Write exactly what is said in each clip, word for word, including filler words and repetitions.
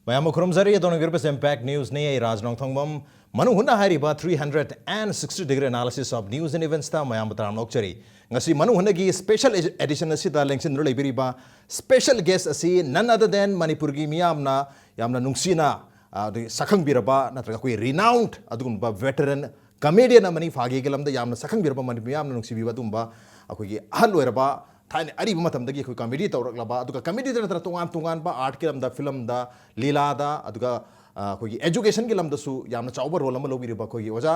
ꯃꯌꯥꯝꯕꯨ ꯈꯨꯔꯨꯝꯖꯔꯤ꯫ ꯑꯗꯣꯝꯅ ꯌꯦꯡꯕꯤꯔꯤꯕꯁꯤ Impact News ꯅꯤ꯫ ꯑꯩ ꯔꯥꯖ ꯅꯣꯡꯊꯣꯡꯕꯝ꯫ ꯃꯅꯨꯡ ꯍꯨꯠꯅ ꯍꯥꯏꯔꯤꯕ three hundred and sixty degree analysis of news and events ꯇ ꯃꯌꯥꯝꯕꯨ ꯇꯔꯥꯝꯅ ꯑꯣꯛꯆꯔꯤ꯫ ꯉꯁꯤ ꯃꯅꯨꯡ ꯍꯨꯠꯅꯒꯤ special edition ꯑꯁꯤꯗ ꯂꯦꯡꯁꯤꯟꯗꯨꯅ ꯂꯩꯕꯤꯔꯤꯕ special guest ꯑꯁꯤ none other than ꯃꯅꯤꯄꯨꯔꯒꯤ ꯃꯤꯌꯥꯝꯅ ꯌꯥꯝꯅ ꯅꯨꯡꯁꯤꯅ, ꯑ, ꯑꯗꯒꯤ ꯁꯛꯈꯪꯕꯤꯔꯕ, ꯅꯠꯇ꯭ꯔꯒ ꯑꯩꯈꯣꯏ renowned ꯑꯗꯨꯒꯨꯝꯕ veteran comedian ꯑꯃꯅꯤ꯫ ꯐꯥꯒꯤꯒꯤ ꯂꯝꯗ ꯌꯥꯝꯅ ꯁꯛꯈꯪꯕꯤꯔꯕ, ꯃꯅꯤꯄꯨꯔ ꯃꯤꯌꯥꯝꯅ ꯅꯨꯡꯁꯤꯕꯤꯕ ꯑꯗꯨꯒꯨꯝꯕ ꯑꯩꯈꯣꯏꯒꯤ ꯑꯍꯜ ꯑꯣꯏꯔꯕ, ꯊꯥꯏꯅ ꯑꯔꯤꯕ ꯃꯇꯝꯗꯒꯤ ꯑꯩꯈꯣꯏ comedy ꯇꯧꯔꯛꯂꯕ, ꯑꯗꯨꯒ comedy ꯗ ꯅꯠꯇꯅ ꯇꯣꯉꯥꯟ ꯇꯣꯉꯥꯟꯕ art ꯀꯤ ꯂꯝꯗ, film ꯗ, ꯂꯤꯂꯥꯗ, ꯑꯗꯨꯒ, ꯑ, ꯑꯩꯈꯣꯏꯒꯤ education ꯒꯤ ꯂꯝꯗꯁꯨ ꯌꯥꯝꯅ ꯆꯥꯎꯕ role ꯑꯃ ꯂꯧꯕꯤꯔꯤꯕ ꯑꯩꯈꯣꯏꯒꯤ ꯑꯣꯖꯥ,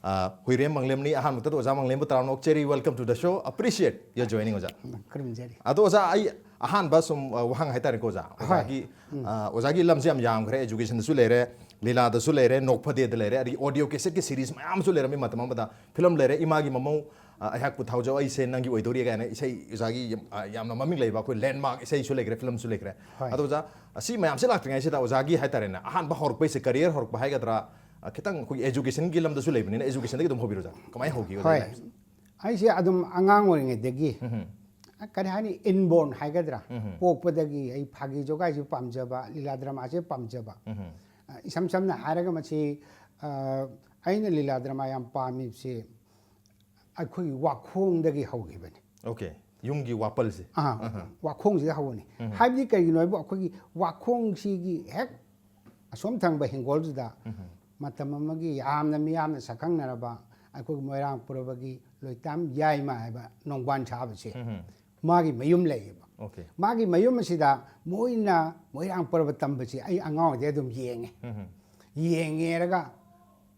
ꯑ, ꯍꯨꯏꯔꯦꯝ ꯃꯪꯂꯦꯝꯅꯤ꯫ ꯑꯍꯥꯟꯕꯗ ꯑꯣꯖꯥ ꯃꯪꯂꯦꯝꯕꯨ ꯇꯔꯥꯝꯅ ꯑꯣꯛꯆꯔꯤ꯫ Welcome to the show. Appreciate your joining, ꯑꯣꯖꯥ꯫ ꯈꯨꯔꯨꯝꯖꯔꯤ꯫ ꯑꯗꯣ ꯑꯣꯖꯥ, ꯑꯩ ꯑꯍꯥꯟꯕ ꯁꯨꯝ, ꯑ, ꯋꯥꯍꯪ ꯍꯥꯏꯇꯥꯔꯦꯀꯣ ꯑꯣꯖꯥ꯫ ꯍꯣꯏ꯫ ꯑꯣꯖꯥꯒꯤ, ꯑ, ꯑꯣꯖꯥꯒꯤ ꯂꯝꯁꯦ ꯌꯥꯝ ꯌꯥꯝꯈ꯭ꯔꯦ꯫ Education ꯗꯁꯨ ꯂꯩꯔꯦ, ꯂꯤꯂꯥꯗꯁꯨ ꯂꯩꯔꯦ, ꯅꯣꯛꯐꯗꯦꯗ ꯂꯩꯔꯦ, ꯑꯗꯒꯤ audio cassette ꯀꯤ series ꯃꯌꯥꯝꯁꯨ ꯂꯩꯔꯝꯃꯤ ꯃꯇꯝ ꯑꯃꯗ꯫ Film ꯂꯩꯔꯦ, ꯏꯃꯥꯒꯤ ꯃꯃꯧ, ꯑ, ꯑꯩꯍꯥꯛꯄꯨ ꯊꯥꯎꯖꯧ, ꯑꯩꯁꯦ ꯅꯪꯒꯤ ꯑꯣꯏꯗꯧꯔꯤ ꯀꯥꯏꯅ ꯏꯁꯩ ꯑꯣꯖꯥꯒꯤ ꯌꯥꯝ, ꯑ, ꯌꯥꯝꯅ ꯃꯃꯤꯡ ꯂꯩꯕ ꯑꯩꯈꯣꯏ landmark ꯏꯁꯩꯁꯨ ꯂꯩꯈ꯭ꯔꯦ, film ꯁꯨ ꯂꯩꯈ꯭ꯔꯦ꯫ ꯍꯣꯏ꯫ ꯑꯗꯣ ꯑꯣꯖꯥ, ꯑꯁꯤ ꯃꯌꯥꯝꯁꯦ ꯂꯥꯛꯇ꯭ꯔꯤꯉꯩꯁꯤꯗ ꯑꯣꯖꯥꯒꯤ ꯍꯥꯏꯇꯥꯔꯦꯅꯦ, ꯑꯍꯥꯟꯕ ꯍꯧꯔꯛꯄꯩꯁꯦ, career ꯍꯧꯔꯛꯄ ꯍꯥꯏꯒꯗ꯭ꯔꯥ, ꯑ, ꯈꯤꯇꯪ ꯑꯩꯈꯣꯏꯒꯤ education ꯒꯤ ꯂꯝꯗꯁꯨ ꯂꯩꯕꯅꯤꯅ, education ꯗꯒꯤ ꯑꯗꯨꯝ ꯍꯧꯕꯤꯔꯣ ꯑꯣꯖꯥ꯫ ꯀꯃꯥꯏꯅ ꯍꯧꯈꯤ ꯑꯣꯖꯥꯒꯤ ꯍꯣꯏ꯫ Life ꯁꯦ? ꯑꯩꯁꯦ ꯑꯗꯨꯝ ꯑꯉꯥꯡ ꯑꯣꯏꯔꯤꯉꯩꯗꯒꯤ, ꯎꯝ꯫ ꯀꯔꯤ ꯍꯥꯏꯅꯤ, inborn ꯍꯥꯏꯒꯗ꯭ꯔꯥ, ꯎꯝ꯫ ꯄꯣꯛꯄꯗꯒꯤ ꯑꯩ ꯐꯥꯒꯤ ꯖꯣꯒꯥꯏꯁꯦ ꯄꯥꯝꯖꯕ, ꯂꯤꯂꯥ drama ꯁꯦ ꯄꯥꯝꯖꯕ꯫ ꯎꯝ꯫ ꯑ, ꯏꯁꯝ ꯁꯝꯅ ꯍꯥꯏꯔꯒ ꯃꯁꯤ, ꯑ, ꯑꯩꯅ ꯂꯤꯂꯥ drama ꯌꯥꯝ ꯄꯥꯝꯃꯤꯕꯁꯤ ꯑꯩꯈꯣꯏꯒꯤ ꯋꯥꯈꯣꯡꯗꯒꯤ ꯍꯧꯈꯤꯕꯅꯤ꯫ Okay, ꯌꯨꯝꯒꯤ ꯋꯥꯄꯜꯁꯦ꯫ ꯑꯥ, ꯑꯍ꯫ ꯋꯥꯈꯣꯡꯁꯤꯗ ꯍꯧꯕꯅꯤ꯫ ꯎꯝ꯫ ꯍꯥꯏꯕꯗꯤ ꯀꯩꯒꯤꯅꯣ ꯍꯥꯏꯕꯨ ꯑꯩꯈꯣꯏꯒꯤ ꯋꯥꯈꯣꯡꯁꯤꯒꯤ ꯍꯦꯛ ꯑꯁꯣꯝ ꯊꯪꯕ ꯍꯤꯡꯒꯣꯜꯗꯨꯗ ꯎꯝ꯫ ꯃꯇꯝ ꯑꯃꯒꯤ ꯌꯥꯝꯅ ꯃꯤꯌꯥꯝꯅ ꯁꯛꯈꯪꯅꯔꯕ ꯑꯩꯈꯣꯏꯒꯤ ꯃꯣꯏꯔꯥꯡ ꯄꯨꯔꯕꯒꯤ ꯂꯣꯏꯇꯥꯝ ꯌꯥꯏꯃ ꯍꯥꯏꯕ ꯅꯣꯡꯕꯥꯟ ꯁꯥꯕꯁꯦ, ꯎꯝ꯫ ꯃꯥꯒꯤ ꯃꯌꯨꯝ ꯂꯩꯌꯦꯕ꯫ Okay꯫ ꯃꯥꯒꯤ ꯃꯌꯨꯝ ꯑꯁꯤꯗ ꯃꯣꯏꯅ ꯃꯣꯏꯔꯥꯡ ꯄꯨꯔꯕ ꯇꯝꯕꯁꯤ ꯑꯩ ꯑꯉꯥꯡ ꯑꯣꯏꯔꯤꯉꯩꯗꯩ ꯑꯗꯨꯝ ꯌꯦꯡꯉꯦ꯫ ꯎꯝ꯫ ꯌꯦꯡꯉꯦꯔꯒ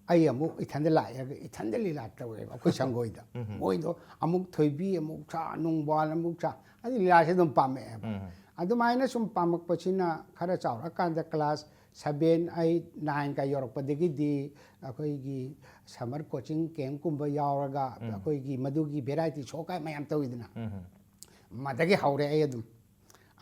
ꯑꯩ ꯑꯃꯨꯛ ꯏꯊꯟꯗ ꯂꯥꯛꯑꯦ, ꯏꯊꯟꯗ ꯂꯤꯂꯥ ꯇꯧꯋꯦꯕ ꯑꯩꯈꯣꯏ ꯁꯪꯒꯣꯏꯗ꯫ ꯎꯝ꯫ ꯃꯣꯏꯗꯣ ꯑꯃꯨꯛ ꯊꯣꯏꯕꯤ ꯑꯃꯨꯛ ꯁꯥ, ꯅꯨꯡꯕꯥꯜ ꯑꯃꯨꯛ ꯁꯥ, ꯑꯗꯨ ꯂꯤꯂꯥꯁꯦ ꯑꯗꯨꯝ ꯄꯥꯝꯃꯛꯑꯦꯕ꯫ ꯎꯝ꯫ ꯑꯗꯨꯃꯥꯏꯅ ꯁꯨꯝ ꯄꯥꯝꯃꯛꯄꯁꯤꯅ ꯈꯔ ꯆꯥꯎꯔꯀꯥꯟꯗ class seven, eight, nine ꯀ ꯌꯧꯔꯛꯄꯗꯒꯤꯗꯤ ꯑꯩꯈꯣꯏꯒꯤ summer coaching camp ꯀꯨꯝꯕ ꯌꯥꯎꯔꯒ ꯎꯝ꯫ ꯑꯩꯈꯣꯏꯒꯤ ꯃꯗꯨꯒꯤ variety show ꯀꯥꯏ ꯃꯌꯥꯝ ꯇꯧꯋꯤꯗꯅ꯫ ꯎꯝ꯫ ꯃꯗꯒꯤ ꯍꯧꯔꯦ ꯑꯩ ꯑꯗꯨꯝ꯫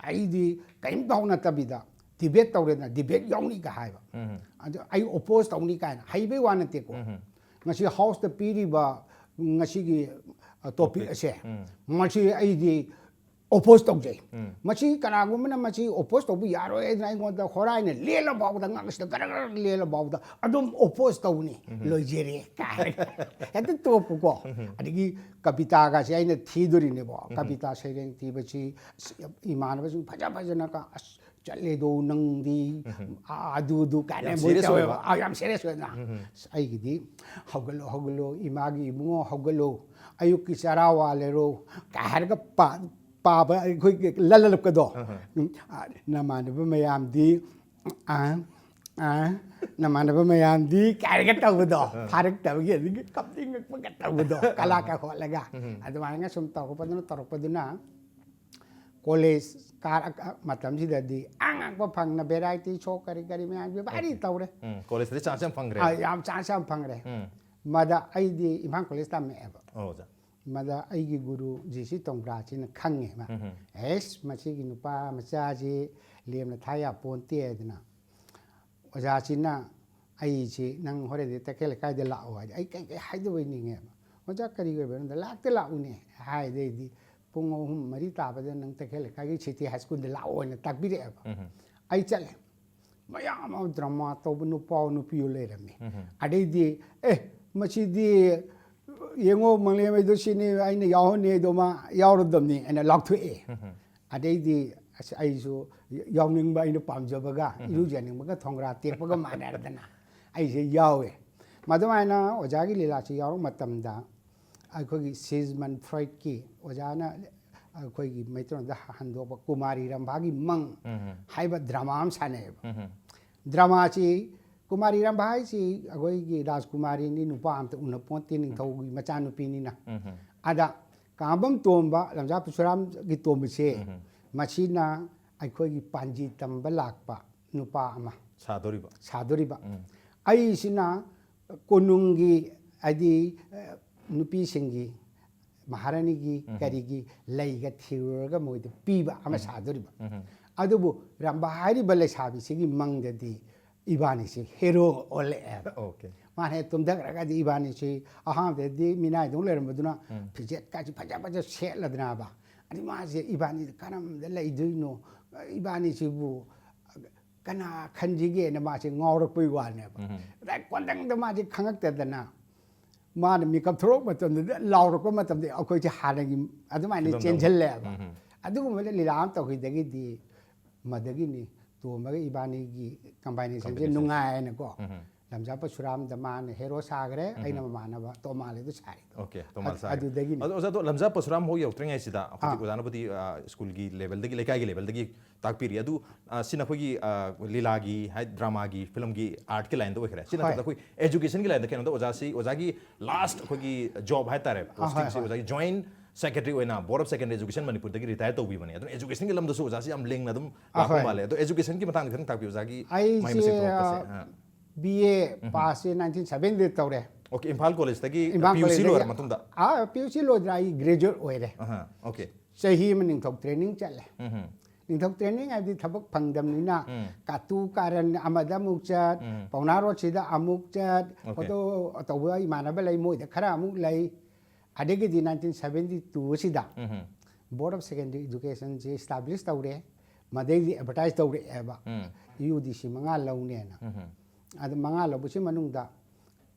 ꯑꯩꯗꯤ ꯀꯔꯤꯝ ꯇꯧ ꯅꯠꯇꯕꯤꯗ debate ꯇꯧꯔꯦꯗꯅ, debate ꯌꯥꯎꯅꯤꯒ ꯍꯥꯏꯕ꯫ ꯎꯝ꯫ ꯑꯗꯨ ꯑꯩ oppose ꯇꯧꯅꯤ ꯀꯥꯏꯅ ꯍꯩꯕꯩ ꯋꯥ ꯅꯠꯇꯦꯀꯣ꯫ ꯎꯝ꯫ ꯉꯁꯤ house ꯇ ꯄꯤꯔꯤꯕ ꯉꯁꯤꯒꯤ, ꯑ, topic topic꯫ ꯑꯁꯦ, ꯎꯝ꯫ ꯃꯁꯤ ꯑꯩꯗꯤ ꯑꯣꯄꯣꯖ ꯇꯧꯖꯩ꯫ ꯃꯁꯤ ꯀꯅꯥꯒꯨꯝꯕꯅ ꯃꯁꯤ ꯑꯣꯄꯣꯖ ꯇꯧꯕ ꯌꯥꯔꯣꯏ ꯍꯥꯏꯗꯅ ꯑꯩꯉꯣꯟꯗ ꯍꯣꯔꯥꯏꯅ ꯂꯦꯜꯂ ꯐꯥꯎꯕꯗ, ꯉꯛꯁꯤꯗ ꯒꯔ ꯒꯔ ꯂꯦꯜꯂ ꯐꯥꯎꯕꯗ ꯑꯗꯨꯝ ꯑꯣꯄꯣꯖ ꯇꯧꯅꯤ꯫ ꯂꯣꯏꯖꯔꯦ ꯀꯥꯏ꯫ ꯍꯦꯛꯇ ꯇꯣꯛꯄꯀꯣ꯫ ꯑꯗꯒꯤ ꯀꯕꯤꯇꯥꯒꯁꯦ ꯑꯩꯅ ꯊꯤꯗꯣꯔꯤꯅꯦꯕꯣ꯫ ꯀꯕꯤꯇꯥ ꯁꯩꯔꯦꯡ ꯊꯤꯕꯁꯤ ꯑꯁ, ꯏꯃꯥꯟꯅꯕꯁꯤꯡ ꯐꯖ ꯐꯖꯅ ꯀ-, "ꯑꯁ, ꯆꯠꯂꯦꯗꯣ ꯅꯪꯗꯤ, ꯑꯥ, ꯑꯗꯨ ꯑꯗꯨ" ꯀꯥꯏꯅ ꯌꯥꯝ ꯃꯣꯏ serious ꯇꯧꯋꯦꯕ꯫ ꯑꯣꯏꯕ꯫ ꯑꯥ, ꯌꯥꯝ ꯁꯦꯔꯤꯌꯁ ꯑꯣꯏꯅ꯫ "ꯑꯁ, ꯑꯩꯒꯤꯗꯤ ꯍꯧꯒꯠꯂꯣ, ꯍꯧꯒꯠꯂꯣ, ꯏꯃꯥꯒꯤ ꯏꯕꯨꯡꯉꯣ, ꯍꯧꯒꯠꯂꯣ, ꯑꯌꯨꯛꯀꯤ ꯆꯔꯥ ꯋꯥꯜꯂꯦꯔꯣ" ꯀꯥꯏ ꯍꯥꯏꯔꯒ ꯄꯥ-, ꯄꯥꯕ ꯑꯩꯈꯣꯏꯒꯤ ꯂꯜꯂꯛꯄꯗꯣ꯫ ꯎꯝ, ꯑꯥ, "ꯅꯃꯥꯟꯅꯕ ꯃꯌꯥꯝꯗꯤ, ꯑꯥ, ꯑꯥ, ꯅꯃꯥꯟꯅꯕ ꯃꯌꯥꯝꯗꯤ" ꯀꯥꯏꯔꯒ ꯇꯧꯕꯗꯣ꯫ ꯐꯥꯔꯛꯇꯕꯒꯤ ꯑꯗꯒꯤ ꯀꯞꯅꯤꯡꯉꯛꯄꯒ ꯇꯧꯕꯗꯣ꯫ ꯀꯂꯥ ꯀ ꯍꯣꯠꯂꯒ꯫ ꯑꯗꯨꯃꯥꯏꯅ ꯁꯨꯝ ꯇꯧꯔꯛꯄꯗꯨꯅ, ꯇꯧꯔꯛꯄꯗꯨꯅ ꯀꯣꯂꯦꯖ ꯀꯥꯔꯛ ꯃꯇꯝꯁꯤꯗꯗꯤ ꯑꯉꯛꯄ ꯐꯪꯅ ꯚꯦꯔꯥꯏꯇꯤ ꯁꯣ ꯀꯔꯤ ꯀꯔꯤ ꯃꯌꯥꯝꯁꯦ ꯚꯥꯔꯤ ꯇꯧꯔꯦ꯫ ꯎꯝ, ꯀꯣꯂꯦꯖꯇꯗꯤ ꯆꯥꯟꯁ ꯌꯥꯝ ꯐꯪꯈ꯭ꯔꯦ꯫ ꯑꯥ, ꯌꯥꯝ ꯆꯥꯟꯁ ꯌꯥꯝ ꯐꯪꯈ꯭ꯔꯦ꯫ ꯃꯗ ꯑꯩꯗꯤ ꯏꯝꯐꯥꯜ ꯀꯣꯂꯦꯖ ꯇꯝꯃꯛꯑꯦꯕ꯫ ꯑꯣ, ꯑꯣꯖꯥ꯫ ꯃꯗ ꯑꯩꯒꯤ ꯒꯨꯔꯨ ꯖꯤ ꯁꯤ ꯇꯣꯡꯕ꯭ꯔꯥꯁꯤꯅ ꯈꯪꯉꯦꯕ꯫ "ꯑꯦꯁ, ꯃꯁꯤꯒꯤ ꯅꯨꯄꯥ ꯃꯆꯥꯁꯤ ꯂꯦꯝꯅ ꯊꯥ ꯌꯥꯄꯣꯟꯇꯦ" ꯍꯥꯏꯗꯅ, ꯑꯣꯖꯥꯁꯤꯅ ꯑꯩꯁꯤ, "ꯅꯪ ꯍꯣꯔꯦꯟꯗꯤ ꯇꯈꯦꯜ ꯂꯩꯀꯥꯏꯗ ꯂꯥꯛꯑꯣ" ꯍꯥꯏꯗꯤ, "ꯑꯩ ꯀꯩ ꯀꯩ ꯍꯥꯏꯗꯧꯕꯩ ꯅꯤꯡꯉꯦꯕ?" "ꯑꯣꯖꯥ, ꯀꯔꯤ ꯑꯣꯏꯕꯅꯣꯗ?" "ꯂꯥꯛꯇ ꯂꯥꯛꯎꯅꯦ" ꯍꯥꯏꯗꯩꯗꯤ, "ꯄꯨꯡ ꯑꯍꯨꯝ ꯃꯔꯤ ꯇꯥꯕꯗ ꯅꯪ ꯇꯈꯦꯜ ꯂꯩꯀꯥꯏꯒꯤ ꯁꯤꯇꯤ ꯍꯥꯏ ꯁ꯭ꯀꯨꯜꯗ ꯂꯥꯛꯑꯣꯅ" ꯇꯥꯛꯄꯤꯔꯛꯑꯦꯕ꯫ ꯑꯩ ꯆꯠꯂꯦ꯫ ꯃꯌꯥꯝ ꯑꯃ ꯗ꯭ꯔꯃꯥ ꯇꯧꯕ ꯅꯨꯄꯥ ꯅꯨꯄꯤ ꯂꯩꯔꯝꯃꯤ꯫ ꯑꯗꯩꯗꯤ, "ꯑꯦ, ꯃꯁꯤꯗꯤ ꯌꯦꯡꯉꯣ, ꯃꯪꯂꯦꯝ ꯍꯥꯏꯗꯣ ꯁꯤꯅꯤ, ꯑꯩꯅ ꯌꯥꯎꯍꯟꯅꯤ ꯍꯥꯏꯗꯣ ꯃꯥ ꯌꯥꯎꯔꯗꯕꯅꯤ" ꯍꯥꯏꯅ ꯂꯥꯎꯊꯣꯛꯑꯦ꯫ ꯑꯗꯩꯗꯤ ꯑꯁ, ꯑꯩꯁꯨ ꯌꯥꯎꯅꯤꯡꯕ, ꯑꯩꯅ ꯄꯥꯝꯖꯕꯒ ꯏꯔꯨꯖꯅꯤꯡꯕꯒ ꯊꯣꯡꯒ꯭ꯔꯥ ꯇꯦꯛꯄꯒ ꯃꯥꯟꯅꯔꯗꯅ ꯑꯩꯁꯦ ꯌꯥꯎꯋꯦ꯫ ꯃꯗꯨꯃꯥꯏꯅ ꯑꯣꯖꯥꯒꯤ ꯂꯤꯂꯥꯁꯤ ꯌꯥꯎꯔꯛ ꯃꯇꯝꯗ ꯑꯩꯈꯣꯏꯒꯤ ꯁꯤꯖꯃꯟ ꯐ꯭ꯔꯣꯏꯗꯀꯤ ꯑꯣꯖꯥꯅ ꯑꯩꯈꯣꯏꯒꯤ ꯃꯩꯇꯩꯂꯣꯟꯗ ꯍꯟꯗꯣꯛꯄ ꯀꯨꯃꯥꯔꯤ ꯔꯝꯚꯥꯒꯤ ꯃꯪ ꯍꯥꯏꯕ ꯗ꯭ꯔꯃꯥ ꯑꯃ ꯁꯥꯟꯅꯩꯌꯦꯕ꯫ ꯗ꯭ꯔꯃꯥꯁꯤ, ꯀꯨꯃꯥꯔꯤ ꯔꯝꯚꯥ ꯍꯥꯏꯁꯤ ꯑꯩꯈꯣꯏꯒꯤ ꯔꯥꯖꯀꯨꯃꯥꯔꯤꯅꯤ, ꯅꯨꯄꯥ ꯑꯝꯇ ꯎꯅ ꯄꯣꯟꯇꯦ, ꯅꯤꯡꯊꯧꯒꯤ ꯃꯆꯥꯅꯨꯄꯤꯅꯤꯅ꯫ ꯑꯗ ꯀꯥꯡꯕꯝ ꯇꯣꯝꯕ, ꯂꯝꯖꯥ ꯄꯨꯁꯨꯔꯥꯝꯒꯤ ꯇꯣꯝꯕꯁꯦ, ꯃꯁꯤꯅ ꯑꯩꯈꯣꯏꯒꯤ ꯄꯥꯟꯖꯤ ꯇꯝꯕ ꯂꯥꯛꯄ ꯅꯨꯄꯥ ꯑꯃ ꯁꯥꯗꯣꯔꯤꯕ꯫ ꯁꯥꯗꯣꯔꯤꯕ꯫ ꯑꯩꯁꯤꯅ ꯀꯣꯅꯨꯡꯒꯤ, ꯍꯥꯏꯗꯤ, ꯑ, ꯅꯨꯄꯤꯁꯤꯡꯒꯤ, ꯃꯍꯥꯔꯥꯅꯤꯒꯤ ꯀꯔꯤꯒꯤ ꯂꯩꯒ ꯊꯤꯔꯨꯔꯒ ꯃꯣꯏꯗ ꯄꯤꯕ ꯑꯃ ꯁꯥꯗꯣꯔꯤꯕ꯫ ꯑꯗꯨꯕꯨ ꯔꯝꯚꯥ ꯍꯥꯏꯔꯤꯕ ꯂꯩꯁꯥꯕꯤꯁꯤꯒꯤ ꯃꯪꯗꯗꯤ ꯏꯕꯥꯅꯤꯁꯤ ꯍꯦꯔꯣ ꯑꯣꯜꯂꯛꯑꯦꯕ꯫ ꯑꯣꯀꯦ꯫ ꯃꯥꯅ ꯍꯦꯛ ꯇꯨꯝꯊꯈ꯭ꯔꯒꯗꯤ ꯏꯕꯥꯅꯤꯁꯤ ꯑꯍꯥꯟꯕꯗꯗꯤ ꯃꯤꯅꯥꯏꯗꯧ ꯂꯩꯔꯝꯕꯗꯨꯅ ꯐꯤꯖꯦꯠꯀꯥꯁꯤ ꯐꯖ ꯐꯖ ꯁꯦꯠꯂꯗꯅꯕ꯫ ꯑꯗꯩ ꯃꯥꯁꯦ ꯏꯕꯥꯅꯤꯗ ꯀꯔꯝꯗ ꯂꯩꯗꯣꯏꯅꯣ, ꯏꯕꯥꯅꯤꯁꯤꯕꯨ ꯀꯅꯥ ꯈꯟꯁꯤꯒꯦꯅ ꯃꯥꯁꯦ ꯉꯥꯎꯔꯛꯄꯩ ꯋꯥꯅꯦꯕ꯫ ꯑꯗꯩ ꯀꯣꯟꯊꯪꯗ ꯃꯥꯁꯦ ꯈꯪꯉꯛꯇꯗꯅ ꯃꯥꯅ ꯃꯤꯀꯞ ꯊꯣꯛꯂꯛꯄ ꯃꯇꯝꯗꯨꯗ ꯂꯥꯎꯔꯛꯄ ꯃꯇꯝꯗ ꯑꯩꯈꯣꯏꯁꯦ ꯍꯥꯟꯅꯒꯤ ꯑꯗꯨꯃꯥꯏꯅ ꯐꯤꯕꯝꯗ ꯑꯃꯨꯛ ꯆꯦꯟꯁꯤꯜꯂꯦꯕ꯫ ꯑꯗꯨꯒꯨꯝꯕꯗ ꯂꯤꯂꯥ ꯑꯃ ꯇꯧꯈꯤꯕꯗꯒꯤꯗꯤ ꯃꯗꯒꯤꯅꯤ ꯇꯣꯝꯕꯒ ꯏꯕꯥꯅꯤꯒꯤ ꯀꯝꯕꯥꯏꯅꯦꯁꯟꯁꯦ ꯀꯝꯕꯥꯏꯅꯦꯁꯟ꯫ ꯅꯨꯡꯉꯥꯏꯅꯀꯣ꯫ ꯂꯝꯖꯥ ꯄꯔꯁꯨꯔꯥꯝꯗ ꯃꯥꯅ ꯍꯦꯔꯣ ꯁꯥꯈ꯭ꯔꯦ, ꯑꯩꯅ ꯃꯃꯥꯟꯅꯕ ꯇꯣꯃꯥꯜꯂꯤꯗꯣ ꯁꯥꯔꯤꯗꯣ꯫ ꯑꯣꯀꯦ, ꯇꯣꯃꯥꯜ ꯑꯗꯨ-, ꯁꯥꯔꯤ꯫ ꯑꯗꯨꯗꯒꯤꯅꯤ꯫ ꯑꯗꯣ ꯑꯣꯖꯥꯗꯣ ꯂꯝꯖꯥ ꯄꯔꯁꯨꯔꯥꯝ ꯍꯣꯏ ꯌꯧꯗ꯭ꯔꯤꯉꯩꯁꯤꯗ ꯍꯧꯖꯤꯛ ꯑꯥ꯫ ꯑꯣꯖꯥꯅꯕꯨꯗꯤ, ꯑꯥ, ꯁ꯭ꯀꯨꯜꯒꯤ ꯂꯦꯚꯦꯜꯗꯒꯤ, ꯂꯩꯀꯥꯏꯒꯤ ꯂꯦꯚꯦꯜꯗꯒꯤ ꯇꯥꯛꯄꯤꯔꯤ꯫ ꯑꯗꯨ, ꯑꯥ, ꯁꯤꯅ ꯑꯩꯈꯣꯏꯒꯤ, ꯑꯥ, ꯂꯤꯂꯥꯒꯤ, ꯍꯥꯏ, ꯗ꯭ꯔꯃꯥꯒꯤ, ꯐꯤꯂꯝꯒꯤ, ꯑꯥꯔꯠꯀꯤ ꯂꯥꯏꯟꯗ ꯑꯣꯏꯈ꯭ꯔꯦ꯫ ꯁꯤ ꯍꯣꯏ꯫ ꯅꯠꯇꯕꯗ ꯑꯩꯈꯣꯏ ꯑꯦꯖꯨꯀꯦꯁꯟꯒꯤ ꯂꯥꯏꯟꯗ ꯀꯩꯅꯣꯗ ꯑꯣꯖꯥꯁꯤ, ꯑꯣꯖꯥꯒꯤ ꯂꯥꯁ ꯑꯩꯈꯣꯏꯒꯤ ꯖꯣꯕ ꯍꯥꯏꯇꯥꯔꯦ, ꯑꯥ, ꯍꯣꯏ, ꯄꯣꯁꯇꯤꯡꯁꯤ ꯍꯣꯏ꯫ ꯑꯣꯖꯥꯒꯤ ꯖꯣꯏꯟꯠ ꯁꯦꯀ꯭ꯔꯦꯇꯔꯤ ꯑꯣꯏꯅ ꯕꯣꯔꯗ ꯑꯣꯐ ꯁꯦꯀꯦꯟꯗꯔꯤ ꯑꯦꯖꯨꯀꯦꯁꯟ ꯃꯅꯤꯄꯨꯔꯗꯒꯤ ꯔꯤꯇꯥꯌꯔ ꯇꯧꯕꯤꯕꯅꯦ꯫ ꯑꯗꯨꯅ ꯑꯦꯖꯨꯀꯦꯁꯟꯒꯤ ꯂꯝꯗꯁꯨ ꯑꯣꯖꯥꯁꯤ ꯌꯥꯝ ꯂꯤꯡꯅ ꯑꯗꯨꯝ ꯑꯥ, ꯂꯥꯛꯄ ꯍꯣꯏ꯫ ꯃꯥꯜꯂꯦ꯫ ꯑꯗꯣ ꯑꯦꯖꯨꯀꯦꯁꯟꯒꯤ ꯃꯇꯥꯡꯗ ꯈꯤꯇꯪ ꯇꯥꯛꯄꯤꯌꯨ, ꯑꯣꯖꯥꯒꯤ ꯃꯍꯩ ꯑꯩꯁꯦ, ꯃꯁꯤꯡ ꯇꯝꯃꯛꯄꯁꯦ꯫ ꯑꯥ, ꯑꯥ꯫ ꯕꯤ ꯑꯦ ꯄꯥꯁꯁꯦ ꯅꯥꯏꯟꯇꯤꯟ ꯁꯚꯦꯟꯇꯤꯗ ꯇꯧꯔꯦ꯫ ꯑꯣꯀꯦ, ꯏꯝꯐꯥꯜ ꯀꯣꯂꯦꯖꯇꯒꯤ ꯏꯝꯐꯥꯜ ꯄꯤ ꯌꯨ ꯁꯤ ꯀꯣꯂꯦꯖꯇꯒꯤ꯫ ꯂꯣꯏꯔ ꯃꯇꯨꯡꯗ? ꯑꯥ, ꯄꯤ ꯌꯨ ꯁꯤ ꯂꯣꯏꯗꯅ ꯑꯩ ꯒ꯭ꯔꯦꯖꯨꯑꯦꯠ ꯑꯣꯏꯔꯦ꯫ ꯑꯍꯥ, ꯑꯣꯀꯦ꯫ ꯆꯍꯤ ꯑꯃ ꯅꯤꯡꯊꯧ ꯇ꯭ꯔꯦꯅꯤꯡ ꯆꯠꯂꯦ꯫ ꯎꯝ꯫ ꯅꯤꯡꯊꯧ ꯇ꯭ꯔꯦꯅꯤꯡ ꯍꯥꯏꯕꯗꯤ ꯊꯕꯛ ꯐꯪꯗꯕꯅꯤꯅ ꯎꯝ꯫ ꯀꯥꯇꯨ ꯀꯥꯔꯟ ꯑꯃꯗ ꯑꯃꯨꯛ ꯆꯠ, ꯎꯝ꯫ ꯄꯥꯎꯅꯥ ꯔꯣꯗꯁꯤꯗ ꯑꯃꯨꯛ ꯆꯠ, ꯑꯣꯀꯦ꯫ ꯐꯣꯇꯣ ꯇꯧꯕ ꯏꯃꯥꯟꯅꯕ ꯂꯩ, ꯃꯣꯏꯗ ꯈꯔ ꯑꯃꯨꯛ ꯂꯩ꯫ ꯑꯗꯒꯤꯗꯤ ꯅꯥꯏꯟꯇꯤꯟ ꯁꯚꯦꯟꯇꯤ ꯇꯨ ꯑꯁꯤꯗ ꯎꯝ꯫ ꯕꯣꯔꯗ ꯑꯣꯐ ꯁꯦꯀꯦꯟꯗꯔꯤ ꯑꯦꯖꯨꯀꯦꯁꯟꯁꯤ ꯏꯁꯇꯥꯕ꯭ꯂꯤꯁ ꯇꯧꯔꯦ꯫ ꯃꯗꯩꯗꯤ ꯑꯦꯗꯚꯔꯇꯥꯏꯁ ꯇꯧꯔꯛꯑꯦꯕ꯫ ꯎꯝ꯫ ꯌꯨ ꯗꯤ ꯁꯤ ꯃꯉꯥ ꯂꯧꯅꯦꯅ꯫ ꯎꯝ꯫ ꯑꯗꯨ ꯃꯉꯥ ꯂꯧꯕꯁꯤ ꯃꯅꯨꯡꯗ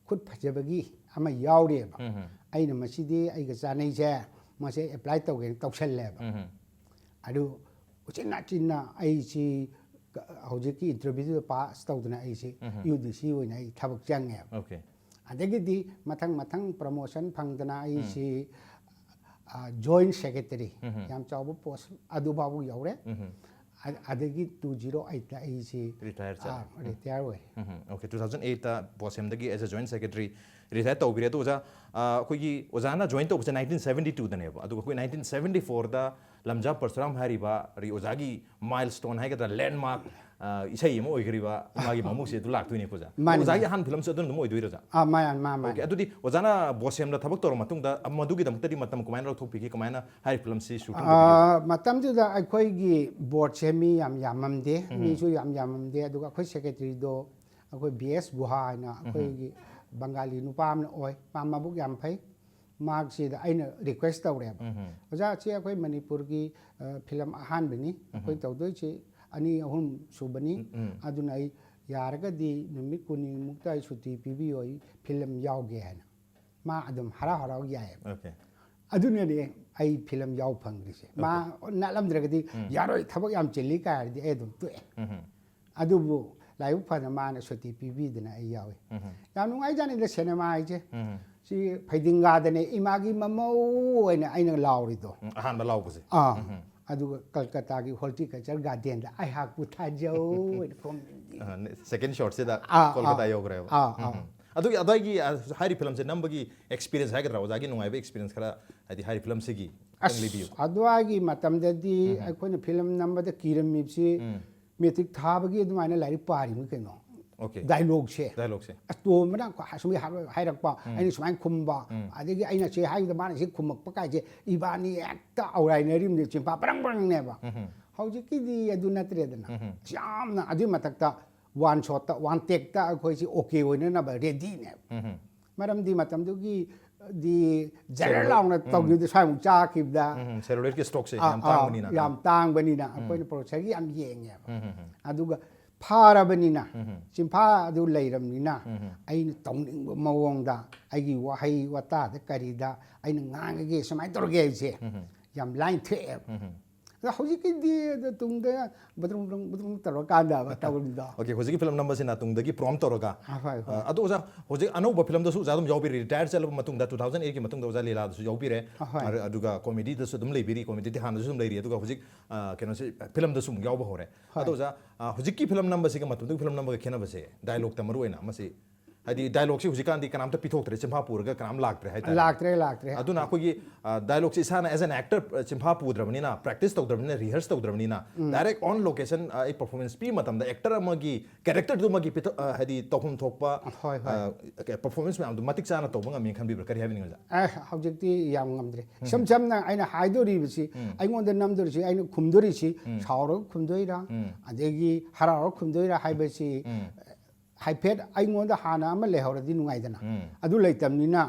ꯈꯨꯠ ꯐꯖꯕꯒꯤ ꯑꯃ ꯌꯥꯎꯔꯤꯑꯕ꯫ ꯎꯝ꯫ ꯑꯩꯅ ꯃꯁꯤꯗꯤ ꯑꯩꯒ ꯆꯥꯅꯩꯁꯦ, ꯃꯁꯦ ꯑꯦꯄ꯭ꯂꯥꯏ ꯇꯧꯒꯦꯅ ꯇꯧꯁꯜꯂꯦꯕ꯫ ꯎꯝ꯫ ꯑꯗꯨ ꯎꯆꯤꯟ ꯅꯥꯆꯤꯟꯅ ꯑꯩꯁꯤ ꯍꯧꯖꯤꯛꯀꯤ ꯏꯟꯇꯔꯚ꯭ꯌꯨꯗꯨꯗ ꯄꯥꯁ ꯇꯧꯗꯅ ꯑꯩꯁꯤ ꯎꯝ꯫ ꯌꯨ ꯗꯤ ꯁꯤ ꯑꯣꯏꯅ ꯑꯩ ꯊꯕꯛ ꯆꯪꯉꯦꯕ꯫ ꯑꯣꯀꯦ꯫ ꯑꯗꯒꯤꯗꯤ ꯃꯊꯪ ꯃꯊꯪ ꯄ꯭ꯔꯃꯣꯁꯟ ꯐꯪꯗꯅ ꯑꯩꯁꯤ, ꯎꯝ꯫ ꯑ, ꯖꯣꯏꯟꯠ ꯁꯦꯀ꯭ꯔꯦꯇꯔꯤ, ꯎꯝ꯫ ꯌꯥꯝ ꯆꯥꯎꯕ ꯄꯣꯁ ꯑꯗꯨꯐꯥꯎꯕ ꯌꯧꯔꯦ꯫ ꯎꯝ꯫ ꯑ-, ꯑꯗꯒꯤ ꯇꯨ ꯖꯤꯔꯣ ꯑꯩꯠꯇ ꯑꯩꯁꯤ, ꯔꯤꯇꯥꯌꯔ ꯆꯠꯂꯦ꯫ ꯑ, ꯔꯤꯇꯥꯌꯔ ꯑꯣꯏꯔꯦ꯫ Um, um. Okay, two thousand ꯑꯩꯠꯇ ꯕꯣꯁꯦꯝꯗꯒꯤ as a joint secretary retire ꯇꯧꯕꯤꯔꯦ꯫ ꯑꯗꯣ ꯑꯣꯖꯥ, ꯑ, ꯑꯩꯈꯣꯏꯒꯤ ꯑꯣꯖꯥꯅ ꯖꯣꯏꯟ ꯇꯧꯕꯁꯦ ꯅꯥꯏꯟꯇꯤꯟ ꯁꯚꯦꯟꯇꯤ ꯇꯨꯗꯅꯦꯕ꯫ ꯑꯗꯨꯒ ꯑꯩꯈꯣꯏ ꯅꯥꯏꯟꯇꯤꯟ ꯁꯚꯦꯟꯇꯤ ꯐꯣꯔꯗ ꯂꯝꯖꯥ ꯄꯔꯁꯨꯔꯥꯝ ꯍꯥꯏꯔꯤꯕ ꯑꯣꯖꯥꯒꯤ ꯃꯥꯏꯜ ꯁ꯭ꯇꯣꯟ ꯍꯥꯏꯒꯗ꯭ꯔꯥ, ꯂꯦꯟꯃꯥꯔꯛ, ꯑ, ꯏꯁꯩ ꯑꯃ ꯑꯣꯏꯈ꯭ꯔꯤꯕ ꯏꯃꯥꯒꯤ ꯃꯃꯧꯁꯦ ꯑꯗꯨ ꯂꯥꯛꯇꯣꯏꯅꯦꯀꯣ ꯑꯣꯖꯥ꯫ ꯃꯥꯅꯤ, ꯑꯣꯖꯥꯒꯤ ꯃꯥꯅꯤ꯫ ꯑꯍꯥꯟꯕ ꯐꯤꯂꯝꯁꯨ ꯑꯗꯨꯅ ꯑꯗꯨꯝ ꯑꯣꯏꯗꯣꯏꯔꯥ ꯑꯣꯖꯥ? ꯑꯥ, ꯃꯥꯅꯤ, ꯃꯥꯅꯤ, ꯃꯥꯅꯤ꯫ ꯑꯣꯀꯦ, ꯑꯗꯨꯗꯤ ꯑꯣꯖꯥꯅ ꯕꯣꯁꯦꯝꯗ ꯊꯕꯛ ꯇꯧꯔ ꯃꯇꯨꯡꯗ ꯃꯗꯨꯒꯤꯗꯃꯛꯇꯗꯤ ꯃꯇꯝ ꯀꯃꯥꯏꯅ ꯂꯧꯊꯣꯛꯄꯤꯒꯦ? ꯀꯃꯥꯏꯅ ꯍꯥꯏꯔꯤꯕ ꯐꯤꯂꯝꯁꯤ ꯁꯨꯇꯤꯡ ꯇꯧꯕꯤꯒꯦ? ꯑꯥ, ꯃꯇꯝꯗꯨꯗ ꯑꯩꯈꯣꯏꯒꯤ ꯕꯣꯔꯗꯁꯦ ꯃꯤ ꯌꯥꯝ ꯌꯥꯝꯃꯝꯗꯦ, ꯎꯝ꯫ ꯃꯤꯁꯨ ꯌꯥꯝ ꯌꯥꯝꯃꯝꯗꯦ꯫ ꯑꯗꯨꯒ ꯑꯩꯈꯣꯏ ꯁꯦꯀ꯭ꯔꯦꯇꯔꯤꯗꯣ ꯑꯩꯈꯣꯏ ꯕꯤ ꯑꯦꯁ ꯒꯨꯍꯥ ꯍꯥꯏꯅ ꯎꯝ꯫ ꯑꯩꯈꯣꯏꯒꯤ ꯕꯪꯒꯥꯂꯤ ꯅꯨꯄꯥ ꯑꯃꯅ ꯑꯣꯏ, ꯃꯥ ꯃꯕꯨꯛ ꯌꯥꯝ ꯐꯩ꯫ ꯃꯍꯥꯛꯁꯤꯗ ꯑꯩꯅ ꯔꯤꯀ꯭ꯋꯦꯁ ꯇꯧꯔꯦꯕ, "ꯑꯣꯖꯥ, ꯁꯤ ꯑꯩꯈꯣꯏ ꯃꯅꯤꯄꯨꯔꯒꯤ ꯐꯤꯂꯝ ꯑꯍꯥꯟꯕꯅꯤ, ꯑꯩꯈꯣꯏ ꯇꯧꯗꯣꯏꯁꯤ ꯑꯅꯤ ꯑꯍꯨꯝ ꯁꯨꯕꯅꯤ꯫ ꯑꯗꯨꯅ ꯑꯩ ꯌꯥꯔꯒꯗꯤ ꯅꯨꯃꯤꯠ ꯀꯨꯟꯅꯤꯃꯨꯛꯇ ꯑꯩ ꯁꯨꯇꯤ ꯄꯤꯕꯤꯌꯣ, ꯑꯩ ꯐꯤꯂꯝ ꯌꯥꯎꯒꯦ" ꯍꯥꯏꯅ꯫ ꯃꯥ ꯑꯗꯨꯝ ꯍꯔꯥꯎ ꯍꯔꯥꯎ ꯌꯥꯏꯌꯦꯕ꯫ ꯑꯣꯀꯦ꯫ ꯑꯗꯨꯅꯅꯦ ꯑꯩ ꯐꯤꯂꯝ ꯌꯥꯎ ꯐꯪꯗ꯭ꯔꯤꯁꯦ꯫ ꯃꯥ ꯅꯠꯂꯝꯗ꯭ꯔꯒꯗꯤ, "ꯌꯥꯔꯣꯏ, ꯊꯕꯛ ꯌꯥꯝ ꯆꯤꯜꯂꯤ" ꯀꯥꯏ ꯍꯥꯏꯔꯗꯤ ꯑꯩ ꯑꯗꯨꯝ ꯇꯣꯛꯑꯦ꯫ ꯑꯗꯨꯕꯨ ꯂꯥꯏꯕꯛ ꯐꯗꯅ ꯃꯥꯅ ꯁꯨꯇꯤ ꯄꯤꯕꯤꯗꯅ ꯑꯩ ꯌꯥꯎꯏ꯫ ꯌꯥꯝ ꯅꯨꯡꯉꯥꯏꯖꯥꯠꯅꯤꯗ ꯁꯤꯅꯦꯃꯥ ꯍꯥꯏꯁꯦ꯫ ꯁꯤ ꯐꯩꯗꯤꯡꯒꯥꯗꯅꯦ ꯏꯃꯥꯒꯤ ꯃꯃꯧ ꯑꯣꯏꯅ ꯑꯩꯅ ꯂꯥꯎꯔꯤꯗꯣ꯫ ꯎꯝ, ꯑꯍꯥꯟꯕ ꯂꯥꯎꯕꯁꯦ꯫ ꯑꯥ꯫ ꯑꯗꯨꯒ ꯀꯜꯀꯇꯥꯒꯤ ꯍꯣꯔꯇꯤꯀꯜꯆꯔ ꯒꯥꯔꯗꯦꯟꯗ "ꯑꯩꯍꯥꯛꯄꯨ ꯊꯥꯖꯧ" ꯍꯥꯏꯅ ꯈꯣꯝꯃꯤ꯫ ꯁꯦꯀꯦꯟ ꯁꯣꯠꯁꯤꯗ ꯑꯥ, ꯀꯣꯜꯀꯇꯥ ꯑꯥ꯫ ꯌꯧꯈ꯭ꯔꯦꯕ꯫ ꯑꯥ, ꯑꯥ꯫ ꯎꯝ꯫ ꯑꯗꯨꯒꯤ ꯑꯗꯨꯋꯥꯏꯒꯤ ꯑ, ꯍꯥꯏꯔꯤ ꯐꯤꯂꯝꯁꯦ ꯅꯝꯕꯒꯤ ꯑꯦꯛꯁꯄꯤꯔꯤꯌꯦꯟꯁ ꯍꯥꯏꯒꯗ꯭ꯔꯥ, ꯑꯣꯖꯥꯒꯤ ꯅꯨꯡꯉꯥꯏꯕ ꯑꯦꯛꯁꯄꯤꯔꯤꯌꯦꯟꯁ ꯈꯔ, ꯍꯥꯏꯗꯤ ꯍꯥꯏꯔꯤ ꯐꯤꯂꯝꯁꯤꯒꯤ ꯈꯤꯇꯪ ꯑꯁ, ꯂꯤꯕꯤꯌꯨ꯫ ꯑꯗꯨꯋꯥꯏꯒꯤ ꯃꯇꯝꯗꯗꯤ ꯑꯩꯈꯣꯏꯅ ꯐꯤꯂꯝ ꯅꯝꯕꯗ ꯀꯤꯔꯝꯃꯤꯕꯁꯤ ꯃꯦꯇ꯭ꯔꯤꯛ ꯊꯥꯕꯒꯤ ꯑꯗꯨꯃꯥꯏꯅ ꯂꯥꯏꯔꯤꯛ ꯄꯥꯔꯤꯕꯅꯤ ꯀꯩꯅꯣ꯫ ꯑꯣꯀꯦ꯫ ꯗꯥꯏꯂꯣꯛꯁꯦ꯫ ꯗꯥꯏꯂꯣꯛꯁꯦ꯫ ꯑꯇꯣꯝꯕꯅ ꯑꯁꯨꯝ ꯍꯥꯏꯔꯛꯄ, ꯑꯩꯅ ꯁꯨꯃꯥꯏꯅ ꯈꯨꯝꯕ, ꯑꯗꯒꯤ ꯑꯩꯅ ꯁꯤ ꯍꯥꯏꯕꯗ ꯃꯥꯅ ꯁꯤ ꯈꯨꯝꯃꯛꯄ ꯀꯥꯏꯁꯦ, ꯏꯕꯥꯅꯤ ꯍꯦꯛꯇ ꯑꯧꯔꯥꯏꯅꯔꯤꯕꯅꯤ, ꯆꯤꯟꯐꯥ ꯄꯔꯪ ꯄꯔꯪꯅꯦꯕ꯫ ꯍꯧꯖꯤꯛꯀꯤꯗꯤ ꯑꯗꯨ ꯅꯠꯇ꯭ꯔꯦꯗꯅ꯫ ꯌꯥꯝꯅ ꯑꯗꯨꯒꯤ ꯃꯊꯛꯇ ꯋꯥꯟ ꯁꯣꯠꯇ, ꯋꯥꯟ ꯇꯦꯛꯇ ꯑꯩꯈꯣꯏꯁꯤ ꯑꯣꯀꯦ ꯑꯣꯏꯅꯅꯕ ꯔꯦꯗꯤꯅꯦꯕ꯫ ꯃꯔꯝꯗꯤ ꯃꯇꯝꯗꯨꯒꯤ ꯗꯤ ꯖꯔ ꯂꯥꯎꯅ ꯇꯧꯈꯤꯕꯗ ꯁ꯭ꯋꯥꯏꯃꯨꯛ ꯆꯥꯈꯤꯕꯗ ꯎꯝ, ꯁꯦꯂꯨꯂꯣꯏꯗꯀꯤ ꯁ꯭ꯇꯣꯛꯁꯦ ꯑꯥ, ꯌꯥꯝ ꯑꯥ, ꯇꯥꯡꯕꯅꯤꯅ꯫ ꯌꯥꯝ ꯇꯥꯡꯕꯅꯤꯅ ꯑꯩꯈꯣꯏꯅ ꯄ꯭ꯔꯣꯗ꯭ꯌꯨꯁꯔꯒꯤ ꯌꯥꯝ ꯌꯦꯡꯉꯦꯕ꯫ ꯑꯗꯨꯒ ꯐꯥꯔꯕꯅꯤꯅ, ꯆꯤꯟꯐꯥ ꯑꯗꯨ ꯂꯩꯔꯕꯅꯤꯅ, ꯑꯩꯅ ꯇꯧꯅꯤꯡꯕ ꯃꯑꯣꯡꯗ ꯑꯩꯒꯤ ꯋꯥꯍꯩ ꯋꯥꯇꯥꯗ ꯀꯔꯤꯗ ꯑꯩꯅ ꯉꯥꯡꯉꯒꯦ, ꯁꯨꯃꯥꯏꯅ ꯇꯧꯔꯒꯦ ꯍꯥꯏꯕꯁꯦ ꯌꯥꯝ ꯂꯥꯏꯅ ꯊꯣꯛꯑꯦꯕ꯫ ꯑꯗꯣ ꯍꯧꯖꯤꯛꯀꯤꯗꯤ ꯑꯗꯨ ꯇꯨꯡꯗ ꯕꯗ꯭ꯔꯨꯝ ꯕꯗ꯭ꯔꯨꯝ ꯕꯗ꯭ꯔꯨꯝ ꯇꯧꯔꯀꯥꯟꯗ ꯇꯧꯔꯤꯗꯣ꯫ ꯑꯣꯀꯦ, ꯍꯧꯖꯤꯛꯀꯤ ꯐꯤꯂꯝ ꯅꯝꯕꯁꯤꯅ ꯇꯨꯡꯗꯒꯤ ꯄ꯭ꯔꯣꯝ ꯇꯧꯔꯒ꯫ ꯑꯥ, ꯍꯣꯏ, ꯍꯣꯏ꯫ ꯑ, ꯑꯗꯣ ꯑꯣꯖꯥ, ꯍꯧꯖꯤꯛ ꯑꯅꯧꯕ ꯐꯤꯂꯝꯗꯁꯨ ꯑꯣꯖꯥ ꯑꯗꯨꯝ ꯌꯥꯎꯕꯤꯔꯤ, ꯔꯤꯇꯥꯌꯔ ꯆꯠꯂꯕ ꯃꯇꯨꯡꯗ, ꯇꯨ ꯊꯥꯎꯖꯟ ꯑꯩꯠꯀꯤ ꯃꯇꯨꯡꯗ ꯑꯣꯖꯥ ꯂꯤꯂꯥꯗꯁꯨ ꯌꯥꯎꯕꯤꯔꯦ꯫ ꯑꯍꯣꯏ꯫ ꯑ, ꯑꯗꯨꯒ ꯀꯣꯃꯦꯗꯤꯗꯁꯨ ꯑꯗꯨꯝ ꯂꯩꯕꯤꯔꯤ, ꯀꯣꯃꯦꯗꯤꯗꯤ ꯍꯥꯟꯅꯁꯨ ꯑꯗꯨꯝ ꯂꯩꯔꯤ, ꯑꯗꯨꯒ ꯍꯧꯖꯤꯛ, ꯑ, ꯀꯩꯅꯣꯁꯤ, ꯐꯤꯂꯝꯗꯁꯨ ꯑꯃꯨꯛ ꯌꯥꯎꯕ ꯍꯧꯔꯦ꯫ ꯍꯣꯏ꯫ ꯑꯗꯣ ꯑꯣꯖꯥ, ꯑ, ꯍꯧꯖꯤꯛꯀꯤ ꯐꯤꯂꯝ ꯅꯝꯕꯁꯤꯒ ꯃꯇꯝꯗꯨꯒꯤ ꯐꯤꯂꯝ ꯅꯝꯕꯒ ꯈꯦꯠꯅꯕꯁꯦ, ꯗꯥꯏꯂꯣꯛꯇ ꯃꯔꯨ ꯑꯣꯏꯅ ꯃꯁꯤ, ꯍꯥꯏꯗꯤ ꯗꯥꯏꯂꯣꯛꯁꯤ ꯍꯧꯖꯤꯛꯀꯥꯟꯗꯤ ꯀꯅꯥꯝꯇ ꯄꯤꯊꯣꯛꯇ꯭ꯔꯦ, ꯆꯤꯟꯐꯥ ꯄꯨꯔꯒ ꯀꯅꯥꯝ ꯂꯥꯛꯇ꯭ꯔꯦ ꯍꯥꯏꯇꯥꯔꯦ꯫ ꯂꯥꯛꯇ꯭ꯔꯦ, ꯂꯥꯛꯇ꯭ꯔꯦ꯫ ꯑꯗꯨꯅ ꯑꯩꯈꯣꯏꯒꯤ, ꯑ, ꯗꯥꯏꯂꯣꯛꯁꯤ ꯏꯁꯥꯅ as an actor, ꯑ, ꯆꯤꯟꯐꯥ ꯄꯨꯗ꯭ꯔꯕꯅꯤꯅ, ꯄ꯭ꯔꯦꯛꯇꯤꯁ ꯇꯧꯗ꯭ꯔꯕꯅꯤꯅ, ꯔꯤꯍꯔꯁ ꯇꯧꯗ꯭ꯔꯕꯅꯤꯅ, ꯗꯥꯏꯔꯦꯛ ꯑꯣꯟ ꯂꯣꯀꯦꯁꯟ, ꯑ, ꯑꯩ ꯄꯔꯐꯣꯔꯃꯦꯟꯁ ꯄꯤꯕ ꯃꯇꯝꯗ ꯑꯦꯛꯇꯔ ꯑꯃꯒꯤ ꯀꯦꯔꯦꯛꯇꯔꯗꯨꯃꯒꯤ ꯄꯤꯊꯣꯛ-, ꯑ, ꯍꯥꯏꯗꯤ ꯇꯧꯐꯝ ꯊꯣꯛꯄ, ꯍꯣꯏ, ꯍꯣꯏ꯫ ꯑ, ꯄꯔꯐꯣꯔꯃꯦꯟꯁ ꯃꯌꯥꯝꯗꯣ ꯃꯇꯤꯛ ꯆꯥꯅ ꯇꯧꯕ ꯉꯝꯃꯦꯅ ꯈꯟꯕꯤꯕ꯭ꯔꯥ? ꯀꯔꯤ ꯍꯥꯏꯕꯤꯅꯤꯡꯉꯤ ꯑꯣꯖꯥ? ꯑꯦ, ꯍꯧꯖꯤꯛꯇꯤ ꯌꯥꯝ ꯉꯝꯗ꯭ꯔꯦ꯫ ꯏꯁꯝ ꯁꯝꯅ ꯑꯩꯅ ꯍꯥꯏꯗꯣꯔꯤꯕꯁꯤ, ꯑꯩꯉꯣꯟꯗ ꯅꯝꯗꯣꯔꯤꯁꯤ, ꯑꯩꯅ ꯈꯨꯝꯗꯣꯔꯤꯁꯤ, ꯁꯥꯎꯔꯒ ꯈꯨꯝꯗꯣꯏꯔꯥ, ꯑꯗꯒꯤ ꯍꯔꯥꯎꯔꯒ ꯈꯨꯝꯗꯣꯏꯔꯥ ꯍꯥꯏꯕꯁꯤ, ꯍꯥꯏꯐꯦꯠ ꯑꯩꯉꯣꯟꯗ ꯍꯥꯟꯅ ꯑꯃ ꯂꯩꯍꯧꯔꯗꯤ ꯅꯨꯡꯉꯥꯏꯗꯅ꯫ ꯑꯗꯨ ꯂꯩꯇꯕꯅꯤꯅ,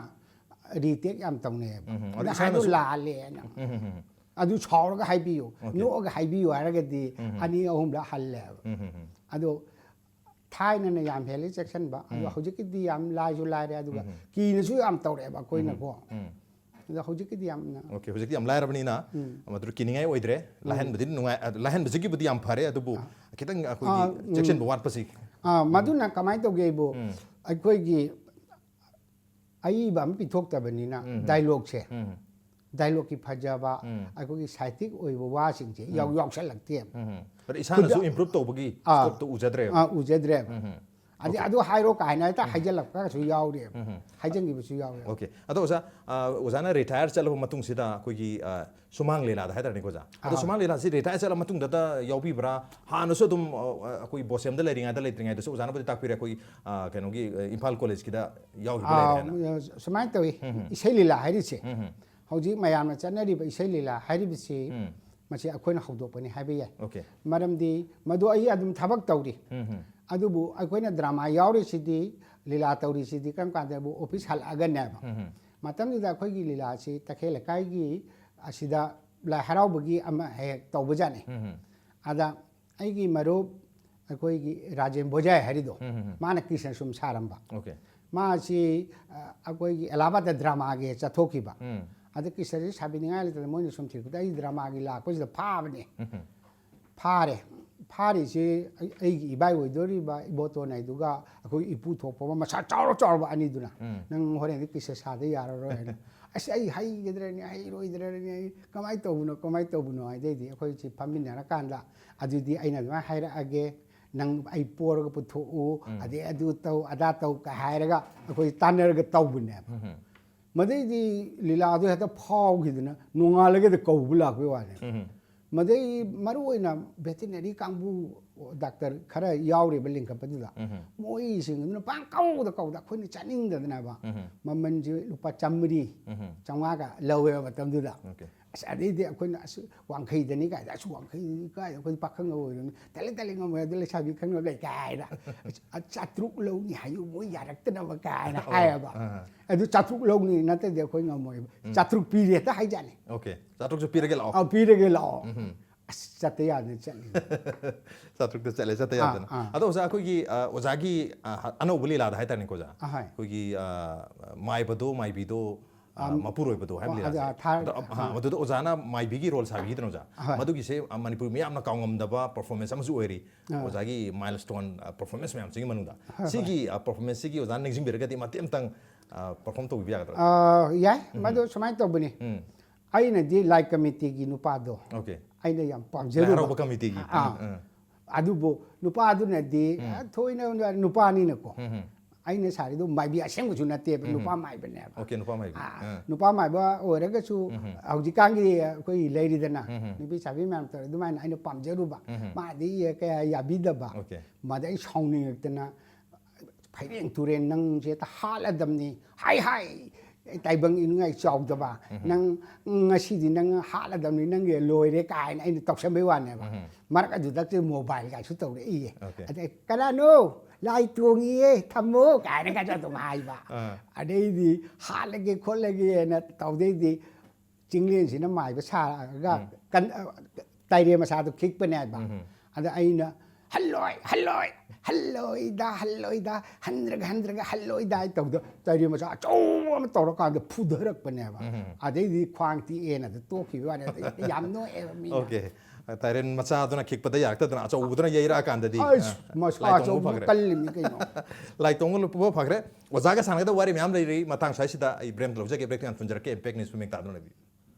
ꯔꯤꯇꯦꯛ ꯌꯥꯝ ꯇꯧꯅꯩꯌꯦꯕ꯫ ꯎꯝ, ꯎꯝ. ꯑꯗ ꯑꯗꯨ ꯍꯥꯏꯗꯣ ꯏꯁꯥꯅꯁꯨ- ꯂꯥꯜꯂꯦꯅ꯫ ꯎꯝ, ꯎꯝ, ꯎꯝ. ꯑꯗꯨ ꯁꯥꯎꯔꯒ ꯍꯥꯏꯕꯤꯌꯨ, Okay. ꯅꯣꯛꯑꯒ ꯍꯥꯏꯕꯤꯌꯨ ꯍꯥꯏꯔꯒꯗꯤ ꯎꯝ, ꯎꯝ. ꯑꯅꯤ ꯑꯍꯨꯝꯂꯛ ꯍꯜꯂꯦꯕ꯫ ꯎꯝ, ꯎꯝ, ꯎꯝ. ꯑꯗꯣ ꯊꯥꯏꯅꯅ ꯌꯥꯝ ꯍꯦꯜꯂꯤ ꯆꯦꯛꯁꯤꯟꯕ, ꯑꯗꯣ ꯎꯝ. ꯍꯧꯖꯤꯛꯀꯤꯗꯤ ꯌꯥꯝ ꯂꯥꯏꯁꯨ ꯂꯥꯏꯔꯦ, ꯑꯗꯨꯒ ꯎꯝ. ꯀꯤꯅꯁꯨ ꯌꯥꯝ ꯇꯧꯔꯛꯑꯦꯕ ꯑꯩꯈꯣꯏꯅꯀꯣ꯫ ꯎꯝ. ꯑꯗꯣ ꯍꯧꯖꯤꯛꯀꯤꯗꯤ ꯌꯥꯝꯅ Okay, ꯍꯧꯖꯤꯛꯇꯤ ꯌꯥꯝ ꯂꯥꯏꯔꯕꯅꯤꯅ ꯎꯝ. ꯃꯗꯨ ꯀꯤꯅꯤꯡꯉꯥꯏ ꯑꯣꯏꯗ꯭ꯔꯦ꯫ ꯂꯥꯏꯍꯟꯕꯗꯤ ꯅꯨꯡꯉꯥꯏ, ꯑ, ꯂꯥꯏꯍꯟꯕꯁꯤꯒꯤꯕꯨꯗꯤ ꯌꯥꯝ ꯐꯔꯦ, ꯑꯗꯨꯕꯨ ꯈꯤꯇꯪ ꯑꯩꯈꯣꯏꯒꯤ ꯑꯥ, ꯎꯝ. ꯆꯦꯛꯁꯤꯟꯕ ꯋꯥꯠꯄꯁꯤ꯫ ꯑꯥ, ꯃꯗꯨꯅ ꯀꯃꯥꯏꯅ ꯇꯧꯒꯦ ꯑꯩꯕꯨ? ꯎꯝ. ꯑꯩꯈꯣꯏꯒꯤ ꯑꯏꯕ ꯑꯃ ꯄꯤꯊꯣꯛꯇꯕꯅꯤꯅ ꯎꯝ. ꯗꯥꯏꯂꯣꯛꯁꯦ, ꯎꯝ. ꯗꯥꯏꯂꯣꯛꯀꯤ ꯐꯖꯕ, ꯎꯝ. ꯑꯩꯈꯣꯏꯒꯤ ꯁꯥꯍꯤꯇꯤꯛ ꯑꯣꯏꯕ ꯋꯥꯁꯤꯡꯁꯦ ꯌꯥꯎ ꯌꯥꯎꯁꯜꯂꯛꯇꯦꯕ꯫ ꯎꯝ. But ꯏꯁꯥꯅꯁꯨ ꯈꯨꯗ- improve ꯇꯧꯕꯒꯤ ꯑꯥ. scope ꯇꯣ ꯎꯖꯗ꯭ꯔꯦꯕ꯫ ꯑꯥ, ꯎꯖꯗ꯭ꯔꯦꯕ꯫ ꯎꯝ. ꯑꯗꯩ ꯑꯗꯨ ꯍꯥꯏꯔꯣ ꯀꯥꯏꯅ ꯍꯦꯛꯇ ꯍꯥꯏꯖꯜꯂꯛꯄꯒꯁꯨ ꯌꯥꯎꯔꯦꯕ꯫ ꯎꯝ. ꯍꯥꯏꯖꯟꯈꯤꯕꯁꯨ ꯌꯥꯎꯔꯦꯕ꯫ Okay. ꯑꯗꯣ ꯑꯣꯖꯥ, ꯑ, ꯑꯣꯖꯥꯅ retire ꯆꯠꯂꯕ ꯃꯇꯨꯡꯁꯤꯗ ꯑꯩꯈꯣꯏꯒꯤ, ꯑ, ꯁꯨꯃꯥꯡ ꯂꯤꯂꯥꯗ ꯍꯥꯏꯇꯥꯔꯦꯅꯦꯀꯣ ꯑꯣꯖꯥ꯫ ꯑꯗꯣ ꯑꯥ. ꯁꯨꯃꯥꯡ ꯂꯤꯂꯥꯁꯤ retire ꯆꯠꯂ ꯃꯇꯨꯡꯗꯇ ꯌꯥꯎꯕꯤꯕ꯭ꯔꯥ? ꯍꯥꯟꯅꯁꯨ ꯑꯗꯨꯝ, ꯑ, ꯑ, ꯑꯩꯈꯣꯏ ꯕꯣꯁꯦꯝꯗ ꯂꯩꯔꯤꯉꯩꯗ, ꯂꯩꯇ꯭ꯔꯤꯉꯩꯗꯁꯨ ꯑꯣꯖꯥꯅꯕꯨꯗꯤ ꯇꯥꯛꯄꯤꯔꯦ, ꯑꯩꯈꯣꯏ, ꯑ, ꯀꯩꯅꯣꯒꯤ, ꯑ, ꯏꯝꯐꯥꯜ ꯀꯣꯂꯦꯖꯀꯤꯗ ꯌꯥꯎꯈꯤꯕ ꯂꯩꯔꯦ ꯍꯥꯏꯅ꯫ ꯑꯥ, ꯁꯨꯃꯥꯏꯅ ꯇꯧꯏ꯫ ꯎꯝ, ꯎꯝ. ꯏꯁꯩ ꯂꯤꯂꯥ ꯍꯥꯏꯔꯤꯁꯦ, ꯎꯝ, ꯎꯝ. ꯍꯧꯖꯤꯛ ꯃꯌꯥꯝꯅ ꯆꯠꯅꯔꯤꯕ ꯏꯁꯩ ꯂꯤꯂꯥ ꯍꯥꯏꯔꯤꯕꯁꯤ, ꯎꯝ. ꯃꯁꯤ ꯑꯩꯈꯣꯏꯅ ꯍꯧꯗꯣꯛꯄꯅꯤ ꯍꯥꯏꯕ ꯌꯥꯏ꯫ Okay. ꯃꯔꯝꯗꯤ ꯃꯗꯨ ꯑꯩ ꯑꯗꯨꯝ ꯊꯕꯛ ꯇꯧꯔꯤ꯫ ꯎꯝ, ꯎꯝ. ꯑꯗꯨꯕꯨ ꯑꯩꯈꯣꯏꯅ ꯗ꯭ꯔꯃꯥ ꯌꯥꯎꯔꯤꯁꯤꯗꯤ, ꯂꯤꯂꯥ ꯇꯧꯔꯤꯁꯤꯗꯤ ꯀꯔꯝ ꯀꯥꯟꯗꯕꯨ ꯑꯣꯐꯤꯁ ꯍꯜꯂꯛꯑꯒꯅꯦꯕ꯫ ꯎꯝ, ꯎꯝ. ꯃꯇꯝꯗꯨꯗ ꯑꯩꯈꯣꯏꯒꯤ ꯂꯤꯂꯥꯁꯤ ꯇꯈꯦꯜ ꯂꯩꯀꯥꯏꯒꯤ ꯑꯁꯤꯗ ꯂꯥꯏ ꯍꯔꯥꯎꯕꯒꯤ ꯑꯃ ꯍꯦꯛ ꯍꯦꯛ ꯇꯧꯕꯖꯥꯠꯅꯤ꯫ ꯎꯝ, ꯎꯝ. ꯑꯗ ꯑꯩꯒꯤ ꯃꯔꯨꯞ ꯑꯩꯈꯣꯏꯒꯤ ꯔꯥꯖꯦꯟ ꯕꯣꯖꯥꯏ ꯍꯥꯏꯔꯤꯗꯣ, ꯎꯝ, ꯎꯝ, ꯎꯝ. ꯃꯥꯅ ꯀ꯭ꯔꯤꯁꯅ ꯁꯨꯝ ꯁꯥꯔꯝꯕ꯫ Okay. ꯃꯥꯁꯤ, ꯑ, ꯑꯩꯈꯣꯏꯒꯤ ꯑꯦꯂꯥꯍꯥꯕꯥꯗ ꯗ꯭ꯔꯃꯥꯒꯤ ꯆꯠꯊꯣꯛꯈꯤꯕ꯫ ꯎꯝ. ꯑꯗ ꯀ꯭ꯔꯤꯁꯅꯁꯤ ꯁꯥꯕꯤꯅꯤꯡꯉꯥꯏ ꯂꯩꯇꯗꯅ ꯃꯣꯏꯅ ꯁꯨꯝ ꯊꯤꯔꯛꯄꯗ ꯑꯩ ꯗ꯭ꯔꯃꯥꯒꯤ ꯂꯥꯛꯄꯁꯤꯗ ꯐꯥꯕꯅꯦ꯫ ꯎꯝ, ꯎꯝ. ꯐꯥꯔꯦ꯫ ꯐꯥꯔꯤꯁꯤ ꯑꯩ-, ꯑꯩꯒꯤ ꯏꯕꯥꯏ ꯑꯣꯏꯗꯣꯔꯤꯕ ꯏꯕꯣꯇꯣꯟ ꯍꯥꯏꯗꯨꯒ ꯑꯩꯈꯣꯏ ꯏꯄꯨ ꯊꯣꯛꯄ ꯑꯃ ꯃꯁꯥ ꯆꯥꯎꯔ ꯆꯥꯎꯔꯕ ꯑꯅꯤꯗꯨꯅ, ꯎꯝ. "ꯅꯪ ꯍꯣꯔꯦꯟꯗꯤ ꯀ꯭ꯔꯤꯁꯅ ꯁꯥꯗ ꯌꯥꯔꯔꯣꯏ" ꯍꯥꯏꯅ꯫ "ꯑꯁ, ꯑꯩ ꯍꯩꯒꯗ꯭ꯔꯅꯤ, ꯍꯩꯔꯣꯏꯗ꯭ꯔꯅꯤ, ꯑꯩ ꯀꯃꯥꯏꯅ ꯇꯧꯕꯅꯣ, ꯀꯃꯥꯏꯅ ꯇꯧꯕꯅꯣ?" ꯍꯥꯏꯗꯩꯗꯤ ꯑꯩꯈꯣꯏꯁꯤ ꯐꯝꯃꯤꯟꯅꯔꯀꯥꯟꯗ, "ꯑꯗꯨꯗꯤ ꯑꯩꯅ ꯑꯗꯨꯃꯥꯏꯅ ꯍꯥꯏꯔꯛꯑꯒꯦ, ꯅꯪ ꯑꯩ ꯄꯣꯔꯒ ꯄꯨꯊꯣꯛꯎ, ꯎꯝ. ꯑꯗꯩ ꯑꯗꯨ ꯇꯧ, ꯑꯗꯥ ꯇꯧ" ꯀ ꯍꯥꯏꯔꯒ ꯑꯩꯈꯣꯏ ꯇꯥꯟꯅꯔꯒ ꯇꯧꯕꯅꯦꯕ꯫ ꯎꯝ, ꯎꯝ. ꯃꯗꯩꯗꯤ ꯂꯤꯂꯥꯗꯣ ꯍꯦꯛꯇ ꯐꯥꯎꯈꯤꯗꯅ ꯅꯣꯡꯉꯥꯜꯂꯒꯗ ꯀꯧꯕ ꯂꯥꯛꯄꯩ ꯋꯥꯅꯦ꯫ ꯎꯝ, ꯎꯝ. ꯃꯗꯩ ꯃꯔꯨ ꯑꯣꯏꯅ ꯚꯦꯇꯤꯅꯔꯤ ꯀꯥꯡꯕꯨ ꯗꯥꯛꯇꯔ ꯈꯔ ꯌꯥꯎꯔꯦꯕ ꯂꯤꯡꯈꯠꯄꯗꯨꯗ꯫ ꯎꯝ, ꯎꯝ. ꯃꯣꯏꯁꯤꯡ ꯑꯗꯨꯅ ꯄꯥꯡ ꯀꯧꯕꯗ ꯀꯧꯕꯗ ꯑꯩꯈꯣꯏꯅ ꯆꯥꯅꯤꯡꯗꯗꯅꯕ ꯎꯝ, ꯎꯝ. ꯃꯃꯜꯁꯦ ꯂꯨꯄꯥ ꯆꯥꯃꯔꯤ, ꯎꯝ, ꯎꯝ. ꯆꯥꯝꯃꯉꯥꯒ ꯂꯧꯋꯦꯕ ꯃꯇꯝꯗꯨꯗ꯫ Okay. ꯑꯁ ꯑꯗꯩꯗꯤ ꯑꯩꯈꯣꯏꯅ ꯑꯁ ꯋꯥꯡꯈꯩꯗꯅꯤ ꯀꯥꯏꯗ, ꯑꯁ ꯋꯥꯡꯈꯩꯗꯅꯤ ꯀꯥꯏꯗ, ꯑꯩꯈꯣꯏ ꯄꯥꯈꯪ ꯑꯣꯏꯔꯕꯅꯤ, ꯇꯜꯂꯦ ꯇꯜꯂꯦ ꯉꯝꯃꯣꯏ, ꯑꯗꯨ ꯂꯩꯁꯥꯕꯤ ꯈꯪꯅꯕ ꯂꯩ ꯀꯥꯏꯅ꯫ "ꯑꯁ ꯆꯥꯇ꯭ꯔꯨꯛ ꯂꯧꯅꯤ ꯍꯥꯏꯌꯨ, ꯃꯣꯏ ꯌꯥꯔꯛꯇꯅꯕ" ꯀꯥꯏꯅ ꯍꯥꯏꯌꯦꯕ꯫ ꯑꯗꯨ ꯆꯥꯇ꯭ꯔꯨꯛ ꯂꯧꯅꯤ ꯅꯠꯇ꯭ꯔꯗꯤ ꯑꯩꯈꯣꯏ ꯉꯝꯃꯣꯏꯕ꯫ "ꯆꯥꯇ꯭ꯔꯨꯛ ꯄꯤꯔꯦ" ꯍꯦꯛꯇ ꯍꯥꯏꯖꯥꯠꯅꯤ꯫ ꯑꯣꯀꯦ, ꯆꯥꯇ꯭ꯔꯨꯛꯁꯨ ꯄꯤꯔꯒꯦ ꯂꯥꯛꯑꯣ꯫ "ꯑꯥ, ꯄꯤꯔꯒꯦ ꯂꯥꯛꯑꯣ"꯫ ꯑꯁ ꯆꯠꯇ ꯌꯥꯗꯅ ꯆꯠꯂꯤ꯫ ꯆꯥꯇ꯭ꯔꯨꯛꯇ ꯆꯠꯂꯦ, ꯆꯠꯇ ꯑꯥ, ꯌꯥꯗꯅ꯫ ꯑꯥ꯫ ꯑꯗꯣ ꯑꯣꯖꯥ, ꯑꯩꯈꯣꯏꯒꯤ ꯑ, ꯑꯣꯖꯥꯒꯤ ꯑ, ꯑꯅꯧꯕ ꯂꯤꯂꯥꯗ ꯍꯥꯏꯇꯥꯔꯦꯀꯣ ꯑꯣꯖꯥ, ꯑꯍꯣꯏ꯫ ꯑꯩꯈꯣꯏꯒꯤ ꯑ, ꯃꯥꯏꯕꯗꯣ ꯃꯥꯏꯕꯤꯗꯣ, ꯑ, ꯑꯝ, ꯃꯄꯨꯔꯣꯏꯕꯗꯣ ꯍꯥꯏꯕ ꯑꯣ, ꯂꯤꯂꯥꯁꯦ꯫ ꯑꯗ ꯊꯥꯔ-, ꯑꯗꯣ, ꯑ, ꯑꯥ꯫ ꯃꯗꯨꯗ ꯑꯣꯖꯥꯅ ꯃꯥꯏꯕꯤꯒꯤ ꯔꯣꯜ ꯁꯥꯕꯤꯈꯤꯗꯅ ꯑꯣꯖꯥ꯫ ꯑꯍꯣꯏ꯫ ꯃꯗꯨꯒꯤꯁꯦ ꯑ, ꯃꯅꯤꯄꯨꯔ ꯃꯤꯌꯥꯝꯅ ꯀꯥꯎꯉꯝꯗꯕ ꯄꯔꯐꯣꯔꯃꯦꯟꯁ ꯑꯃꯁꯨ ꯑꯣꯏꯔꯤ꯫ ꯑꯥ꯫ ꯑꯣꯖꯥꯒꯤ ꯃꯥꯏꯜꯁ꯭ꯇꯣꯟ ꯄꯔꯐꯣꯔꯃꯦꯟꯁ ꯃꯌꯥꯝꯁꯤꯒꯤ ꯃꯅꯨꯡꯗ꯫ ꯍꯣꯏ, ꯍꯣꯏ꯫ ꯁꯤꯒꯤ ꯄꯔꯐꯣꯔꯃꯦꯟꯁꯁꯤꯒꯤ ꯑꯣꯖꯥꯅ ꯅꯤꯡꯁꯤꯡꯕꯤꯔꯒꯗꯤ ꯃꯇꯦꯛ ꯑꯃꯇꯪ ꯄꯔꯐꯣꯔꯝ ꯇꯧꯕꯤꯕ ꯌꯥꯒꯗ꯭ꯔꯥ? ꯑꯥ, ꯌꯥꯏ꯫ ꯃꯗꯨ ꯁꯨꯃꯥꯏꯅ ꯇꯧꯕꯅꯤ꯫ ꯎꯝ꯫ ꯑꯩꯅꯗꯤ ꯂꯥꯏ ꯀꯃꯤꯇꯤꯒꯤ ꯅꯨꯄꯥꯗꯣ ꯑꯣꯀꯦ꯫ ꯑꯩꯅ ꯌꯥꯝ ꯂꯥꯏ ꯄꯥꯝꯖꯔꯨꯕ꯫ ꯍꯔꯥꯎꯕ ꯀꯃꯤꯇꯤꯒꯤ꯫ ꯑꯥ꯫ ꯎꯝ, ꯎꯝ꯫ ꯑꯗꯨꯕꯨ ꯅꯨꯄꯥꯗꯨꯅꯗꯤ ꯎꯝ꯫ ꯊꯣꯏꯅ ꯅꯨꯄꯥꯅꯤꯅꯀꯣ꯫ ꯎꯝ, ꯎꯝ꯫ ꯑꯩꯅ ꯁꯥꯔꯤꯗꯣ ꯃꯥꯏꯕꯤ ꯑꯁꯦꯡꯕꯁꯨ ꯅꯠꯇꯦꯕ, ꯎꯝ꯫ ꯅꯨꯄꯥ ꯃꯥꯏꯕꯅꯦꯕ꯫ ꯑꯣꯀꯦ, ꯅꯨꯄꯥ ꯃꯥꯏꯕꯤ꯫ ꯑꯥ, ꯑꯥ꯫ ꯅꯨꯄꯥ ꯃꯥꯏꯕ ꯑꯣꯏꯔꯒꯁꯨ ꯎꯝ꯫ ꯍꯧꯖꯤꯛꯀꯥꯟꯒꯤ ꯑꯩꯈꯣꯏ ꯂꯩꯔꯤꯗꯅ ꯎꯝ꯫ ꯅꯨꯄꯤ ꯁꯥꯕꯤ ꯃꯌꯥꯝ ꯇꯧꯔꯦ, ꯑꯗꯨꯃꯥꯏꯅ ꯑꯩꯅ ꯄꯥꯝꯖꯔꯨꯕ꯫ ꯎꯝ꯫ ꯃꯥꯗꯤ ꯀꯌꯥ ꯌꯥꯕꯤꯗꯕ꯫ ꯑꯣꯀꯦ꯫ ꯃꯥꯗꯤ ꯑꯩ ꯁꯥꯎꯅꯤꯡꯉꯛꯇꯅ "ꯐꯩꯔꯦꯡ ꯇꯨꯔꯦꯟ ꯅꯪꯁꯦ ꯍꯦꯛꯇ ꯍꯥꯠꯂꯗꯝꯅꯤ, ꯍꯥꯏ ꯍꯥꯏ, ꯇꯥꯏꯕꯪ ꯏꯅꯤꯡꯉꯥꯏ ꯆꯥꯎꯗꯕ, ꯅꯪ ꯉꯁꯤꯗꯤ ꯅꯪ ꯍꯥꯠꯂꯗꯝꯅꯤ, ꯅꯪꯒꯤ ꯂꯣꯏꯔꯦ" ꯀꯥꯏꯅ ꯑꯩꯅ ꯇꯧꯁꯟꯕꯩ ꯋꯥꯅꯦꯕ꯫ ꯎꯝ꯫ ꯃꯔꯛ ꯑꯗꯨꯗ ꯃꯣꯕꯥꯏꯜ ꯀꯥꯏꯁꯨ ꯇꯧꯔꯛꯏꯌꯦ꯫ ꯑꯣꯀꯦ꯫ ꯑꯗꯩ "ꯀꯅꯥꯅꯣ? ꯂꯥꯏ ꯇꯣꯡꯉꯤꯌꯦ, ꯊꯝꯃꯣ" ꯀꯥꯏꯅ ꯀꯥꯏꯁꯨ ꯑꯗꯨꯝ ꯍꯥꯏꯕ꯫ ꯑꯥ꯫ ꯑꯗꯩꯗꯤ "ꯍꯥꯠꯂꯒꯦ ꯈꯣꯠꯂꯒꯦꯅ" ꯇꯧꯗꯩꯗꯤ ꯆꯤꯡꯂꯦꯟꯁꯤꯅ ꯃꯥꯏꯕ ꯁꯥꯔꯒ ꯎꯝ꯫ ꯀꯟ-, ꯇꯥꯏꯔꯦ ꯃꯆꯥꯗꯣ ꯈꯤꯛꯄꯅꯦ ꯍꯥꯏꯕ꯫ ꯎꯝ꯫ ꯑꯗ ꯑꯩꯅ "ꯍꯜꯂꯣꯏ, ꯍꯜꯂꯣꯏ, ꯍꯜꯂꯣꯏꯗ, ꯍꯜꯂꯣꯏꯗ, ꯍꯟꯗ꯭ꯔꯒ, ꯍꯟꯗ꯭ꯔꯒ ꯍꯜꯂꯣꯏꯗ" ꯍꯥꯏ ꯇꯧꯗꯣ ꯇꯥꯏꯔꯦ ꯃꯆꯥ ꯑꯆꯧꯕ ꯑꯃ ꯇꯧꯔꯀꯥꯟꯗ ꯐꯨꯊꯔꯛꯄꯅꯦꯕ꯫ ꯎꯝ꯫ ꯑꯗꯩꯗꯤ ꯈ꯭ꯋꯥꯡ ꯇꯦꯛꯑꯦꯅ ꯑꯗꯨ ꯇꯣꯛꯈꯤꯕ ꯋꯥꯅꯤ꯫ ꯑꯗꯩ ꯌꯥꯝ ꯅꯣꯛꯑꯦꯕ ꯃꯤꯅ꯫ ꯑꯣꯀꯦ꯫ ꯇꯥꯏꯔꯦꯟ ꯃꯆꯥꯗꯨꯅ ꯈꯤꯛꯄꯗ ꯌꯥꯔꯛꯇꯗꯅ ꯑꯆꯧꯕꯗꯨꯅ ꯌꯩꯔꯛꯑꯀꯥꯟꯗꯗꯤ, ꯑꯁ, ꯑ, ꯃꯁꯥ ꯂꯥꯏ ꯇꯣꯡꯕ ꯑꯆꯧꯕ ꯐꯈ꯭ꯔꯦ꯫ ꯀꯜꯂꯤꯃꯤ ꯀꯩꯅꯣ꯫ ꯂꯥꯏ ꯇꯣꯡꯕ ꯂꯨꯞꯄ ꯐꯈ꯭ꯔꯦ꯫ ꯑꯣꯖꯥꯒ ꯁꯥꯟꯅꯒꯗꯕ ꯋꯥꯔꯤ ꯃꯌꯥꯝ ꯂꯩꯔꯤ, ꯃꯇꯥꯡ ꯁ꯭ꯋꯥꯏꯁꯤꯗ ꯑꯩ ꯕ꯭ꯔꯦꯛ ꯂꯧꯖꯒꯦ, ꯕ꯭ꯔꯦꯛꯇ ꯌꯥꯝ ꯊꯨꯟꯖꯔꯛꯀꯦ, ꯕ꯭ꯔꯦꯛ ꯅ꯭ꯌꯨꯁ ꯃꯃꯤꯡ ꯇꯥꯗꯨꯅ ꯂꯩꯕꯤꯌꯨ꯫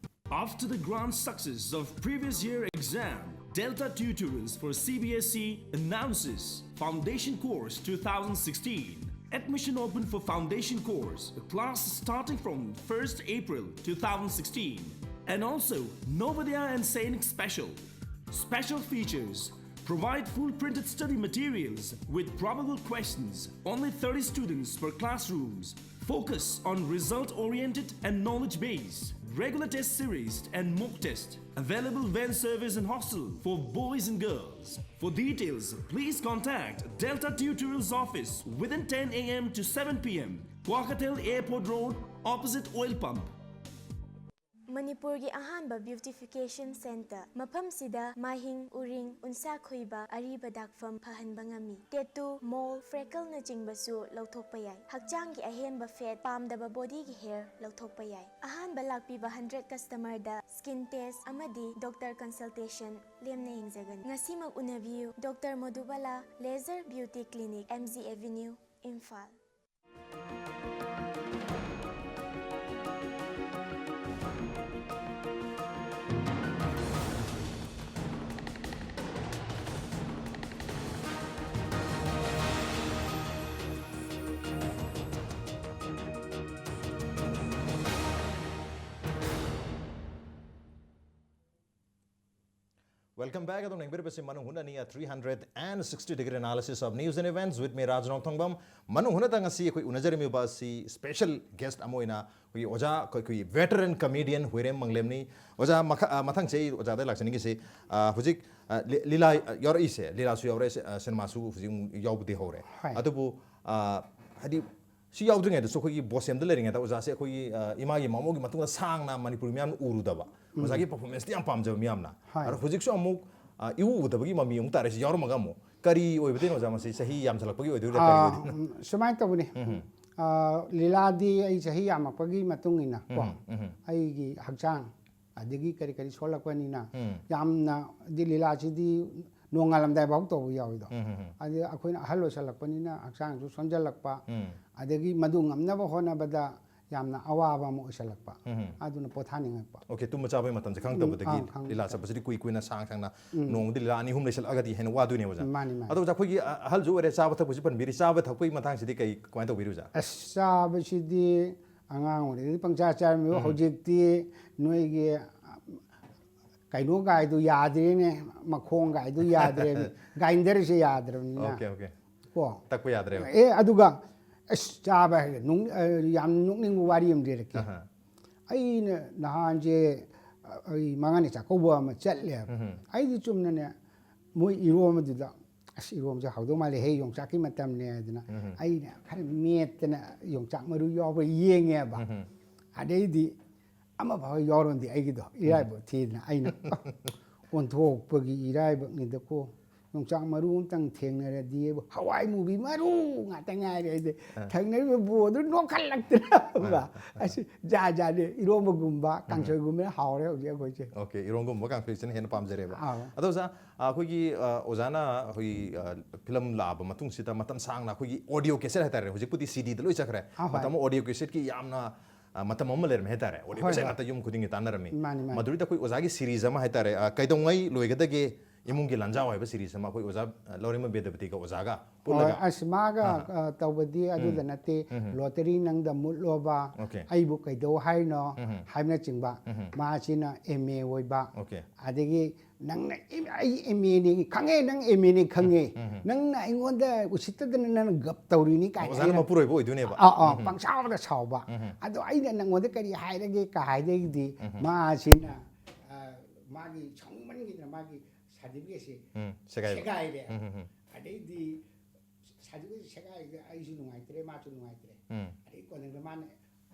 After the grand success of previous year exam, Delta Tutors for C B S E announces Foundation Course two thousand sixteen. Admission open for Foundation Course, class starting from first April two thousand sixteen. And also, Navodaya and Sainik Special. Special features: provide full printed study materials with probable questions, only thirty students per classrooms. Focus on result oriented and knowledge based. Regular test series and mock test. Available van service and hostel for boys and girls. For details, please contact Delta Tutorials office within ten a m to seven p m. Kwakeithel Airport Road, opposite oil pump. ꯃꯅꯤꯄꯨꯔꯒꯤ ꯑꯍꯥꯟꯕ beautification centre. ꯃꯐꯝꯁꯤꯗ ꯃꯥꯏꯍꯤꯡ, ꯎꯔꯤꯡ, ꯎꯟꯁꯥ ꯈꯣꯏꯕ, ꯑꯔꯤꯕ ꯗꯥꯛꯐꯝ ꯐꯍꯟꯕ ꯉꯝꯃꯤ꯫ Tattoo, ꯃꯣꯜ, ꯐ꯭ꯔꯦꯀꯜꯅꯆꯤꯡꯕꯁꯨ ꯂꯧꯊꯣꯛꯄ ꯌꯥꯏ꯫ ꯍꯛꯆꯥꯡꯒꯤ ꯑꯍꯦꯟꯕ ꯐꯦꯠ, ꯄꯥꯝꯗꯕ ꯕꯣꯗꯤꯒꯤ ꯍꯦꯌꯔ ꯂꯧꯊꯣꯛꯄ ꯌꯥꯏ꯫ ꯑꯍꯥꯟꯕ ꯂꯥꯛꯄꯤꯕ ꯍꯟꯗ꯭ꯔꯦꯠ ꯀꯁꯇꯃꯔꯗ ꯁ꯭ꯀꯤꯟ ꯇꯦꯁ ꯑꯃꯗꯤ ꯗꯣꯛꯇꯔ ꯀꯟꯁꯜꯇꯦꯁꯟ ꯂꯦꯝꯅ ꯌꯦꯡꯖꯒꯅꯤ꯫ ꯉꯁꯤꯃꯛ ꯎꯅꯕꯤꯌꯨ, doctor Madhubala laser beauty clinic, M G avenue, Imphal. Welcome back. ꯑꯗꯨꯝ ꯌꯦꯡꯕꯤꯔꯤꯕꯁꯤ ꯃꯅꯨꯡ ꯍꯨꯠꯅꯅꯤ, a three hundred and sixty degree analysis of news and events with me, ꯔꯥꯖ ꯅꯣꯡꯊꯣꯡꯕꯝ꯫ ꯃꯅꯨꯡ ꯍꯨꯠꯅꯗ ꯉꯁꯤ ꯑꯩꯈꯣꯏ ꯎꯅꯖꯔꯝꯃꯤꯕ ꯑꯁꯤ special guest ꯑꯃ ꯑꯣꯏꯅ ꯑꯩꯈꯣꯏꯒꯤ ꯑꯣꯖꯥ, ꯑꯩꯈꯣꯏ, ꯑꯩꯈꯣꯏꯒꯤ veteran comedian ꯍꯨꯏꯔꯦꯝ ꯃꯪꯂꯦꯝꯅꯤ꯫ ꯑꯣꯖꯥ, ꯃꯈꯥ-, ꯑ, ꯃꯊꯪꯁꯦ ꯑꯩ ꯑꯣꯖꯥꯗ ꯂꯥꯛꯆꯅꯤꯡꯉꯤꯁꯤ, ꯑ, ꯍꯧꯖꯤꯛ, ꯑ, ꯂꯤ-, ꯂꯤꯂꯥ, ꯑ, ꯌꯥꯎꯔꯛꯏꯁꯦ, ꯂꯤꯂꯥꯁꯨ ꯌꯥꯎꯔꯛꯑꯦ, ꯁꯤ-, ꯑ, ꯁꯤꯅꯦꯃꯥꯁꯨ ꯍꯧꯖꯤꯛ ꯑꯃꯨꯛ ꯌꯥꯎꯕꯗꯤ ꯍꯧꯔꯦ꯫ ꯍꯣꯏ꯫ ꯑꯗꯨꯕꯨ, ꯑ, ꯍꯥꯏꯗꯤ, ꯁꯤ ꯌꯥꯎꯗ꯭ꯔꯤꯉꯩꯗꯁꯨ ꯑꯩꯈꯣꯏꯒꯤ ꯕꯣꯁꯦꯝꯗ ꯂꯩꯔꯤꯉꯩꯗ ꯑꯣꯖꯥꯁꯦ ꯑꯩꯈꯣꯏꯒꯤ, ꯑ, ꯏꯃꯥꯒꯤ ꯃꯃꯣꯒꯤ ꯃꯇꯨꯡꯗ ꯁꯥꯡꯅ ꯃꯅꯤꯄꯨꯔꯤ ꯃꯤꯌꯥꯝꯅ ꯎꯔꯨꯗꯕ, ꯑꯣꯖꯥꯒꯤ performanceꯇꯤ ꯌꯥꯝ ꯄꯥꯝꯖꯕ ꯃꯤꯌꯥꯝꯅ꯫ ꯍꯣꯏ꯫ ꯑꯗꯣ ꯍꯧꯖꯤꯛꯁꯨ ꯑꯃꯨꯛ, ꯑ, ꯏꯎ ꯎꯗꯕꯒꯤ ꯃꯃꯤ ꯑꯃꯨꯛ ꯇꯥꯔꯦ꯫ ꯁꯤ ꯌꯥꯎꯔꯝꯃꯒ ꯑꯃꯨꯛ ꯀꯔꯤ ꯑꯣꯏꯕꯗꯣꯏꯅꯣ ꯑꯣꯖꯥ? ꯃꯁꯤ ꯆꯍꯤ ꯌꯥꯝꯁꯜꯂꯛꯄꯒꯤ ꯑꯣꯏꯗꯣꯏꯔꯥ, ꯀꯔꯤ ꯑꯥ, ꯑꯣꯏꯗꯣꯏꯅꯣ? ꯎꯝ, ꯁꯨꯃꯥꯏꯅ ꯇꯧꯕꯅꯤ꯫ ꯎꯝ꯫ ꯑꯥ, ꯂꯤꯂꯥꯗꯤ ꯑꯩ ꯆꯍꯤ ꯌꯥꯝꯃꯛꯄꯒꯤ ꯃꯇꯨꯡ ꯏꯟꯅ ꯀꯣ, ꯎꯝ, ꯎꯝ꯫ ꯑꯩꯒꯤ ꯍꯛꯆꯥꯡ ꯑꯗꯒꯤ ꯀꯔꯤ ꯀꯔꯤ ꯁꯣꯜꯂꯛꯄꯅꯤꯅ ꯎꯝ꯫ ꯌꯥꯝꯅꯗꯤ ꯂꯤꯂꯥꯁꯤꯗꯤ ꯅꯣꯡꯉꯥꯜꯂꯝꯗꯥꯏ ꯐꯥꯎ ꯇꯧꯕ ꯌꯥꯎꯋꯤꯗꯣ꯫ ꯎꯝ, ꯎꯝ, ꯎꯝ꯫ ꯑꯗꯨ ꯑꯩꯈꯣꯏꯅ ꯑꯍꯜ ꯑꯣꯏꯁꯜꯂꯛꯄꯅꯤꯅ ꯍꯛꯆꯥꯡꯁꯨ ꯁꯣꯟꯖꯜꯂꯛꯄ, ꯎꯝ꯫ ꯑꯗꯒꯤ ꯃꯗꯨ ꯉꯝꯅꯕ ꯍꯣꯠꯅꯕꯗ ꯌꯥꯝꯅ ꯑꯋꯥꯕ ꯑꯃ ꯑꯣꯏꯁꯜꯂꯛꯄ꯫ ꯎꯝ꯫ ꯑꯗꯨꯅ ꯄꯣꯊꯥꯅꯤꯡꯉꯛꯄ꯫ Okay, ꯇꯨꯝꯕ ꯆꯥꯕꯒꯤ ꯃꯇꯝꯁꯦ ꯈꯪꯗꯕꯗꯒꯤ ꯑꯥ, ꯈꯪꯗꯕ꯫ ꯂꯤꯂꯥ ꯆꯠꯄꯁꯤꯗꯤ ꯀꯨꯏ ꯀꯨꯏꯅ ꯁꯥꯡ ꯁꯥꯡꯅ ꯅꯣꯡꯃꯗꯤ ꯂꯤꯂꯥ ꯑꯅꯤ ꯑꯍꯨꯝ ꯂꯩꯁꯜꯂꯛꯑꯒꯗꯤ ꯍꯦꯟꯅ ꯋꯥꯗꯣꯏꯅꯦꯕ ꯑꯣꯖꯥ꯫ ꯃꯥꯅꯤ, ꯃꯥꯅꯤ꯫ ꯑꯗꯣ ꯑꯣꯖꯥ, ꯑꯩꯈꯣꯏꯒꯤ, ꯑ, ꯑꯍꯜꯁꯨ ꯑꯣꯏꯔꯦ, ꯆꯥꯕ ꯊꯛꯄꯒꯤꯁꯨ ꯄꯟꯕꯤꯔꯤ, ꯆꯥꯕ ꯊꯛꯄꯒꯤ ꯃꯇꯥꯡꯁꯤꯗꯤ ꯀꯩ, ꯀꯃꯥꯏꯅ ꯇꯧꯕꯤꯔꯤ ꯑꯣꯖꯥ? ꯑꯁ, ꯆꯥꯕꯁꯤꯗꯤ ꯑꯉꯥꯡ ꯑꯣꯏꯔꯤꯉꯩꯗꯗꯤ ꯄꯪꯆꯥ ꯆꯥꯔꯝꯃꯤꯕ, ꯍꯧꯖꯤꯛꯇꯤ ꯅꯣꯏꯒꯤ, ꯑ, ꯀꯩꯅꯣ ꯒꯥꯏꯗꯨ ꯌꯥꯗ꯭ꯔꯦꯅꯦ, ꯃꯈꯣꯡ ꯒꯥꯏꯗꯨ ꯌꯥꯗ꯭ꯔꯦꯅꯦ, ꯒ꯭ꯔꯥꯏꯟꯗꯔꯁꯦ ꯌꯥꯗ꯭ꯔꯕꯅꯤꯅ꯫ Okay, okay. ꯀꯣ꯫ ꯇꯛꯄ ꯌꯥꯗ꯭ꯔꯦꯕ꯫ ꯑꯦ, ꯑꯗꯨꯒ ꯑꯁ, ꯆꯥꯕ ꯍꯥꯏꯔꯒ ꯅꯣꯛ-, ꯑ, ꯌꯥꯝ ꯅꯣꯛꯅꯤꯡꯕ ꯋꯥꯔꯤ ꯑꯃ ꯂꯤꯔꯛꯀꯦ꯫ ꯑꯍ꯫ ꯑꯩꯅ ꯅꯍꯥꯟꯁꯦ ꯑꯩ ꯃꯉꯥꯅꯤ ꯆꯥꯛꯀꯧꯕ ꯑꯃ ꯆꯠꯂꯦꯕ꯫ ꯑꯩꯗꯤ ꯆꯨꯝꯅꯅꯦ ꯃꯣꯏ ꯏꯔꯣꯝꯕꯗꯨꯗ, "ꯑꯁ, ꯏꯔꯣꯝꯕꯁꯦ ꯍꯥꯎꯗꯧ ꯃꯥꯜꯂꯦ, ꯍꯦ, ꯌꯣꯡꯆꯥꯛꯀꯤ ꯃꯇꯝꯅꯦ" ꯍꯥꯏꯗꯅ ꯑꯩꯅ ꯈꯔ ꯃꯦꯠꯇꯅ ꯌꯣꯡꯆꯥꯛ ꯃꯔꯨ ꯌꯥꯎꯕ꯭ꯔꯥ ꯌꯦꯡꯉꯦꯕ꯫ ꯑꯗꯩꯗꯤ ꯑꯃꯐꯥꯎ ꯌꯥꯎꯔꯝꯗꯦ ꯑꯩꯒꯤꯗꯣ, ꯏꯔꯥꯏꯕꯛ ꯊꯤꯗꯅ ꯑꯩꯅ ꯑꯣꯟꯊꯣꯛꯄꯒꯤ ꯏꯔꯥꯏꯕꯛꯅꯤꯗꯀꯣ꯫ ꯌꯣꯡꯆꯥꯛ ꯃꯔꯨ ꯑꯃꯇꯪ ꯊꯦꯡꯅꯔꯗꯤ ꯍꯋꯥꯏ ꯃꯨꯕꯤ ꯃꯔꯨ ꯉꯥꯛꯇ ꯉꯥꯏꯔꯦ꯫ ꯑꯩꯗꯤ ꯊꯪꯅꯔꯤꯕ ꯕꯣꯗꯨ ꯅꯣꯛꯈꯠꯂꯛꯇꯅ ꯑꯁꯤ ꯖꯥꯠ ꯖꯥꯠꯅꯤ꯫ ꯏꯔꯣꯝꯕꯒꯨꯝꯕ ꯀꯥꯡꯁꯣꯏꯒꯨꯝꯕꯅ ꯍꯥꯎꯔꯦ ꯍꯧꯖꯤꯛ ꯑꯩꯈꯣꯏꯁꯦ꯫ ꯑꯣꯀꯦ, ꯏꯔꯣꯝꯕꯒꯨꯝꯕ ꯀꯥꯡꯁꯣꯏꯁꯤꯅ ꯍꯦꯟꯅ ꯄꯥꯝꯖꯔꯦꯕ꯫ ꯑꯥꯎ꯫ ꯑꯗꯣ ꯑꯣꯖꯥ, ꯑꯩꯈꯣꯏꯒꯤ ꯑ, ꯑꯣꯖꯥꯅ ꯑꯩꯈꯣꯏꯒꯤ ꯐꯤꯂꯝ ꯂꯥꯛꯑꯕ ꯃꯇꯨꯡꯁꯤꯗ ꯃꯇꯝ ꯁꯥꯡꯅ ꯑꯩꯈꯣꯏꯒꯤ ꯑꯣꯗꯤꯑꯣ ꯀꯦꯁꯦꯠ ꯍꯥꯏꯇꯥꯔꯦ, ꯍꯧꯖꯤꯛꯄꯨꯗꯤ ꯁꯤꯗꯤꯗ ꯂꯣꯏ ꯆꯠꯈ꯭ꯔꯦ꯫ ꯑꯥ, ꯍꯣꯏ꯫ ꯃꯇꯝ ꯑꯃ ꯑꯣꯗꯤꯑꯣ ꯀꯦꯁꯦꯠꯀꯤ ꯌꯥꯝꯅ ꯑ, ꯃꯇꯝ ꯑꯃ ꯂꯩꯔꯝꯃꯦ ꯍꯥꯏꯇꯥꯔꯦ, ꯑꯣꯗꯤꯑꯣ ꯍꯣꯏ, ꯀꯦꯁꯦꯠ ꯍꯣꯏ꯫ ꯉꯥꯛꯇ ꯌꯨꯝ ꯈꯨꯗꯤꯡꯒꯤ ꯇꯥꯟꯅꯔꯝꯃꯤ꯫ ꯃꯥꯅꯤ, ꯃꯥꯅꯤ꯫ ꯃꯗꯨꯗ ꯑꯩꯈꯣꯏ ꯑꯣꯖꯥꯒꯤ ꯁꯤꯔꯤꯁ ꯑꯃ ꯍꯥꯏꯇꯥꯔꯦ, ꯑ, ꯀꯩꯗꯧꯉꯩ ꯂꯣꯏꯒꯗꯒꯦ ꯏꯃꯨꯡꯒꯤ ꯂꯥꯟꯖꯥꯎ ꯍꯥꯏꯕ ꯁꯤꯔꯤꯁ ꯑꯃ ꯑꯩꯈꯣꯏ ꯑꯣꯖꯥ ꯑ, ꯂꯧꯔꯦꯝꯕꯝ ꯕꯦꯗꯄꯇꯤꯒ ꯑꯣꯖꯥꯒ ꯍꯣꯏ, ꯄꯨꯜꯂꯒ꯫ ꯑꯁ, ꯃꯥꯒ ꯑ, ꯇꯧꯕꯗꯤ ꯑꯗꯨꯗ ꯅꯠꯇꯦ꯫ ꯂꯣꯇꯔꯤ ꯅꯪꯗ ꯃꯨꯠꯂꯣꯕ, ꯑꯣꯀꯦ꯫ ꯑꯩꯕꯨ ꯀꯩꯗꯧ ꯍꯥꯏꯅꯣ ꯍꯥꯏꯕꯅꯆꯤꯡꯕ꯫ ꯃꯥꯁꯤꯅ ꯑꯦꯝ ꯑꯦ ꯑꯣꯏꯕ꯫ ꯑꯣꯀꯦ꯫ ꯑꯗꯒꯤ ꯅꯪꯅ ꯑꯩ ꯑꯦꯝ ꯑꯦꯅꯤ ꯈꯪꯉꯦ, ꯅꯪ ꯑꯦꯝ ꯑꯦꯅꯤ ꯈꯪꯉꯦ, ꯅꯪꯅ ꯑꯩꯉꯣꯟꯗ ꯎꯁꯤꯠꯇꯗꯅ ꯅꯪꯅ ꯒꯞ ꯇꯧꯔꯤꯅꯤ ꯀꯥꯏꯅ ꯑꯣꯖꯥꯅ ꯑꯩꯅ ꯃꯄꯨꯔꯣꯏꯕ ꯑꯣꯏꯗꯣꯏꯅꯦꯕ꯫ ꯑꯥ, ꯑꯥ, ꯄꯪꯁꯥꯎꯗ ꯁꯥꯎꯕ꯫ ꯑꯗꯣ ꯑꯩꯅ ꯅꯪꯉꯣꯟꯗ ꯀꯔꯤ ꯍꯥꯏꯔꯒꯦ ꯀ ꯍꯥꯏꯗꯒꯤꯗꯤ ꯃꯥꯁꯤꯅ, ꯑ, ꯃꯥꯒꯤ ꯁꯥꯎꯅꯤꯡꯃꯟꯈꯤꯗꯅ ꯃꯥꯒꯤ ꯁꯥꯔꯇꯤꯐꯤꯀꯦꯠꯁꯦ ꯎꯝ, ꯁꯦꯒꯥꯏꯕ꯫ ꯁꯦꯒꯥꯏꯔꯦ꯫ ꯎꯝ, ꯎꯝ, ꯎꯝ꯫ ꯑꯗꯩꯗꯤ ꯁꯥꯔꯇꯤꯐꯤꯀꯦꯠ ꯁꯦꯒꯥꯏꯔꯤꯗ ꯑꯩꯁꯨ ꯅꯨꯡꯉꯥꯏꯇ꯭ꯔꯦ, ꯃꯥꯁꯨ ꯅꯨꯡꯉꯥꯏꯇ꯭ꯔꯦ꯫ ꯎꯝ꯫ ꯑꯗꯩ ꯀꯣꯟꯅ ꯃꯥꯅ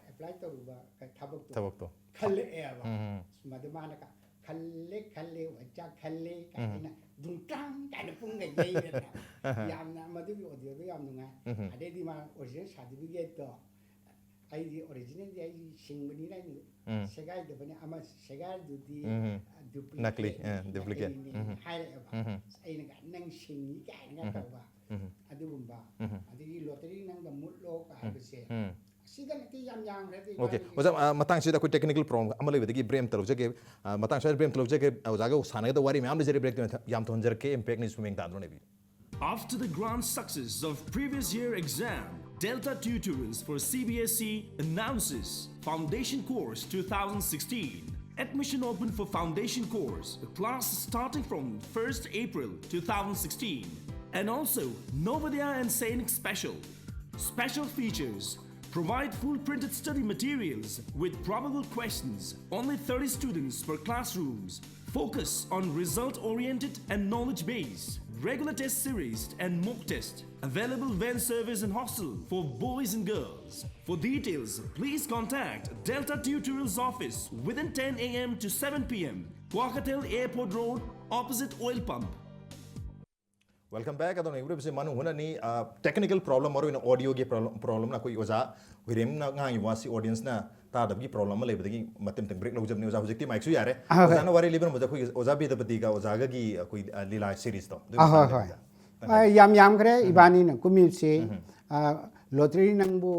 ꯑꯦꯄ꯭ꯂꯥꯏ ꯇꯧꯔꯨꯕ ꯀ-, ꯊꯕꯛꯇꯣ ꯊꯕꯛꯇꯣ꯫ ꯈꯜꯂꯛꯑꯦꯕ꯫ ꯎꯝ, ꯎꯝ꯫ ꯃꯗꯨ ꯃꯥꯅ ꯀ-, "ꯈꯜꯂꯦ, ꯈꯜꯂꯦ, ꯑꯣꯖꯥ ꯈꯜꯂꯦ" ꯀꯥꯏꯅ ꯗꯨꯡꯇ꯭ꯔꯥꯡ ꯀꯥꯏꯅ ꯄꯨꯡꯒ ꯌꯩꯗꯅ꯫ ꯌꯥꯝꯅ ꯃꯗꯨꯒꯤ ꯑꯣꯗꯤꯑꯣꯗꯣ ꯌꯥꯝ ꯅꯨꯡꯉꯥꯏ꯫ ꯑꯗꯩꯗꯤ ꯃꯥ ꯑꯣꯔꯤꯖꯤꯅꯦꯜ ꯁꯥꯔꯇꯤꯐꯤꯀꯦꯠꯇꯣ, ꯑꯩꯗꯤ ꯑꯣꯔꯤꯖꯤꯅꯦꯜꯗꯤ ꯑꯩ ꯁꯤꯡꯕꯅꯤꯅ ꯑꯩꯅ ꯎꯝ꯫ ꯁꯦꯒꯥꯏꯗꯕꯅꯤ, ꯑꯃ ꯁꯦꯒꯥꯏꯗꯨꯗꯤ, ꯎꯝ꯫ ꯑ, ꯗꯨꯄ꯭ꯂꯤꯀꯦꯠ, ꯅꯀꯂꯤ, ꯑ, ꯗꯨꯄ꯭ꯂꯤꯀꯦꯠ꯫ ꯅꯀꯂꯤꯅꯤ ꯎꯝ꯫ ꯍꯥꯏꯔꯛꯑꯦꯕ꯫ ꯎꯝ꯫ ꯑꯩꯅ ꯀ-, "ꯅꯪ ꯁꯤꯡꯉꯤ" ꯀꯥꯏꯅꯒ ꯇꯧꯕ꯫ ꯎꯝ꯫ ꯑꯗꯨꯒꯨꯝꯕ꯫ ꯎꯝ꯫ ꯑꯗꯒꯤ ꯂꯣꯇꯔꯤ ꯅꯪꯗ ꯃꯨꯠꯂꯣ ꯀ ꯍꯥꯏꯕꯁꯦ꯫ ꯎꯝ꯫ ꯁꯤꯗ ꯅꯠꯇꯦ, ꯌꯥꯝ ꯌꯥꯝꯈ꯭ꯔꯦ ꯑꯗꯨ ꯑꯣꯀꯦ, ꯏꯕꯥꯅꯤꯒꯤ꯫ ꯑꯣꯖꯥ, ꯑ, ꯃꯇꯥꯡꯁꯤꯗ ꯑꯩꯈꯣꯏ ꯇꯦꯛꯅꯤꯀꯦꯜ ꯄ꯭ꯔꯣꯕ꯭ꯂꯦꯝ ꯑꯃ ꯂꯩꯕꯗꯒꯤ ꯕ꯭ꯔꯦꯛ ꯑꯃ ꯂꯧꯖꯒꯦ꯫ ꯑ, ꯃꯇꯥꯡꯁꯤꯗ ꯕ꯭ꯔꯦꯛ ꯑꯃ ꯂꯧꯖꯒꯦ꯫ ꯑꯣꯖꯥꯒ ꯁꯥꯟꯅꯒꯗꯕ ꯋꯥꯔꯤ ꯃꯌꯥꯝ ꯂꯩꯖꯔꯤ, ꯕ꯭ꯔꯦꯛꯇꯨ ꯌꯥꯝ ꯊꯨꯍꯟꯖꯔꯛꯀꯦ꯫ ꯏꯝꯄꯦꯛ ꯅ꯭ꯌꯨꯁ ꯃꯤꯠꯌꯦꯡ ꯇꯥꯗꯨꯅ ꯂꯩꯕꯤꯌꯨ꯫ After the grand success of previous year exam, Delta Tutors for C B S E announces Foundation Course two thousand sixteen. Admission open for Foundation Course, class starting from first April two thousand sixteen. And also, Navodaya and Sainik Special. Special features: Provide full printed study materials with probable questions. Only thirty students per classrooms. Focus on result oriented and knowledge based. Regular test series and mock test. Available van service and hostel for boys and girls. For details, please contact Delta Tutorials office within ten a m to seven p m. Kwakeithel Airport Road, opposite oil pump. Welcome back. ꯑꯗꯣ ꯌꯦꯡꯕꯤꯔꯤꯕꯁꯤ ꯃꯅꯨꯡ ꯍꯨꯠꯅꯅꯤ꯫ Technical problem, ꯃꯔꯨꯑꯣꯏꯅ ꯑꯣꯗꯤꯑꯣꯒꯤ ꯄ꯭ꯔꯣꯕ꯭ꯂꯦꯝꯅ ꯑꯩꯈꯣꯏ ꯑꯣꯖꯥ ꯍꯨꯏꯔꯦꯝꯅ ꯉꯥꯡꯉꯤꯕ ꯋꯥꯁꯤ ꯑꯣꯗꯤꯌꯦꯟꯁꯅ ꯇꯥꯗꯕꯒꯤ problem ꯑꯃ ꯂꯩꯕꯗꯒꯤ ꯃꯇꯦꯡ ꯃꯇꯦꯡ break ꯂꯧꯖꯕꯅꯤ꯫ ꯑꯣꯖꯥ, ꯍꯧꯖꯤꯛꯇꯤ ꯃꯥꯏꯛꯁꯨ ꯌꯥꯔꯦ꯫ ꯑꯍꯣꯏ꯫ ꯑꯣꯖꯥꯅ ꯋꯥꯔꯤ ꯂꯤꯕꯤꯔꯝꯕꯗ ꯑꯩꯈꯣꯏꯒꯤ ꯑꯣꯖꯥ ꯕꯤꯗ꯭ꯌꯥꯄꯇꯤꯒ ꯑꯣꯖꯥꯒꯒꯤ ꯑꯩꯈꯣꯏ ꯑ, ꯂꯤꯂꯥ ꯁꯤꯔꯤꯁꯇꯣ ꯑꯗꯨꯒꯤ ꯑꯍꯣꯏ, ꯃꯇꯥꯡꯗ ꯍꯣꯏ꯫ ꯈꯤꯇꯪ ꯑ, ꯌꯥꯝ ꯌꯥꯝꯈ꯭ꯔꯦ ꯏꯕꯥꯅꯤꯅ ꯀꯨꯝꯃꯤꯕꯁꯤ꯫ ꯑ, ꯂꯣꯇ꯭ꯔꯤ ꯅꯪꯕꯨ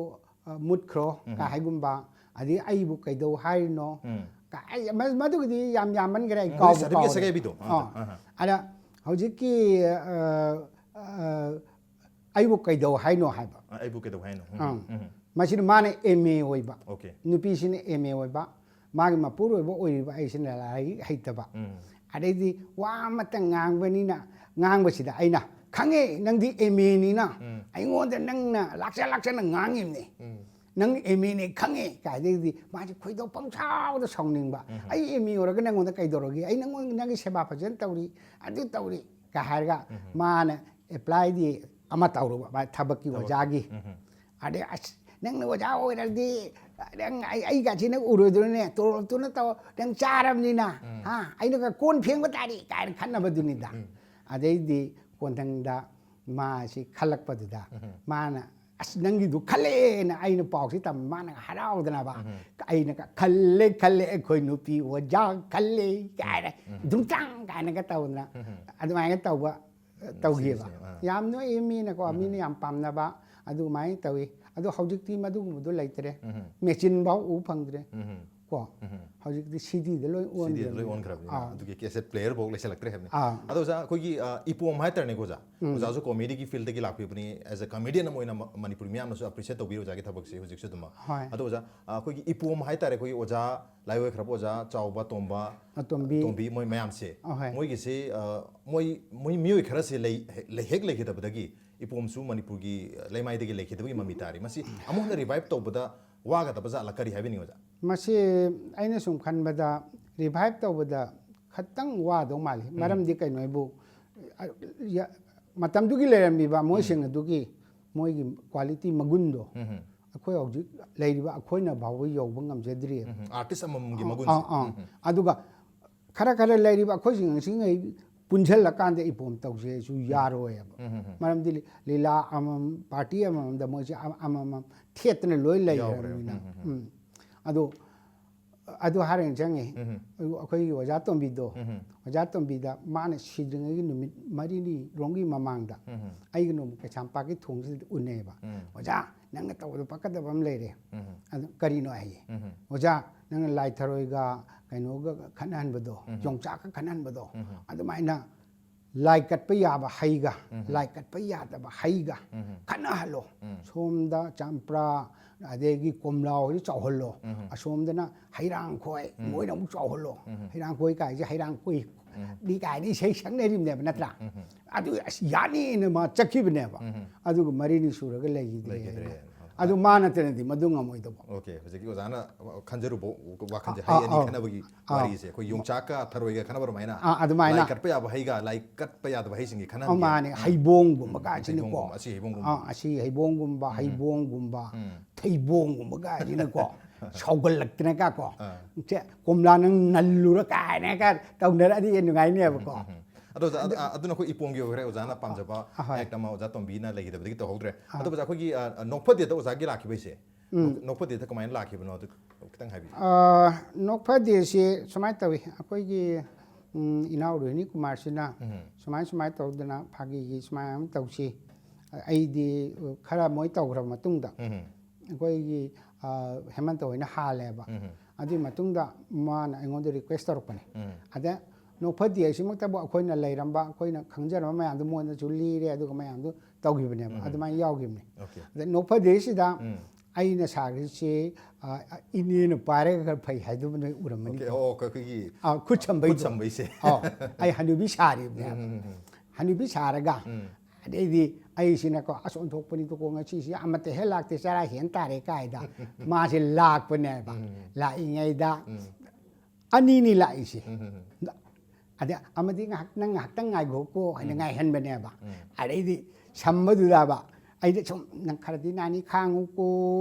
ꯑ, ꯃꯨꯠꯈ꯭ꯔꯣ ꯀ ꯍꯥꯏꯒꯨꯝꯕ, ꯑꯗꯩ ꯑꯩꯕꯨ ꯀꯩꯗꯧ ꯍꯥꯏꯔꯤꯅꯣ ꯎꯝ꯫ ꯀ-, ꯑꯩ, ꯃ-, ꯃꯗꯨꯒꯤꯗꯤ ꯌꯥꯝ ꯌꯥꯝꯃꯟꯈ꯭ꯔꯦ, ꯑꯩ ꯎꯝ, ꯀꯥꯎꯕꯨ ꯁꯥꯔꯇꯤꯐꯤꯀꯦꯠ ꯀꯥꯎꯔꯦ꯫ ꯁꯒꯥꯏꯕꯤꯗꯣ꯫ ꯑꯥ, ꯑꯥ꯫ ꯑꯥ, ꯑꯥ꯫ ꯑꯗ ꯍꯧꯖꯤꯛꯀꯤ ꯑ, ꯑ, ꯑꯩꯕꯨ ꯀꯩꯗꯧ ꯍꯥꯏꯅꯣ ꯍꯥꯏꯕ꯫ ꯑ, ꯑꯩꯕꯨ ꯀꯩꯗꯧ ꯍꯥꯏꯅꯣ? ꯎꯝ, ꯑꯥ꯫ ꯎꯝ꯫ ꯃꯁꯤꯅ ꯃꯥꯅ ꯑꯦꯝ ꯑꯦ ꯑꯣꯏꯕ, ꯑꯣꯀꯦ꯫ ꯅꯨꯄꯤꯁꯤꯅ ꯑꯦꯝ ꯑꯦ ꯑꯣꯏꯕ, ꯃꯥꯒꯤ ꯃꯄꯨꯔꯣꯏꯕ ꯑꯣꯏꯔꯤꯕ ꯑꯩꯁꯤꯅ ꯂꯥꯏꯔꯤꯛ ꯍꯩꯇꯕ꯫ ꯎꯝ꯫ ꯑꯗꯩꯗꯤ ꯋꯥ ꯑꯃꯇꯪ ꯉꯥꯡꯕꯅꯤꯅ, ꯉꯥꯡꯕꯁꯤꯗ ꯑꯩꯅ, "ꯈꯪꯉꯦ, ꯅꯪꯗꯤ ꯑꯦꯝ ꯑꯦꯅꯤꯅ ꯎꯝ꯫ ꯑꯩꯉꯣꯟꯗ ꯅꯪꯅ ꯂꯥꯛꯆ ꯂꯥꯛꯆꯅ ꯉꯥꯡꯉꯤꯕꯅꯦ꯫ ꯎꯝ꯫ ꯅꯪ ꯑꯦꯝ ꯑꯦꯅꯦ ꯈꯪꯉꯦ" ꯀꯥꯏꯗꯒꯤꯗꯤ ꯃꯥꯁꯦ ꯈꯣꯏꯗꯧ ꯄꯪꯁꯥꯎꯗ ꯁꯥꯎꯅꯤꯡꯕ꯫ "ꯑꯩ ꯑꯦꯝ ꯑꯦ ꯑꯣꯏꯔꯒ ꯅꯪꯉꯣꯟꯗ ꯀꯩꯗꯧꯔꯒꯦ? ꯑꯩ ꯅꯪꯉꯣꯟꯗ, ꯅꯪꯒꯤ ꯁꯦꯕꯥ ꯐꯖꯅ ꯇꯧꯔꯤ, ꯑꯗꯨ ꯇꯧꯔꯤ" ꯀ ꯍꯥꯏꯔꯒ ꯃꯥꯅ ꯑꯦꯄ꯭ꯂꯥꯏꯗꯤ ꯑꯃ ꯇꯧꯔꯨꯕ, ꯃꯥ ꯊꯕꯛꯀꯤ ꯑꯣꯖꯥꯒꯤ꯫ ꯑꯗꯩ, "ꯑꯁ, ꯅꯪꯅ ꯑꯣꯖꯥ ꯑꯣꯏꯔꯗꯤ ꯅꯪ ꯑꯩ, ꯑꯩꯒꯁꯤ ꯅꯪ ꯎꯔꯣꯏꯗ꯭ꯔꯣꯅꯦ? ꯇꯣꯂꯣꯞꯇꯨꯅ ꯇꯧ, ꯅꯪ ꯆꯥꯔꯕꯅꯤꯅ, ꯍꯥ? ꯑꯩꯅꯒ ꯀꯣꯟ ꯐꯦꯡꯕ ꯇꯥꯔꯤ" ꯀꯥꯏꯅ ꯈꯟꯅꯕꯗꯨꯅꯤꯗ꯫ ꯑꯗꯩꯗꯤ ꯀꯣꯟꯊꯪꯗ ꯃꯥꯁꯤ ꯈꯜꯂꯛꯄꯗꯨꯗ ꯃꯥꯅ, "ꯑꯁ, ꯅꯪꯒꯤꯗꯨ ꯈꯜꯂꯦꯅ" ꯑꯩꯅ ꯄꯥꯎꯁꯤ ꯇꯝ, ꯃꯥꯅ ꯍꯔꯥꯎꯗꯅꯕ, "ꯑꯩꯅ ꯈꯜꯂꯦ, ꯈꯜꯂꯦ, ꯑꯩꯈꯣꯏ ꯅꯨꯄꯤ ꯑꯣꯖꯥ ꯈꯜꯂꯦ" ꯀꯥꯏꯅ, "ꯗꯨꯝꯇꯥꯡ" ꯀꯥꯏꯅꯒ ꯇꯧꯗꯅ ꯑꯗꯨꯃꯥꯏꯅ ꯇꯧꯕ ꯇꯧꯈꯤꯕ꯫ ꯁꯤꯔꯤꯁꯅꯦꯕ, ꯑꯥ꯫ ꯌꯥꯝ ꯅꯣꯛꯏ ꯃꯤꯅꯀꯣ, ꯃꯤꯅ ꯌꯥꯝ ꯄꯥꯝꯅꯕ ꯑꯗꯨꯃꯥꯏꯅ ꯇꯧꯏ꯫ ꯑꯗꯣ ꯍꯧꯖꯤꯛꯇꯤ ꯃꯗꯨꯒꯨꯝꯕꯗꯣ ꯂꯩꯇ꯭ꯔꯦ꯫ ꯃꯦꯆꯤꯟ ꯐꯥꯎ ꯎ ꯐꯪꯗ꯭ꯔꯦ꯫ ꯀꯣ, ꯍꯧꯖꯤꯛꯇꯤ ꯁꯤꯗꯤꯗ ꯂꯣꯏ ꯁꯤꯗꯤꯗ ꯂꯣꯏ ꯑꯣꯟꯈ꯭ꯔꯕꯅꯤꯅ꯫ ꯑꯣꯟꯈ꯭ꯔꯕꯅꯤꯅ ꯑꯥ꯫ ꯑꯗꯨꯒꯤ ꯀꯦꯁꯦꯠ ꯄ꯭ꯂꯦꯌꯔ ꯐꯥꯎ ꯂꯩꯁꯜꯂꯛꯇ꯭ꯔꯦ ꯍꯥꯏꯕꯅꯤ꯫ ꯑꯥ꯫ ꯑꯗꯣ ꯑꯣꯖꯥ, ꯑꯩꯈꯣꯏꯒꯤ ꯑ, ꯏꯄꯣꯝ ꯍꯥꯏꯇꯥꯔꯦꯅꯦꯀꯣ ꯑꯣꯖꯥ, ꯑꯣꯖꯥꯁꯨ ꯀꯣꯃꯦꯗꯤꯒꯤ ꯐꯤꯜꯗꯒꯤ ꯂꯥꯛꯄꯤꯕꯅꯤ꯫ ꯑꯦꯁ ꯑ ꯀꯃꯦꯗꯤꯌꯟ ꯑꯃ ꯑꯣꯏꯅ ꯃ-, ꯃꯅꯤꯄꯨꯔꯤ ꯃꯤꯌꯥꯝꯅꯁꯨ ꯑꯦꯄ꯭ꯔꯤꯁꯤꯌꯦꯠ ꯇꯧꯕꯤꯔꯤ ꯑꯣꯖꯥꯒꯤ ꯊꯕꯛꯁꯦ ꯍꯧꯖꯤꯛꯁꯨ ꯑꯗꯨꯃꯛ꯫ ꯍꯣꯏ꯫ ꯑꯗꯣ ꯑꯣꯖꯥ, ꯑ, ꯑꯩꯈꯣꯏꯒꯤ ꯏꯄꯣꯝ ꯍꯥꯏꯇꯥꯔꯦ, ꯑꯩꯈꯣꯏꯒꯤ ꯑꯣꯖꯥ ꯂꯥꯏ ꯑꯣꯏꯈ꯭ꯔꯕ ꯑꯣꯖꯥ ꯆꯥꯎꯕ, ꯇꯣꯝꯕ, ꯑꯇꯣꯝꯕꯤ꯫ ꯇꯣꯝꯕꯤ, ꯃꯣꯏ ꯃꯌꯥꯝꯁꯦ, ꯑꯍꯣꯏ꯫ ꯃꯣꯏꯒꯤꯁꯦ, ꯑ, ꯃꯣꯏ, ꯃꯣꯏ ꯃꯤꯑꯣꯏ ꯈꯔꯁꯦ ꯂꯩ-, ꯂꯩ-, ꯍꯦꯛ ꯂꯩꯈꯤꯗꯕꯗꯒꯤ ꯏꯄꯣꯝꯁꯨ ꯃꯅꯤꯄꯨꯔꯒꯤ ꯂꯩꯃꯥꯏꯗꯒꯤ ꯂꯩꯈꯤꯗꯕꯒꯤ ꯃꯃꯤ ꯇꯥꯔꯤ꯫ ꯃꯁꯤ ꯑꯃꯨꯛ ꯍꯟꯅ ꯔꯤꯚꯥꯏꯚ ꯇꯧꯕꯗ ꯋꯥꯒꯗꯕ ꯖꯥꯠꯂ, ꯀꯔꯤ ꯍꯥꯏꯕꯤꯅꯤꯡꯉꯤ ꯑꯣꯖꯥ? ꯃꯁꯤ ꯑꯩꯅ ꯁꯨꯝ ꯈꯟꯕꯗ ꯔꯤꯚꯥꯏꯚ ꯇꯧꯕꯗ ꯈꯇꯪ ꯋꯥꯗꯧ ꯃꯥꯜꯂꯤ꯫ ꯃꯔꯝꯗꯤ ꯀꯩꯅꯣ ꯍꯥꯏꯕꯨ, ꯑ, ꯌ-, ꯃꯇꯝꯗꯨꯒꯤ ꯂꯩꯔꯝꯃꯤꯕ ꯃꯣꯏꯁꯤꯡ ꯑꯗꯨꯒꯤ ꯃꯣꯏꯒꯤ ꯀ꯭ꯋꯥꯂꯤꯇꯤ ꯃꯒꯨꯟꯗꯣ ꯎꯝ꯫ ꯑꯩꯈꯣꯏ ꯍꯧꯖꯤꯛ ꯂꯩꯔꯤꯕ ꯑꯩꯈꯣꯏꯅ ꯐꯥꯎꯕ ꯌꯧꯕ ꯉꯝꯖꯗ꯭ꯔꯤ꯫ ꯎꯝ꯫ ꯑꯥꯔꯇꯤꯁ ꯑꯃꯃꯝꯒꯤ ꯑꯥ, ꯃꯒꯨꯟꯁꯦ꯫ ꯑꯥ, ꯑꯥ꯫ ꯎꯝ꯫ ꯑꯗꯨꯒ ꯈꯔ ꯈꯔ ꯂꯩꯔꯤꯕ ꯑꯩꯈꯣꯏꯁꯤꯡ ꯑꯁꯤꯉꯩ ꯄꯨꯟꯁꯤꯜꯂꯀꯥꯟꯗ ꯏꯄꯣꯝ ꯇꯧꯁꯦꯁꯨ ꯌꯥꯔꯣꯏꯕ꯫ ꯎꯝ, ꯎꯝ, ꯎꯝ꯫ ꯃꯔꯝꯗꯤ ꯂꯤ-, ꯂꯤꯂꯥ ꯑꯃꯃꯝ, ꯄꯥꯔꯇꯤ ꯑꯃꯃꯝꯗ ꯃꯣꯏꯁꯦ ꯑꯃ-, ꯑꯃꯃꯝ ꯊꯦꯠꯇꯅ ꯂꯣꯏ ꯂꯩꯈ꯭ꯔꯕꯅꯤꯅ꯫ ꯌꯥꯎꯈ꯭ꯔꯦ꯫ ꯎꯝ, ꯎꯝ, ꯎꯝ꯫ ꯎꯝ꯫ ꯑꯗꯣ, ꯑꯗꯨ ꯍꯥꯏꯔꯒ ꯆꯪꯉꯤ꯫ ꯎꯝ, ꯎꯝ꯫ ꯑꯩꯈꯣꯏꯒꯤ ꯑꯣꯖꯥ ꯇꯣꯝꯕꯤꯗꯣ, ꯎꯝ, ꯎꯝ꯫ ꯑꯣꯖꯥ ꯇꯣꯝꯕꯤꯗ ꯃꯥꯅ ꯁꯤꯗ꯭ꯔꯤꯉꯩꯒꯤ ꯅꯨꯃꯤꯠ ꯃꯔꯤꯅꯤ ꯔꯣꯝꯒꯤ ꯃꯃꯥꯡꯗ ꯎꯝ, ꯎꯝ꯫ ꯑꯩꯒ ꯅꯣꯡꯃ ꯀꯩꯁꯥꯝꯄꯥꯠꯀꯤ ꯊꯣꯡꯁꯤꯗ ꯎꯅꯩꯕ꯫ ꯎꯝ꯫ "ꯑꯣꯖꯥ, ꯅꯪꯅ ꯇꯧꯕꯗꯣ ꯄꯛꯀꯗꯕ ꯑꯃ ꯂꯩꯔꯦ꯫ ꯎꯝ, ꯎꯝ꯫ ꯑꯗꯨ ꯀꯔꯤꯅꯣ?" ꯍꯥꯏꯌꯦ꯫ ꯎꯝ, ꯎꯝ꯫ "ꯑꯣꯖꯥ, ꯅꯪꯅ ꯂꯥꯏ ꯊꯔꯣꯏꯒ ꯀꯩꯅꯣꯒ ꯈꯠꯅꯍꯟꯕꯗꯣ, ꯎꯝ꯫ ꯌꯣꯡꯆꯥꯛꯀ ꯈꯠꯅꯍꯟꯕꯗꯣ, ꯎꯝ, ꯎꯝ꯫ ꯑꯗꯨꯃꯥꯏꯅ ꯂꯥꯏ ꯀꯠꯄ ꯌꯥꯕ ꯍꯩꯒ, ꯎꯝ꯫ ꯂꯥꯏ ꯀꯠꯄ ꯌꯥꯗꯕ ꯍꯩꯒ ꯎꯝ꯫ ꯈꯠꯅꯍꯜꯂꯣ꯫ ꯎꯝ꯫ ꯁꯣꯝꯗ ꯆꯝꯄ꯭ꯔꯥ, ꯑꯗꯒꯤ ꯀꯣꯝꯂꯥ ꯍꯣꯏꯗꯤ ꯆꯥꯎꯍꯜꯂꯣ, ꯎꯝ꯫ ꯑꯁꯣꯝꯗꯅ ꯍꯩꯔꯥꯡꯈꯣꯏ ꯎꯝ꯫ ꯃꯣꯏꯅ ꯑꯃꯨꯛ ꯆꯥꯎꯍꯜꯂꯣ"꯫ ꯎꯝ꯫ ꯍꯩꯔꯥꯡꯈꯣꯏ ꯀꯥꯏꯁꯦ ꯍꯩꯔꯥꯡꯈꯣꯏ ꯎꯝ꯫ ꯗꯤ ꯀꯥꯏꯅ ꯏꯁꯩ ꯁꯛꯅꯔꯤꯕꯅꯦꯕ, ꯅꯠꯇ꯭ꯔꯥ? ꯎꯝ꯫ ꯑꯗꯨ ꯑꯁ ꯌꯥꯅꯤꯅ ꯃꯥ ꯆꯠꯈꯤꯕꯅꯦꯕ꯫ ꯎꯝ꯫ ꯑꯗꯨꯒ ꯃꯔꯤꯅꯤ ꯁꯨꯔꯒ ꯂꯩꯈꯤꯗ꯭ꯔꯦ꯫ ꯂꯩꯈꯤꯗ꯭ꯔꯦ꯫ ꯑꯗꯨ ꯃꯥ ꯅꯠꯇꯅꯗꯤ ꯃꯗꯨ ꯉꯝꯃꯣꯏꯗꯧꯕ꯫ ꯑꯣꯀꯦ, ꯍꯧꯖꯤꯛꯀꯤ ꯑꯣꯖꯥꯅ ꯈꯟꯖꯔꯨꯕ ꯋꯥꯈꯜꯁꯦ, ꯑꯥ, ꯍꯩ ꯑꯅꯤ ꯑꯥ, ꯈꯟꯅꯕꯒꯤ ꯑꯥ꯫ ꯋꯥꯔꯤꯁꯦ, ꯑꯩꯈꯣꯏ ꯌꯣꯡꯆꯥꯛꯀ ꯊꯔꯣꯏꯒ ꯈꯟꯅꯕ ꯑꯗꯨꯃꯥꯏꯅ, ꯑꯥ, ꯑꯗꯨꯃꯥꯏꯅ꯫ ꯂꯥꯏ ꯀꯠꯄ ꯌꯥꯕ ꯍꯩꯒ ꯂꯥꯏ ꯀꯠꯄ ꯌꯥꯗꯕ ꯍꯩꯁꯤꯡꯒꯤ ꯑꯧ, ꯈꯟꯅꯍꯟꯒꯦ꯫ ꯃꯥꯅꯦ, ꯍꯩꯕꯣꯡꯒꯨꯝꯕ ꯀꯥꯏꯁꯤꯅꯀꯣ꯫ ꯍꯩꯕꯣꯡꯒꯨꯝꯕ, ꯑꯁꯤ ꯍꯩꯕꯣꯡꯒꯨꯝꯕ꯫ ꯑꯥ, ꯑꯁꯤ ꯍꯩꯕꯣꯡꯒꯨꯝꯕ, ꯍꯩꯕꯣꯡꯒꯨꯝꯕ, ꯎꯝ꯫ ꯊꯩꯕꯣꯡꯒꯨꯝꯕ ꯀꯥꯏꯁꯤꯅꯀꯣ꯫ ꯁꯥꯎꯒꯠꯂꯛꯇꯅꯒꯀꯣ꯫ ꯑꯥ꯫ ꯁꯦ, ꯀꯣꯝꯂꯥ ꯅꯪ ꯅꯜꯂꯨꯔ ꯀꯥꯏꯅꯒ ꯇꯧꯅꯔꯛꯑꯗꯤ ꯌꯥꯝ ꯅꯨꯡꯉꯥꯏꯅꯦꯕꯀꯣ꯫ ꯎꯝ, ꯎꯝ꯫ ꯑꯗꯣ ꯑꯣꯖꯥ, ꯑꯗꯨ, ꯑ, ꯑꯗꯨꯅ ꯑꯩꯈꯣꯏ ꯏꯄꯣꯝꯒꯤ ꯑꯣꯏꯈ꯭ꯔꯦ, ꯑꯣꯖꯥꯅ ꯄꯥꯝꯖꯕ ꯑꯍꯣꯏ꯫ ꯑꯦꯛ ꯑꯃ ꯑꯣꯖꯥ ꯇꯣꯝꯕꯤꯅ ꯂꯩꯈꯤꯗꯕꯗꯒꯤ ꯇꯧꯍꯧꯗ꯭ꯔꯦ꯫ ꯑꯥ꯫ ꯑꯗꯣ ꯑꯣꯖꯥ, ꯑꯩꯈꯣꯏꯒꯤ, ꯑ, ꯅꯣꯛꯐꯗꯦꯗ ꯑꯣꯖꯥꯒꯤ ꯂꯥꯛꯈꯤꯕꯩꯁꯦ, ꯎꯝ꯫ ꯅꯣꯛ-, ꯅꯣꯛꯐꯗꯦꯗ ꯀꯃꯥꯏꯅ ꯂꯥꯛꯈꯤꯕꯅꯣ, ꯑꯗꯨ ꯈꯤꯇꯪ ꯍꯥꯏꯕꯤꯌꯨ꯫ ꯑ, ꯅꯣꯛꯐꯗꯦꯁꯤ ꯁꯨꯃꯥꯏꯅ ꯇꯧꯏ꯫ ꯑꯩꯈꯣꯏꯒꯤ, ꯎꯝ, ꯏꯅꯥꯎ ꯔꯣꯍꯤꯅꯤ ꯀꯨꯃꯥꯔꯁꯤꯅ ꯎꯝ꯫ ꯁꯨꯃꯥꯏ ꯁꯨꯃꯥꯏꯅ ꯇꯧꯗꯅ ꯐꯥꯒꯤꯒꯤ ꯁꯨꯃꯥꯏꯅ ꯑꯃ ꯇꯧꯁꯤ꯫ ꯑꯩꯗꯤ, ꯑ, ꯈꯔ ꯃꯣꯏ ꯇꯧꯈ꯭ꯔꯕ ꯃꯇꯨꯡꯗ ꯎꯝ꯫ ꯑꯩꯈꯣꯏꯒꯤ, ꯑ, ꯍꯦꯃꯟꯇ ꯍꯣꯏꯅ ꯍꯥꯜꯂꯦꯕ꯫ ꯎꯝ꯫ ꯑꯗꯨꯒꯤ ꯃꯇꯨꯡꯗ ꯃꯥꯅ ꯑꯩꯉꯣꯟꯗ ꯔꯤꯀ꯭ꯋꯦꯁ ꯇꯧꯔꯛꯄꯅꯦ꯫ ꯎꯝ꯫ ꯑꯗ ꯅꯣꯛꯐꯗꯦ ꯍꯥꯏꯁꯤꯃꯛꯇꯕꯨ ꯑꯩꯈꯣꯏꯅ ꯂꯩꯔꯝꯕ, ꯑꯩꯈꯣꯏꯅ ꯈꯪꯖꯔꯝꯕ ꯃꯌꯥꯝꯗꯨ ꯃꯉꯣꯟꯗꯁꯨ ꯂꯤꯔꯦ, ꯑꯗꯨꯒ ꯃꯌꯥꯝꯗꯨ ꯇꯧꯈꯤꯕꯅꯦꯕ꯫ ꯎꯝ꯫ ꯑꯗꯨꯃꯥꯏꯅ ꯌꯥꯎꯈꯤꯕꯅꯦ꯫ ꯑꯣꯀꯦ꯫ ꯑꯗ ꯅꯣꯛꯐꯗꯦꯁꯤꯗ ꯎꯝ꯫ ꯑꯩꯅ ꯁꯥꯈ꯭ꯔꯤꯁꯤ, ꯑ, ꯏꯅꯦꯅ ꯄꯥꯏꯔꯒ ꯈꯔ ꯐꯩ ꯍꯥꯏꯗꯨꯕꯨ ꯅꯣꯏ ꯎꯔꯝꯃꯅꯤ꯫ ꯑꯣꯀꯦ, ꯑꯣ, ꯑꯩꯈꯣꯏꯒꯤ ꯑ, ꯈꯨꯠ ꯁꯝꯕꯩꯗꯣ꯫ ꯈꯨꯠ ꯁꯝꯕꯩꯁꯦ꯫ ꯑ, ꯑꯩ ꯍꯅꯨꯕꯤ ꯁꯥꯔꯤꯕꯅꯦꯕ꯫ ꯎꯝ, ꯎꯝ, ꯎꯝ꯫ ꯍꯅꯨꯕꯤ ꯁꯥꯔꯒ ꯎꯝ꯫ ꯑꯗꯩꯗꯤ ꯑꯩꯁꯤꯅꯀꯣ, "ꯑꯁ, ꯑꯣꯟꯊꯣꯛꯄꯅꯤꯗꯀꯣ, ꯉꯁꯤꯁꯤ ꯑꯃꯠꯇ ꯍꯦꯛ ꯂꯥꯛꯇꯦ, ꯆꯔꯥ ꯍꯦꯟ ꯇꯥꯔꯦ" ꯀꯥꯏꯗ ꯃꯥꯁꯦ ꯂꯥꯛꯄꯅꯦꯕ꯫ ꯎꯝ꯫ ꯂꯥꯛꯏꯉꯩꯗ ꯎꯝ꯫ ꯑꯅꯤꯅꯤ ꯂꯥꯛꯏꯁꯦ꯫ ꯎꯝ, ꯎꯝ, ꯎꯝ꯫ ꯑꯗ ꯑꯃꯗꯤ ꯉꯥꯏꯍꯥꯛ, "ꯅꯪ ꯉꯥꯏꯍꯥꯛꯇꯪ ꯉꯥꯏꯈꯣꯀꯣ" ꯍꯥꯏꯅ ꯎꯝ꯫ ꯉꯥꯏꯍꯟꯕꯅꯦꯕ꯫ ꯎꯝ꯫ ꯑꯗꯩꯗꯤ ꯁꯝꯕꯗꯨꯗꯕ ꯑꯩꯅ ꯁꯨꯝ, "ꯅꯪ ꯈꯔꯗꯤ ꯅꯥꯅꯤ, ꯈꯥꯡꯉꯨꯀꯣ"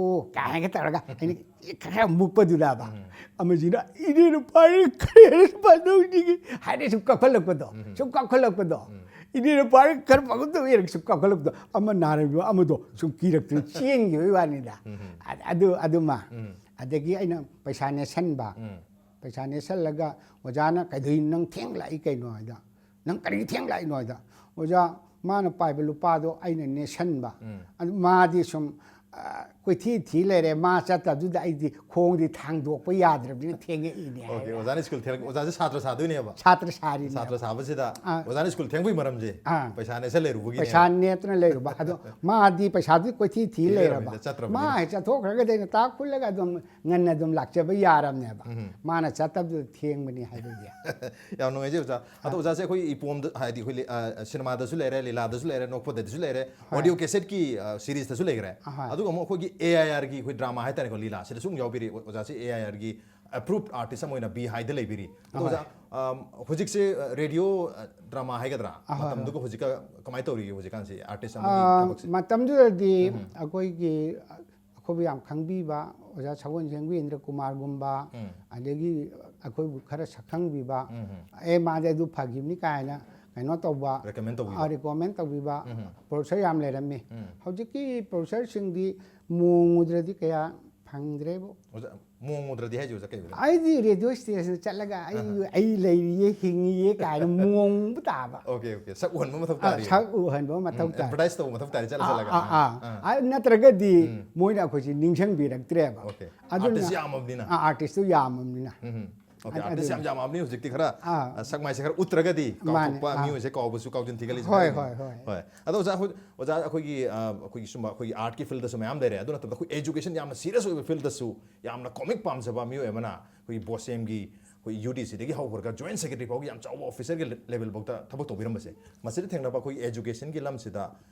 ꯀꯥꯏꯅꯒ ꯇꯧꯔꯒ ꯑꯩꯅ ꯈꯔ ꯃꯨꯛꯄꯗꯨꯗꯕ꯫ ꯎꯝ꯫ ꯑꯃꯁꯤꯅ, "ꯏꯅꯦ ꯅꯨꯄꯥꯅꯤ, ꯈꯔ ꯍꯦꯟꯅ ꯐꯗꯧꯅꯤꯒꯤ" ꯍꯥꯏꯅ ꯁꯨꯝ ꯀꯞꯈꯠꯂꯛꯄꯗꯣ, ꯎꯝ꯫ ꯁꯨꯝ ꯀꯞꯈꯠꯂꯛꯄꯗꯣ꯫ ꯎꯝ꯫ "ꯏꯅꯦ ꯅꯨꯄꯥꯅꯤ, ꯈꯔ ꯐꯒꯗꯧ" ꯍꯥꯏꯅ ꯁꯨꯝ ꯀꯞꯈꯠꯂꯛꯄꯗꯣ, ꯑꯃ ꯅꯥꯔꯝꯃꯤꯕ ꯑꯃꯗꯣ ꯁꯨꯝ ꯀꯤꯔꯛꯇꯅ ꯆꯦꯟꯈꯤꯕꯒꯤ ꯋꯥꯅꯤꯗ꯫ ꯎꯝ꯫ ꯑ-, ꯑꯗꯨ, ꯑꯗꯨꯃ꯫ ꯎꯝ꯫ ꯑꯗꯒꯤ ꯑꯩꯅ ꯄꯩꯁꯥ ꯅꯦꯠꯁꯟꯕ꯫ ꯎꯝ꯫ ꯄꯩꯁꯥ ꯅꯦꯠꯁꯜꯂꯒ ꯑꯣꯖꯥꯅ, "ꯀꯩꯗꯧꯔꯤꯅꯣ, ꯅꯪ ꯊꯦꯡ ꯂꯥꯛꯏ ꯀꯩꯅꯣ?" ꯍꯥꯏꯗ, "ꯅꯪ ꯀꯔꯤꯒꯤ ꯊꯦꯡ ꯂꯥꯛꯏꯅꯣ?" ꯍꯥꯏꯗ, "ꯑꯣꯖꯥ, ꯃꯥꯅ ꯄꯥꯏꯕ ꯂꯨꯄꯥꯗꯣ ꯑꯩꯅ ꯅꯦꯠꯁꯟꯕ꯫ ꯎꯝ꯫ ꯑꯗꯨ ꯃꯥꯗꯤ ꯁꯨꯝ, ꯑ, ꯀꯣꯏꯊꯤ ꯊꯤ ꯂꯩꯔꯦ, ꯃꯥ ꯆꯠꯇꯕꯗꯨꯗ ꯑꯩꯗꯤ ꯈꯣꯡꯗꯤ ꯊꯥꯡꯗꯣꯛꯄ ꯌꯥꯗ꯭ꯔꯕꯅꯤꯅ ꯊꯦꯡꯉꯛꯏꯅꯦ" ꯑꯣꯀꯦ, ꯍꯥꯏꯕ꯫ ꯑꯣꯖꯥꯅ ꯁ꯭ꯀꯨꯜ ꯊꯦꯡ-, ꯑꯣꯖꯥꯁꯦ ꯁꯥꯇ꯭ꯔ ꯁꯥꯗꯣꯏꯅꯦꯕ꯫ ꯁꯥꯇ꯭ꯔ ꯁꯥꯔꯤꯅꯦꯕ꯫ ꯁꯥꯇ꯭ꯔ ꯁꯥꯕꯁꯤꯗ ꯑꯥ꯫ ꯑꯣꯖꯥꯅ ꯁ꯭ꯀꯨꯜ ꯊꯦꯡꯕꯒꯤ ꯃꯔꯝꯁꯦ ꯑꯥ꯫ ꯄꯩꯁꯥ ꯅꯦꯠꯁꯟ ꯂꯩꯔꯨꯕꯒꯤꯅꯦꯕ꯫ ꯄꯩꯁꯥ ꯅꯦꯠꯇꯅ ꯂꯩꯔꯨꯕ꯫ ꯑꯗꯣ ꯃꯥꯗꯤ ꯄꯩꯁꯥꯗꯤ ꯀꯣꯏꯊꯤ ꯊꯤ ꯊꯤ ꯂꯩꯔꯕ꯫ ꯂꯩꯔꯕꯅꯤꯅ ꯆꯠꯇ꯭ꯔꯕꯅꯤꯅ꯫ ꯃꯥ ꯍꯦꯛ ꯆꯠꯊꯣꯛꯈ꯭ꯔꯒꯗꯤ ꯑꯩꯅ ꯇꯥꯛ ꯈꯨꯜꯂꯒ ꯑꯗꯨꯝ ꯉꯟꯅ ꯑꯗꯨꯝ ꯂꯥꯛꯆꯕ ꯌꯥꯔꯕꯅꯦꯕ꯫ ꯎꯝ꯫ ꯃꯥꯅ ꯆꯠꯇꯕꯗꯨꯗ ꯊꯦꯡꯕꯅꯤ ꯍꯥꯏꯕꯒꯤ꯫ ꯌꯥꯝ ꯅꯨꯡꯉꯥꯏꯖꯩ ꯑꯣꯖꯥ꯫ ꯑꯗꯣ ꯑꯥ꯫ ꯑꯣꯖꯥꯁꯦ ꯑꯩꯈꯣꯏ ꯏꯄꯣꯝꯗ, ꯍꯥꯏꯗꯤ ꯑꯩꯈꯣꯏ ꯂꯤ-, ꯑ, ꯁꯤꯅꯦꯃꯥꯗꯁꯨ ꯂꯩꯔꯦ, ꯂꯤꯂꯥꯗꯁꯨ ꯂꯩꯔꯦ, ꯅꯣꯛꯄꯗꯗꯤꯁꯨ ꯂꯩꯔꯦ, ꯍꯣꯏ꯫ ꯑꯣꯗꯤꯑꯣ ꯀꯦꯁꯦꯠꯀꯤ, ꯑ, ꯁꯤꯔꯤꯁꯇꯁꯨ ꯂꯩꯈ꯭ꯔꯦ꯫ ꯑꯍꯣꯏ꯫ ꯑꯗꯨꯒ ꯑꯃꯨꯛ ꯑꯩꯈꯣꯏꯒꯤ ꯑꯦ ꯑꯥꯏ ꯑꯥꯔꯒꯤ ꯑꯩꯈꯣꯏ ꯗ꯭ꯔꯥꯃꯥ ꯍꯥꯏꯇꯥꯔꯦꯀꯣ, ꯂꯤꯂꯥꯁꯤꯗꯁꯨ ꯑꯃꯨꯛ ꯌꯥꯎꯕꯤꯔꯤ꯫ ꯑꯣ-, ꯑꯣꯖꯥꯁꯦ ꯑꯦ ꯑꯥꯏ ꯑꯥꯔꯒꯤ ꯑꯦꯄ꯭ꯔꯨꯞ ꯑꯥꯔꯇꯤꯁ ꯑꯃ ꯑꯣꯏꯅ ꯕꯤ ꯍꯥꯏꯗ ꯂꯩꯕꯤꯔꯤ꯫ ꯑꯗꯣ ꯍꯣꯏ꯫ ꯑꯣꯖꯥ, ꯑꯝ, ꯍꯧꯖꯤꯛꯁꯦ, ꯑ, ꯔꯦꯗꯤꯑꯣ, ꯑ, ꯗ꯭ꯔꯥꯃꯥ ꯍꯥꯏꯒꯗ꯭ꯔꯥ? ꯑꯍꯣꯏ, ꯍꯣꯏ꯫ ꯃꯇꯝꯗꯨꯒ ꯍꯧꯖꯤꯛꯀ ꯀꯃꯥꯏꯅ ꯇꯧꯔꯤꯒꯦ ꯍꯧꯖꯤꯛꯀꯥꯟꯁꯦ ꯑꯥꯔꯇꯤꯁ ꯑꯃꯒꯤ ꯑꯥ, ꯊꯕꯛꯁꯦ? ꯃꯇꯝꯗꯨꯗꯗꯤ ꯎꯝ꯫ ꯑꯩꯈꯣꯏꯒꯤ ꯑꯩꯈꯣꯏꯕꯨ ꯌꯥꯝ ꯈꯪꯕꯤꯕ ꯑꯣꯖꯥ ꯁꯒꯣꯜꯁꯦꯡꯕꯤ ꯏꯟꯗ꯭ꯔ ꯀꯨꯃꯥꯔꯒꯨꯝꯕ, ꯎꯝ꯫ ꯑꯗꯒꯤ ꯑꯩꯈꯣꯏꯕꯨ ꯈꯔ ꯁꯛꯈꯪꯕꯤꯕ, ꯎꯝ, ꯎꯝ꯫ "ꯑꯦ, ꯃꯥꯗꯤ ꯑꯗꯨ ꯐꯈꯤꯕꯅꯤ" ꯀꯥꯏꯅ ꯀꯩꯅꯣ ꯇꯧꯕ, recommend ꯇꯧꯕꯤꯕ꯫ ꯑꯥ, recommend ꯇꯧꯕꯤꯕ ꯎꯝ, ꯎꯝ꯫ ꯄ꯭ꯔꯣꯐꯦꯁꯔ ꯌꯥꯝ ꯂꯩꯔꯝꯃꯤ꯫ ꯎꯝ꯫ ꯍꯧꯖꯤꯛꯀꯤ ꯄ꯭ꯔꯣꯐꯦꯁꯔꯁꯤꯡꯗꯤ ꯃꯣꯡꯉꯨꯗ꯭ꯔꯗꯤ ꯀꯌꯥ ꯐꯪꯗ꯭ꯔꯦꯕꯨ꯫ ꯑꯣꯖꯥ, ꯃꯣꯡꯉꯨꯗ꯭ꯔꯗꯤ ꯍꯥꯏꯁꯦ ꯑꯣꯖꯥ ꯀꯩ ꯑꯣꯏꯗꯣꯏꯅꯣ? ꯑꯩꯗꯤ ꯔꯦꯗꯤꯑꯣ ꯁ꯭ꯇꯦꯁꯟꯗ ꯆꯠꯂꯒ ꯑꯩ, ꯑꯍ꯫ "ꯑꯩ ꯂꯩꯔꯤꯌꯦ, ꯍꯤꯡꯉꯤꯌꯦ" ꯀꯥꯏꯅ ꯃꯣꯡꯕ ꯇꯥꯕ꯫ Okay, okay. ꯁꯛ ꯎꯍꯟꯕ ꯃꯊꯧ ꯑꯥ, ꯇꯥꯔꯤ꯫ ꯁꯛ ꯎꯍꯟꯕ ꯃꯊꯧ ꯎꯝ, ꯇꯥꯏ꯫ ꯑꯦꯗꯚꯔꯇꯥꯏꯁ ꯇꯧꯕ ꯃꯊꯧ ꯇꯥꯔꯤ, ꯆꯠꯂ ꯑꯥ, ꯆꯠꯂꯒ꯫ ꯑꯥ, ꯑꯥ꯫ ꯎꯝ, ꯑꯥ꯫ ꯑꯥ, ꯅꯠꯇ꯭ꯔꯒꯗꯤ ꯎꯝ꯫ ꯃꯣꯏꯅ ꯑꯩꯈꯣꯏꯁꯦ ꯅꯤꯡꯁꯤꯡꯕꯤꯔꯛꯇ꯭ꯔꯦꯕ꯫ ꯑꯣꯀꯦ꯫ ꯑꯗꯨꯅ ꯑꯥꯔꯇꯤꯁ ꯌꯥꯝꯃꯕꯅꯤꯅ꯫ ꯑꯥ, ꯑꯥꯔꯇꯤꯁꯇꯨ ꯌꯥꯝꯃꯕꯅꯤꯅ꯫ ꯎꯝ, ꯎꯝ꯫ ꯑꯣꯀꯦ, ꯑꯗꯨ, ꯑꯥꯔꯇꯤꯁ ꯌꯥꯝ ꯑꯗꯨꯅ ꯌꯥꯝꯃꯛꯑꯕꯅꯤ ꯍꯧꯖꯤꯛꯇꯤ ꯈꯔ, ꯑꯥ꯫ ꯑ, ꯁꯛ ꯃꯥꯏꯁꯦ ꯈꯔ ꯎꯠꯇ꯭ꯔꯒꯗꯤ ꯃꯥꯅꯦ, ꯀꯥꯎꯊꯣꯛꯄ, ꯑꯥ꯫ ꯃꯤꯑꯣꯏꯁꯦ ꯀꯥꯎꯕꯁꯨ ꯀꯥꯎꯖꯤꯟ ꯊꯤꯒꯠꯂꯤꯁꯦ ꯍꯣꯏ, ꯈꯔꯅꯤ꯫ ꯍꯣꯏ, ꯍꯣꯏ꯫ ꯍꯣꯏ꯫ ꯑꯗꯣ ꯑꯣꯖꯥ, ꯍꯧ-, ꯑꯣꯖꯥ, ꯑꯩꯈꯣꯏꯒꯤ, ꯑ, ꯑꯩꯈꯣꯏꯒꯤ ꯁꯨꯝꯕ ꯑꯩꯈꯣꯏꯒꯤ ꯑꯥꯔꯠꯀꯤ ꯐꯤꯜꯗꯁꯨ ꯃꯌꯥꯝ ꯂꯩꯔꯦ꯫ ꯑꯗꯨ ꯅꯠꯇꯕꯗ ꯑꯩꯈꯣꯏ ꯑꯦꯖꯨꯀꯦꯁꯟ ꯌꯥꯝꯅ ꯁꯤꯔꯤꯌꯁ ꯑꯣꯏꯕ ꯐꯤꯜꯗꯁꯨ ꯌꯥꯝꯅ ꯀꯣꯃꯤꯛ ꯄꯥꯝꯖꯕ ꯃꯤꯑꯣꯏ ꯑꯃꯅ ꯑꯩꯈꯣꯏꯒꯤ ꯕꯣꯁꯦꯝꯒꯤ ꯑꯩꯈꯣꯏ ꯌꯨ ꯗꯤ ꯁꯤꯗꯒꯤ ꯍꯧꯈ꯭ꯔꯒ ꯖꯣꯏꯟ ꯁꯦꯀ꯭ꯔꯦꯇꯔꯤ ꯐꯥꯎꯒꯤ ꯌꯥꯝ ꯆꯥꯎꯕ ꯑꯣꯐꯤꯁꯔꯒꯤ ꯂꯦꯕꯦꯜ ꯐꯥꯎꯗ ꯊꯕꯛ ꯇꯧꯕꯤꯔꯝꯕꯁꯦ, ꯃꯁꯤꯗ ꯊꯦꯡꯅꯕ ꯑꯩꯈꯣꯏ ꯑꯦꯖꯨꯀꯦꯁꯟꯒꯤ ꯂꯝꯁꯤꯗ,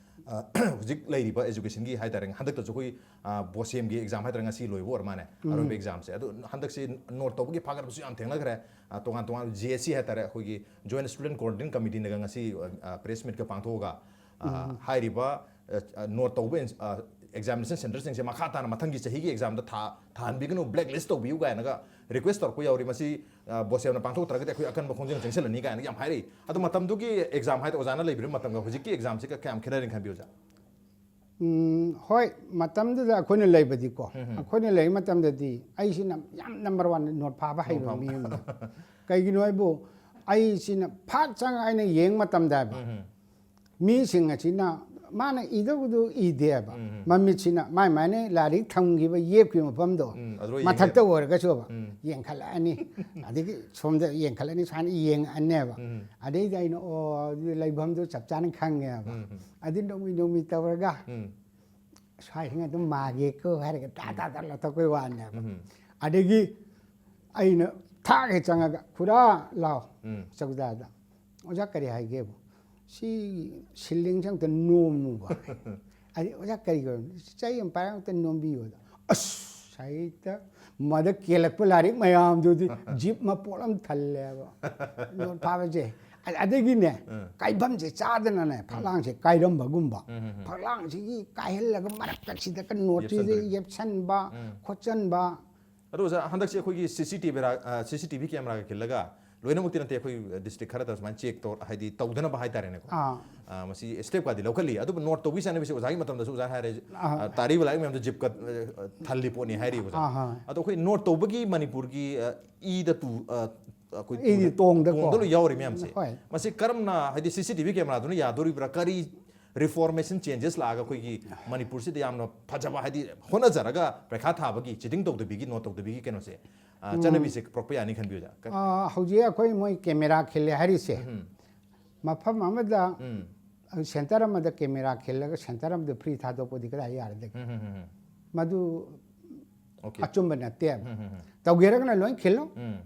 ꯑ, ꯍꯧꯖꯤꯛ ꯂꯩꯔꯤꯕ ꯑꯦꯖꯨꯀꯦꯁꯟꯒꯤ ꯍꯥꯏ ꯇꯥꯔꯦ, ꯍꯟꯗꯛꯇꯁꯨ ꯑꯩꯈꯣꯏ, ꯑ, ꯕꯣꯁꯦꯝꯒꯤ ꯑꯦꯛꯖꯥꯝ ꯍꯥꯏ ꯇꯥꯔꯦ, ꯉꯁꯤ ꯂꯣꯏꯕ ꯑꯣꯏꯔ ꯃꯥꯅꯦ, ꯑꯔꯣꯏꯕ ꯑꯦꯛꯖꯥꯝꯁꯦ꯫ ꯑꯗꯣ ꯍꯟꯗꯛꯁꯤ ꯅꯣꯠ ꯇꯧꯕꯒꯤ ꯐꯥꯒꯠꯄꯁꯨ ꯌꯥꯝ ꯊꯦꯡꯅꯈ꯭ꯔꯦ꯫ ꯑ, ꯇꯣꯉꯥꯟ ꯇꯣꯉꯥꯟꯕ ꯖꯦ ꯑꯦꯁ ꯁꯤ ꯍꯥꯏ ꯇꯥꯔꯦ, ꯑꯩꯈꯣꯏꯒꯤ ꯖꯣꯏꯟ ꯁ꯭ꯇꯨꯗꯦꯟ ꯀꯣꯑꯣꯔꯗꯤꯅꯦꯁꯟ ꯀꯃꯤꯇꯤꯅꯒ ꯉꯁꯤ, ꯑ, ꯄ꯭ꯔꯦꯁ ꯃꯤꯠꯀ ꯄꯥꯡꯊꯣꯛꯑꯒ, ꯑ, ꯍꯥꯏꯔꯤꯕ, ꯑ, ꯑ, ꯅꯣꯠ ꯇꯧꯕ ꯏꯟ-, ꯑ, ꯑꯦꯛꯖꯥꯃꯤꯅꯦꯁꯟ ꯁꯦꯟꯇꯔꯁꯤꯡꯁꯦ ꯃꯈꯥ ꯇꯥꯅ ꯃꯊꯪꯒꯤ ꯆꯍꯤꯒꯤ ꯑꯦꯛꯖꯥꯝꯗ ꯊꯥ-, ꯊꯥꯍꯟꯕꯤꯒꯅꯨ, ꯕ꯭ꯂꯦꯛ ꯂꯤꯁ ꯇꯧꯕꯤꯌꯨ ꯀꯥꯏꯅꯒ ꯔꯤꯀ꯭ꯋꯦꯁ ꯇꯧꯔꯛꯄ ꯌꯥꯎꯔꯤ꯫ ꯃꯁꯤ, ꯑ, ꯕꯣꯁꯦꯝꯅ ꯄꯥꯡꯊꯣꯛꯇ꯭ꯔꯒꯗꯤ ꯑꯩꯈꯣꯏ ꯑꯀꯟꯕ ꯈꯣꯡꯖꯪ ꯆꯪꯁꯤꯜꯂꯅꯤ ꯀꯥꯏꯅ ꯌꯥꯝ ꯍꯥꯏꯔꯛꯏ꯫ ꯑꯗꯣ ꯃꯇꯝꯗꯨꯒꯤ ꯑꯦꯛꯖꯥꯝ ꯍꯥꯏꯗꯣ ꯑꯣꯖꯥꯅ ꯂꯩꯕꯤꯔꯤꯕ ꯃꯇꯝꯒ ꯍꯧꯖꯤꯛꯀꯤ ꯑꯦꯛꯖꯥꯝꯁꯤꯒ ꯀꯌꯥꯝ ꯈꯦꯠꯅꯔꯤꯅ ꯈꯟꯕꯤ, ꯑꯣꯖꯥ? ꯎꯝ, ꯍꯣꯏ, ꯃꯇꯝꯗꯨꯗ ꯑꯩꯈꯣꯏꯅ ꯂꯩꯕꯗꯤꯀꯣ, ꯑꯩꯈꯣꯏꯅ ꯂꯩꯕ ꯃꯇꯝꯗꯗꯤ ꯑꯩꯁꯤꯅ ꯌꯥꯝ ꯅꯝꯕꯔ ꯋꯥꯟ ꯅꯣꯠ ꯐꯥꯕ ꯍꯩꯕ ꯃꯤ ꯑꯃꯅꯤ꯫ ꯀꯩꯒꯤꯅꯣ ꯍꯥꯏꯕꯨ, ꯑꯩꯁꯤꯅ ꯐꯠ ꯆꯪꯉ ꯑꯩꯅ ꯌꯦꯡꯕ ꯃꯇꯝꯗ ꯍꯥꯏꯕ, ꯃꯤꯁꯤꯡ ꯑꯁꯤꯅ ꯃꯥꯅ ꯏꯗꯧꯕꯗꯨ ꯏꯗꯦꯕ, ꯃꯃꯤꯠꯁꯤꯅ ꯃꯥꯏ ꯃꯥꯏꯅ ꯂꯥꯏꯔꯤꯛ ꯊꯝꯈꯤꯕ, ꯌꯦꯞꯈꯤꯕ ꯃꯐꯝꯗꯣ ꯎꯝ, ꯑꯗꯨꯗ ꯃꯊꯛꯇ ꯌꯦꯡꯉꯦ꯫ ꯑꯣꯏꯔꯒꯁꯨꯕ ꯌꯦꯡꯈꯠꯂꯛꯑꯅꯤ꯫ ꯑꯗꯒꯤ ꯁꯣꯝꯗ ꯌꯦꯡꯈꯠꯂꯅꯤ, ꯁꯨꯃꯥꯏꯅ ꯌꯦꯡꯉꯛꯑꯅꯦꯕ꯫ ꯑꯗꯩꯗꯤ ꯑꯩꯅ, "ꯑꯣ, ꯑꯗꯨꯗꯤ ꯂꯩꯐꯝꯗꯣ ꯆꯞ ꯆꯥꯅ ꯈꯪꯉꯦꯕ"꯫ ꯑꯗꯨ ꯅꯣꯡꯃꯤ ꯅꯣꯡꯃꯤ ꯇꯧꯔꯒ ꯁ꯭ꯋꯥꯏꯁꯤꯅ ꯑꯗꯨꯝ ꯃꯥꯒꯦꯀꯣ ꯍꯥꯏꯔꯒ ꯇꯥ ꯇꯥ ꯇꯥ ꯂꯧꯊꯣꯛꯄꯩ ꯋꯥꯅꯦꯕ꯫ ꯑꯗꯒꯤ ꯑꯩꯅ ꯊꯥꯛ ꯍꯦꯛ ꯆꯪꯉꯒ, "ꯈꯨꯔꯥ, ꯂꯥꯎ, ꯆꯧꯀꯤꯗꯥꯔꯗ꯫ ꯑꯣꯖꯥ ꯀꯔꯤ ꯍꯥꯏꯒꯦꯕꯨ? ꯁꯤ ꯁꯤꯂꯤꯡꯁꯦ ꯑꯝꯇ ꯅꯣꯝꯃꯨꯕ"꯫ ꯑꯗꯩ, "ꯑꯣꯖꯥ ꯀꯔꯤꯒꯤ ꯑꯣꯏꯔꯝꯅꯣ?" "ꯆꯩ ꯑꯃ ꯄꯥꯏꯔꯒ ꯑꯝꯇ ꯅꯣꯝꯕꯤꯌꯨ"꯫ ꯑꯁ! ꯍꯦꯛꯇ ꯃꯗ ꯀꯦꯜꯂꯛꯄ ꯂꯥꯏꯔꯤꯛ ꯃꯌꯥꯝꯗꯨꯗꯤ ꯖꯤꯞ ꯃꯄꯣꯠ ꯑꯃ ꯊꯜꯂꯦꯕ꯫ ꯅꯣꯠ ꯐꯥꯕꯁꯦ꯫ ꯑ-, ꯑꯗꯒꯤꯅꯦ, ꯀꯥꯏꯐꯝꯁꯦ ꯆꯥꯗꯅꯅꯦ, ꯐꯛꯂꯥꯡꯁꯦ ꯀꯥꯏꯔꯝꯕꯒꯨꯝꯕ꯫ ꯐꯛꯂꯥꯡꯁꯤꯒꯤ ꯀꯥꯏꯍꯜꯂꯒ ꯃꯔꯛꯇꯁꯤꯗ ꯅꯣꯠꯁꯤꯗ ꯌꯦꯞꯁꯟꯗꯣꯏꯅꯦ꯫ ꯌꯦꯞꯁꯟꯕ, ꯈꯣꯠꯆꯟꯕ꯫ ꯑꯗꯣ ꯑꯣꯖꯥ, ꯍꯟꯗꯛꯁꯦ ꯑꯩꯈꯣꯏꯒꯤ ꯁꯤ ꯁꯤ ꯇꯤ ꯚꯤ ꯔꯥ-, ꯑ, ꯁꯤ ꯁꯤ ꯇꯤ ꯚꯤ ꯀꯦꯃꯦꯔꯥꯒ ꯈꯤꯜꯂꯒ, ꯂꯣꯏꯅꯃꯛꯇꯤ ꯅꯠꯇꯦ, ꯑꯩꯈꯣꯏ ꯗꯤꯁꯇ꯭ꯔꯤꯛ ꯈꯔꯗ ꯁꯨꯃꯥꯏꯅ ꯆꯦꯛ ꯇꯧ-, ꯍꯥꯏꯗꯤ ꯇꯧꯗꯅꯕ ꯍꯥꯏꯇꯥꯔꯦꯅꯦꯀꯣ꯫ ꯑꯥ꯫ ꯑ, ꯃꯁꯤ ꯁ꯭ꯇꯦꯞꯀꯗꯤ ꯂꯧꯈꯠꯂꯤ꯫ ꯑꯗꯨꯕꯨ ꯅꯣꯠ ꯇꯧꯕꯒꯤ ꯆꯠꯅꯕꯤꯁꯦ ꯑꯣꯖꯥꯒꯤ ꯃꯇꯝꯗꯁꯨ ꯑꯣꯖꯥꯅ ꯍꯥꯏꯔꯦ, ꯑꯥ꯫ ꯑ, ꯇꯥꯔꯤꯕ ꯂꯥꯏꯔꯤꯛ ꯃꯌꯥꯝꯗꯣ ꯖꯤꯞꯀ, ꯑ, ꯊꯜꯂꯤ ꯄꯣꯠꯅꯤ ꯍꯥꯏꯔꯤ ꯑꯣꯖꯥ꯫ ꯑꯥ, ꯍꯣꯏ꯫ ꯑꯗꯣ ꯑꯩꯈꯣꯏ ꯅꯣꯠ ꯇꯧꯕꯒꯤ ꯃꯅꯤꯄꯨꯔꯒꯤ, ꯑ, ꯏꯗ ꯇꯨ-, ꯑ, ꯑꯩꯈꯣꯏ ꯏꯗꯤ ꯇꯨꯗ-, ꯇꯣꯡꯗꯀꯣ꯫ ꯇꯣꯡꯗ ꯂꯣꯏ ꯌꯥꯎꯔꯤ ꯃꯌꯥꯝꯁꯦ꯫ ꯍꯣꯏ꯫ ꯃꯁꯤ ꯀꯔꯝꯅ, ꯍꯥꯏꯗꯤ ꯁꯤ ꯁꯤ ꯇꯤ ꯚꯤ ꯀꯦꯃꯦꯔꯥꯗꯨꯅ ꯌꯥꯗꯣꯔꯤꯕ꯭ꯔꯥ? ꯀꯔꯤ ꯔꯤꯐꯣꯔꯃꯦꯁꯟ ꯆꯦꯟꯖꯦꯁ ꯂꯥꯛꯑꯒ ꯑꯩꯈꯣꯏꯒꯤ ꯃꯅꯤꯄꯨꯔꯁꯤꯗ ꯌꯥꯝꯅ ꯐꯖꯕ, ꯍꯥꯏꯗꯤ ꯍꯣꯠꯅꯖꯔꯒ ꯄꯔꯤꯈꯥ ꯊꯥꯕꯒꯤ, ꯆꯤꯇꯤꯡ ꯇꯧꯗꯕꯤꯒꯤ, ꯅꯣꯠ ꯇꯧꯗꯕꯤꯒꯤ ꯀꯩꯅꯣꯁꯦ, ꯑ, ꯆꯠꯅꯕꯤꯁꯦ ꯄꯨꯔꯛꯄ ꯌꯥꯅꯤ ꯈꯟꯕꯤ ꯑꯣꯖꯥ? ꯀ- ꯑ, ꯍꯧꯖꯤꯛ ꯑꯩꯈꯣꯏ ꯃꯣꯏ ꯀꯦꯃꯦꯔꯥ ꯈꯤꯜꯂꯦ ꯍꯥꯏꯔꯤꯁꯦ, ꯃꯐꯝ ꯑꯃꯗ ꯁꯦꯟꯇꯔ ꯑꯃꯗ ꯀꯦꯃꯦꯔꯥ ꯈꯤꯜꯂꯒ ꯁꯦꯟꯇꯔ ꯑꯃꯗ ꯐ꯭ꯔꯤ ꯊꯥꯗꯣꯛꯄꯗꯤ ꯀꯗꯥꯏ ꯌꯥꯔꯗꯒꯦ? ꯃꯗꯨ ꯑꯣꯀꯦ꯫ ꯑꯆꯨꯝꯕ ꯅꯠꯇꯦꯕ꯫ ꯇꯧꯒꯦꯔꯒꯅ ꯂꯣꯏ ꯈꯤꯜꯂꯣ꯫ ꯎꯝ꯫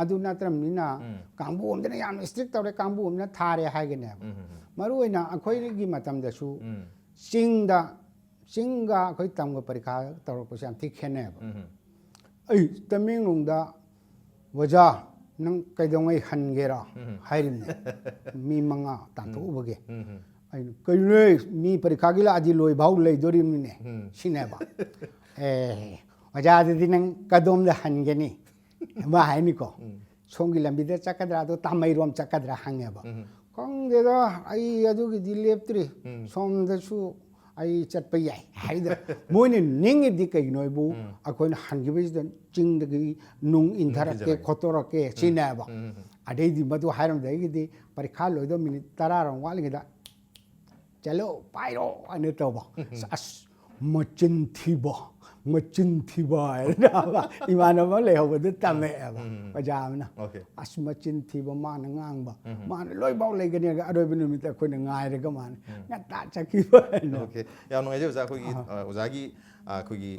ꯑꯗꯨ ꯅꯠꯇ꯭ꯔꯕꯅꯤꯅ, ꯎꯝ꯫ ꯀꯥꯡꯕꯨ ꯑꯃꯗꯅ ꯌꯥꯝꯅ ꯏꯁꯇ꯭ꯔꯤꯛ ꯇꯧꯔꯦ, ꯀꯥꯡꯕꯨ ꯑꯃꯅ ꯊꯥꯔꯦ ꯍꯥꯏꯒꯅꯦꯕ꯫ ꯎꯝ, ꯎꯝ, ꯎꯝ꯫ ꯃꯔꯨ ꯑꯣꯏꯅ ꯑꯩꯈꯣꯏꯒꯤ ꯃꯇꯝꯗꯁꯨ ꯎꯝ꯫ ꯆꯤꯡꯗ, ꯆꯤꯡꯒ ꯑꯩꯈꯣꯏ ꯇꯝꯒ ꯄꯔꯤꯈꯥ ꯇꯧꯔꯛꯄꯁꯦ ꯌꯥꯝ ꯊꯤ ꯈꯦꯠꯅꯩꯕ꯫ ꯎꯝ, ꯎꯝ꯫ ꯑꯩ ꯇꯃꯦꯡꯂꯣꯡꯗ, "ꯑꯣꯖꯥ, ꯅꯪ ꯀꯩꯗꯧꯉꯩ ꯍꯟꯒꯦꯔꯥ?" ꯎꯝ꯫ ꯍꯥꯏꯔꯤꯕꯅꯦ꯫ ꯃꯤ ꯃꯉꯥ ꯇꯥꯟꯊꯣꯛꯎꯕꯒꯤ꯫ ꯎꯝ, ꯎꯝ꯫ ꯑꯩꯅ, "ꯀꯩꯅꯣ, ꯃꯤ ꯄꯔꯤꯈꯥꯒꯤ ꯂꯥꯛꯑꯗꯤ ꯂꯣꯏ ꯐꯥꯎ ꯂꯩꯗꯣꯔꯤꯕꯅꯤꯅꯦ", ꯎꯝ꯫ ꯁꯤꯅꯦꯕ꯫ "ꯑꯦ, ꯑꯣꯖꯥ, ꯑꯗꯨꯗꯤ ꯅꯪ ꯀꯗꯣꯝꯗ ꯍꯟꯒꯅꯤ?" ꯑꯃ ꯍꯥꯏꯅꯤꯀꯣ꯫ ꯎꯝ꯫ "ꯁꯣꯝꯒꯤ ꯂꯝꯕꯤꯗ ꯆꯠꯀꯗ꯭ꯔꯥ, ꯑꯗꯣ ꯇꯥꯃꯩꯔꯣꯝ ꯆꯠꯀꯗ꯭ꯔꯥ?" ꯍꯪꯉꯦꯕ꯫ ꯎꯝ꯫ "ꯈꯪꯗꯦꯗ, ꯑꯩ ꯑꯗꯨꯒꯤꯗꯤ ꯂꯦꯞꯇ꯭ꯔꯤ꯫ ꯎꯝ꯫ ꯁꯣꯝꯗꯁꯨ ꯑꯩ ꯆꯠꯄ ꯌꯥꯏ" ꯍꯥꯏꯗ꯫ ꯃꯣꯏꯅ ꯅꯤꯡꯉꯤꯕꯗꯤ ꯀꯩꯒꯤꯅꯣ ꯍꯥꯏꯕꯨ, ꯎꯝ꯫ ꯑꯩꯈꯣꯏꯅ ꯍꯟꯈꯤꯕꯁꯤꯗ ꯆꯤꯡꯗꯒꯤ ꯅꯨꯡ ꯏꯟꯊꯔꯛꯀꯦ, ꯊꯤꯟꯖꯤꯜꯂꯛꯀꯦ꯫ ꯈꯣꯠꯇꯣꯔꯛꯀꯦ ꯁꯤꯅꯦꯕ꯫ ꯎꯝ, ꯎꯝ, ꯎꯝ꯫ ꯑꯗꯩꯗꯤ ꯃꯗꯨ ꯍꯥꯏꯔꯝꯗꯒꯤꯗꯤ ꯄꯔꯤꯈꯥ ꯂꯣꯏꯗꯧ ꯃꯤꯅꯤꯠ ꯇꯔꯥꯔꯣꯝ ꯋꯥꯠꯂꯤꯉꯩꯗ, "ꯆꯠꯂꯣ, ꯄꯥꯏꯔꯣ" ꯍꯥꯏꯅ ꯇꯧꯕ꯫ ꯑꯁ, "ꯃꯆꯤꯟ ꯊꯤꯕ, ꯃꯆꯤꯟ ꯊꯤꯕ" ꯍꯥꯏꯅ ꯏꯃꯥꯟꯅꯕ ꯑꯃ ꯂꯩꯍꯧꯕꯗꯨ ꯇꯝꯃꯛꯑꯦꯕ, ꯎꯝ꯫ ꯑꯣꯖꯥ ꯑꯃꯅ꯫ Okay꯫ "ꯑꯁ, ꯃꯆꯤꯟ ꯊꯤꯕ, ꯃꯥꯅ ꯉꯥꯡꯕ, ꯎꯝ꯫ ꯃꯥꯅ ꯂꯣꯏꯐꯥꯎ ꯂꯩꯒꯅꯤ, ꯑꯔꯣꯏꯕ ꯅꯨꯃꯤꯠꯇ ꯑꯩꯈꯣꯏꯅ ꯉꯥꯏꯔꯒ ꯃꯥꯅ ꯉꯟꯇꯥ ꯆꯠꯈꯤꯕ" ꯍꯥꯏꯅ꯫ Okay꯫ ꯌꯥꯝ ꯅꯨꯡꯉꯥꯏꯖꯩ ꯑꯣꯖꯥ꯫ ꯑꯩꯈꯣꯏꯒꯤ, ꯑꯍꯥ꯫ ꯑ, ꯑꯣꯖꯥꯒꯤ, ꯑ, ꯑꯩꯈꯣꯏꯒꯤ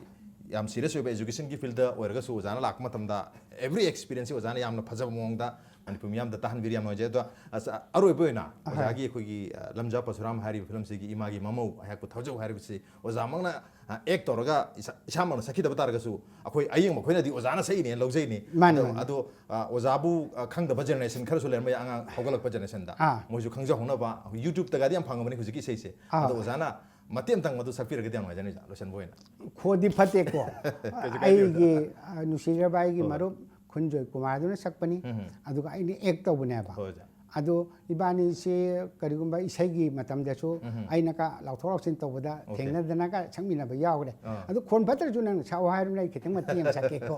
ꯌꯥꯝ serious ꯑꯣꯏꯕ education ꯒꯤ field ꯗ ꯑꯣꯏꯔꯒꯁꯨ ꯑꯣꯖꯥꯅ ꯂꯥꯛꯄ ꯃꯇꯝꯗ every experience ꯁꯤ ꯑꯣꯖꯥꯅ ꯌꯥꯝꯅ ꯐꯖꯕ ꯃꯑꯣꯡꯗ ꯃꯅꯤꯄꯨꯔ ꯃꯤꯌꯥꯝꯗ ꯇꯥꯍꯟꯕꯤꯔꯤ꯫ ꯌꯥꯝ ꯅꯨꯡꯉꯥꯏꯖꯩ꯫ ꯑꯗꯣ ꯑꯁ, ꯑꯔꯣꯏꯕ ꯑꯣꯏꯅ ꯑꯍꯥ꯫ ꯑꯣꯖꯥꯒꯤ ꯑꯩꯈꯣꯏꯒꯤ, ꯑ, ꯂꯝꯖꯥ ꯄꯔꯁꯨꯔꯥꯝ ꯍꯥꯏꯔꯤꯕ film ꯁꯤꯒꯤ "ꯏꯃꯥꯒꯤ ꯃꯃꯧ ꯑꯩꯍꯥꯛꯄꯨ ꯊꯥꯖꯧ" ꯍꯥꯏꯔꯤꯕꯁꯤ ꯑꯣꯖꯥꯃꯛꯅ, ꯑ, act ꯇꯧꯔꯒ ꯏꯁꯥ-, ꯏꯁꯥꯃꯛꯅ ꯁꯛꯈꯤꯗꯕ ꯇꯥꯔꯒꯁꯨ ꯑꯩꯈꯣꯏ ꯑꯌꯦꯡꯕ ꯑꯩꯈꯣꯏꯅꯗꯤ ꯑꯣꯖꯥꯅ ꯁꯛꯏꯅꯦꯅ ꯂꯧꯖꯩꯅꯦ꯫ ꯃꯥꯅꯦ, ꯑꯗꯣ, ꯃꯥꯅꯦ꯫ ꯑꯗꯣ, ꯑ, ꯑꯣꯖꯥꯕꯨ, ꯑ, ꯈꯪꯗꯕ generation ꯈꯔꯁꯨ ꯂꯩꯔꯝꯕ ꯌꯥꯏ, ꯑꯉꯥꯡ ꯍꯧꯒꯠꯂꯛꯄ generation ꯗ꯫ ꯑꯥ꯫ ꯃꯣꯏꯁꯨ ꯈꯪꯖꯍꯧꯅꯕ YouTube ꯇꯒꯗꯤ ꯌꯥꯝ ꯐꯪꯉꯕꯅꯤ ꯍꯧꯖꯤꯛꯀꯤ ꯏꯁꯩꯁꯦ꯫ ꯑꯥ꯫ ꯑꯗꯣ ꯑꯣꯖꯥꯅ ꯃꯇꯦꯛ ꯑꯃꯇꯪ ꯃꯗꯨ ꯁꯛꯄꯤꯔꯒꯗꯤ ꯌꯥꯝ ꯅꯨꯡꯉꯥꯏꯖꯅꯤ ꯑꯣꯖꯥ, ꯂꯣꯏꯁꯤꯟꯕ ꯑꯣꯏꯅ꯫ ꯈꯣꯗꯤ ꯐꯠꯇꯦꯀꯣ꯫ ꯀꯩꯁꯨ ꯀꯥꯏꯗꯦ, ꯑꯩꯒꯤ, ꯑꯣꯖꯥ꯫ ꯑ, ꯅꯨꯡꯁꯤꯖꯔꯕ ꯑꯩꯒꯤ ꯍꯣꯏ꯫ ꯃꯔꯨꯞ ꯈꯨꯟꯖꯣꯏ ꯀꯨꯃꯥꯔꯗꯨꯅ ꯁꯛꯄꯅꯤ꯫ ꯎꯝ꯫ ꯑꯗꯨꯒ ꯑꯩꯅ act ꯇꯧꯕꯅꯦꯕ꯫ ꯍꯣꯏ, ꯑꯣꯖꯥ꯫ ꯑꯗꯣ ꯏꯕꯥꯅꯤꯁꯦ ꯀꯔꯤꯒꯨꯝꯕ ꯏꯁꯩꯒꯤ ꯃꯇꯝꯗꯁꯨ ꯎꯝ꯫ ꯑꯩꯅꯒ ꯂꯥꯎꯊꯣꯛ ꯂꯥꯎꯁꯤꯟ ꯇꯧꯕꯗ Okay꯫ ꯊꯦꯡꯅꯗꯅꯒ ꯁꯛꯃꯤꯟꯅꯕ ꯌꯥꯎꯈ꯭ꯔꯦ꯫ ꯑꯥ꯫ ꯑꯗꯨ ꯈꯣꯟ ꯐꯠꯇ꯭ꯔꯁꯨ ꯅꯪ ꯁꯛꯑꯣ ꯍꯥꯏꯔꯕꯅꯤꯅ ꯑꯩ ꯈꯤꯇꯪ ꯃꯇꯦꯛ ꯑꯃ ꯁꯛꯀꯦꯀꯣ꯫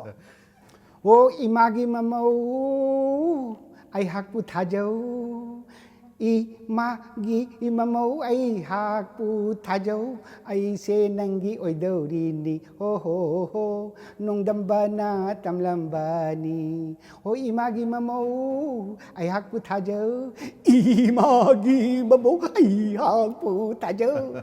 "ꯑꯣ ꯏꯃꯥꯒꯤ ꯃꯃꯧ, ꯑꯩꯍꯥꯛꯄꯨ ꯊꯥꯖꯧ, ꯏꯃꯥꯒꯤ ꯃꯃꯧ, ꯑꯩꯍꯥꯛꯄꯨ ꯊꯥꯖꯧ, ꯑꯩꯁꯦ ꯅꯪꯒꯤ ꯑꯣꯏꯗꯧꯔꯤꯅꯤ, ꯍꯣ ꯍꯣ ꯍꯣ, ꯅꯣꯡꯗꯝꯕꯅ ꯇꯝꯂꯝꯕꯅꯤ꯫ ꯑꯣ ꯏꯃꯥꯒꯤ ꯃꯃꯧ, ꯑꯩꯍꯥꯛꯄꯨ ꯊꯥꯖꯧ, ꯏꯃꯥꯒꯤ ꯃꯃꯧ, ꯑꯩꯍꯥꯛꯄꯨ ꯊꯥꯖꯧ"꯫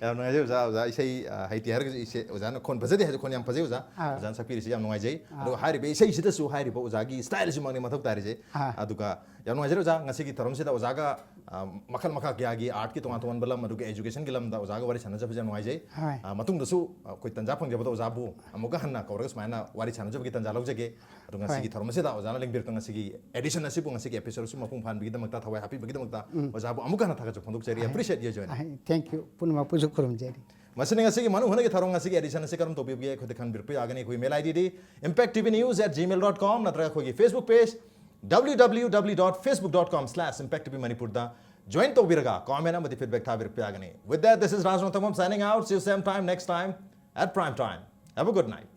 ꯌꯥꯝ ꯅꯨꯡꯉꯥꯏꯖꯩ ꯑꯣꯖꯥ꯫ ꯑꯣꯖꯥ ꯏꯁꯩ, ꯑ, ꯍꯩꯇꯦ ꯍꯥꯏꯔꯒꯁꯨ ꯏꯁꯩ, ꯑꯣꯖꯥꯅ ꯈꯣꯟ ꯐꯖꯗꯦ ꯍꯥꯏꯔꯁꯨ ꯈꯣꯟ ꯌꯥꯝ ꯐꯖꯩ ꯑꯣꯖꯥ꯫ ꯑꯥ꯫ ꯑꯣꯖꯥꯅ ꯁꯛꯄꯤꯔꯤꯁꯤ ꯌꯥꯝ ꯅꯨꯡꯉꯥꯏꯖꯩ꯫ ꯑꯗꯨꯒ ꯍꯥꯏꯔꯤꯕ ꯏꯁꯩꯁꯤꯗꯁꯨ ꯍꯥꯏꯔꯤꯕ ꯑꯣꯖꯥꯒꯤ ꯁ꯭ꯇꯥꯏꯜꯁꯤꯃꯛꯅꯤ ꯃꯊꯧ ꯇꯥꯔꯤꯁꯦ꯫ ꯑꯥ꯫ ꯑꯗꯨꯒ ꯌꯥꯝ ꯅꯨꯡꯉꯥꯏꯖꯔꯦ ꯑꯣꯖꯥ, ꯉꯁꯤꯒꯤ ꯊꯧꯔꯝꯁꯤꯗ ꯑꯣꯖꯥꯒ, ꯑ, ꯃꯈꯜ ꯃꯈꯥ ꯀꯌꯥꯒꯤ ꯑꯥꯔꯠꯀꯤ ꯇꯣꯉꯥꯟ ꯇꯣꯉꯥꯟꯕ ꯂꯝ, ꯑꯗꯨꯒ ꯑꯦꯖꯨꯀꯦꯁꯟꯒꯤ ꯂꯝꯗ ꯑꯣꯖꯥꯒ ꯋꯥꯔꯤ ꯁꯥꯟꯅꯖꯕꯁꯦ ꯌꯥꯝ ꯅꯨꯡꯉꯥꯏꯖꯩ꯫ ꯍꯣꯏ꯫ ꯑ, ꯃꯇꯨꯡꯗꯁꯨ ꯑꯩꯈꯣꯏ ꯇꯟꯖꯥ ꯐꯪꯖꯕꯗ ꯑꯣꯖꯥꯕꯨ ꯑꯃꯨꯛꯀ ꯍꯟꯅ ꯀꯧꯔꯒ ꯁꯨꯃꯥꯏꯅ ꯋꯥꯔꯤ ꯁꯥꯟꯅꯖꯕꯒꯤ ꯇꯟꯖꯥ ꯂꯧꯖꯒꯦ꯫ ꯑꯗꯣ ꯉꯁꯤꯒꯤ ꯍꯣꯏ꯫ ꯊꯧꯔꯝ ꯑꯁꯤꯗ ꯑꯣꯖꯥꯅ ꯂꯦꯡꯕꯤꯔꯛꯇ ꯉꯁꯤꯒꯤ ꯑꯦꯗꯤꯁꯟ ꯑꯁꯤꯕꯨ, ꯉꯁꯤꯒꯤ ꯑꯦꯄꯤꯁꯣꯗ ꯑꯁꯤꯕꯨ ꯃꯄꯨꯡ ꯐꯥꯍꯟꯕꯒꯤꯗꯃꯛꯇ, ꯊꯋꯥꯏ ꯍꯥꯞꯄꯤꯕꯒꯤꯗꯃꯛꯇ ꯑꯣꯖꯥꯕꯨ ꯑꯃꯨꯛꯀ ꯍꯟꯅ ꯊꯥꯒꯠꯆꯕ ꯐꯣꯡꯗꯣꯛꯆꯔꯤ꯫ Appreciate you, Joanna. Thank you꯫ ꯄꯨꯝꯅꯃꯛꯄꯨꯁꯨ ꯈꯨꯔꯨꯝꯖꯔꯤ꯫ ꯃꯁꯤꯅ ꯉꯁꯤꯒꯤ ꯃꯅꯨꯡ ꯍꯨꯠꯅꯒꯤ ꯊꯧꯔꯝ, ꯉꯁꯤꯒꯤ ꯑꯦꯗꯤꯁꯟ ꯑꯁꯤ ꯀꯔꯝ ꯇꯧꯕꯤꯕꯒꯦ ꯑꯩꯈꯣꯏꯗ ꯈꯟꯕꯤꯔꯛꯄ ꯌꯥꯒꯅꯤ꯫ ꯑꯩꯈꯣꯏ email I ꯗꯤꯗꯤ impact T V news at gmail dot com ꯅꯠꯇ꯭ꯔꯒ ꯑꯩꯈꯣꯏꯒꯤ Facebook page W W W dot facebook dot com slash impact T V Manipur ꯗ join ꯇꯧꯕꯤꯔꯒ comment ꯑꯃꯗꯤ feedback ꯊꯥꯕꯤꯔꯛꯄ ꯌꯥꯒꯅꯤ꯫ With that, this is Raj Rongthangam signing out. See you same time next time at prime time. Have a good night.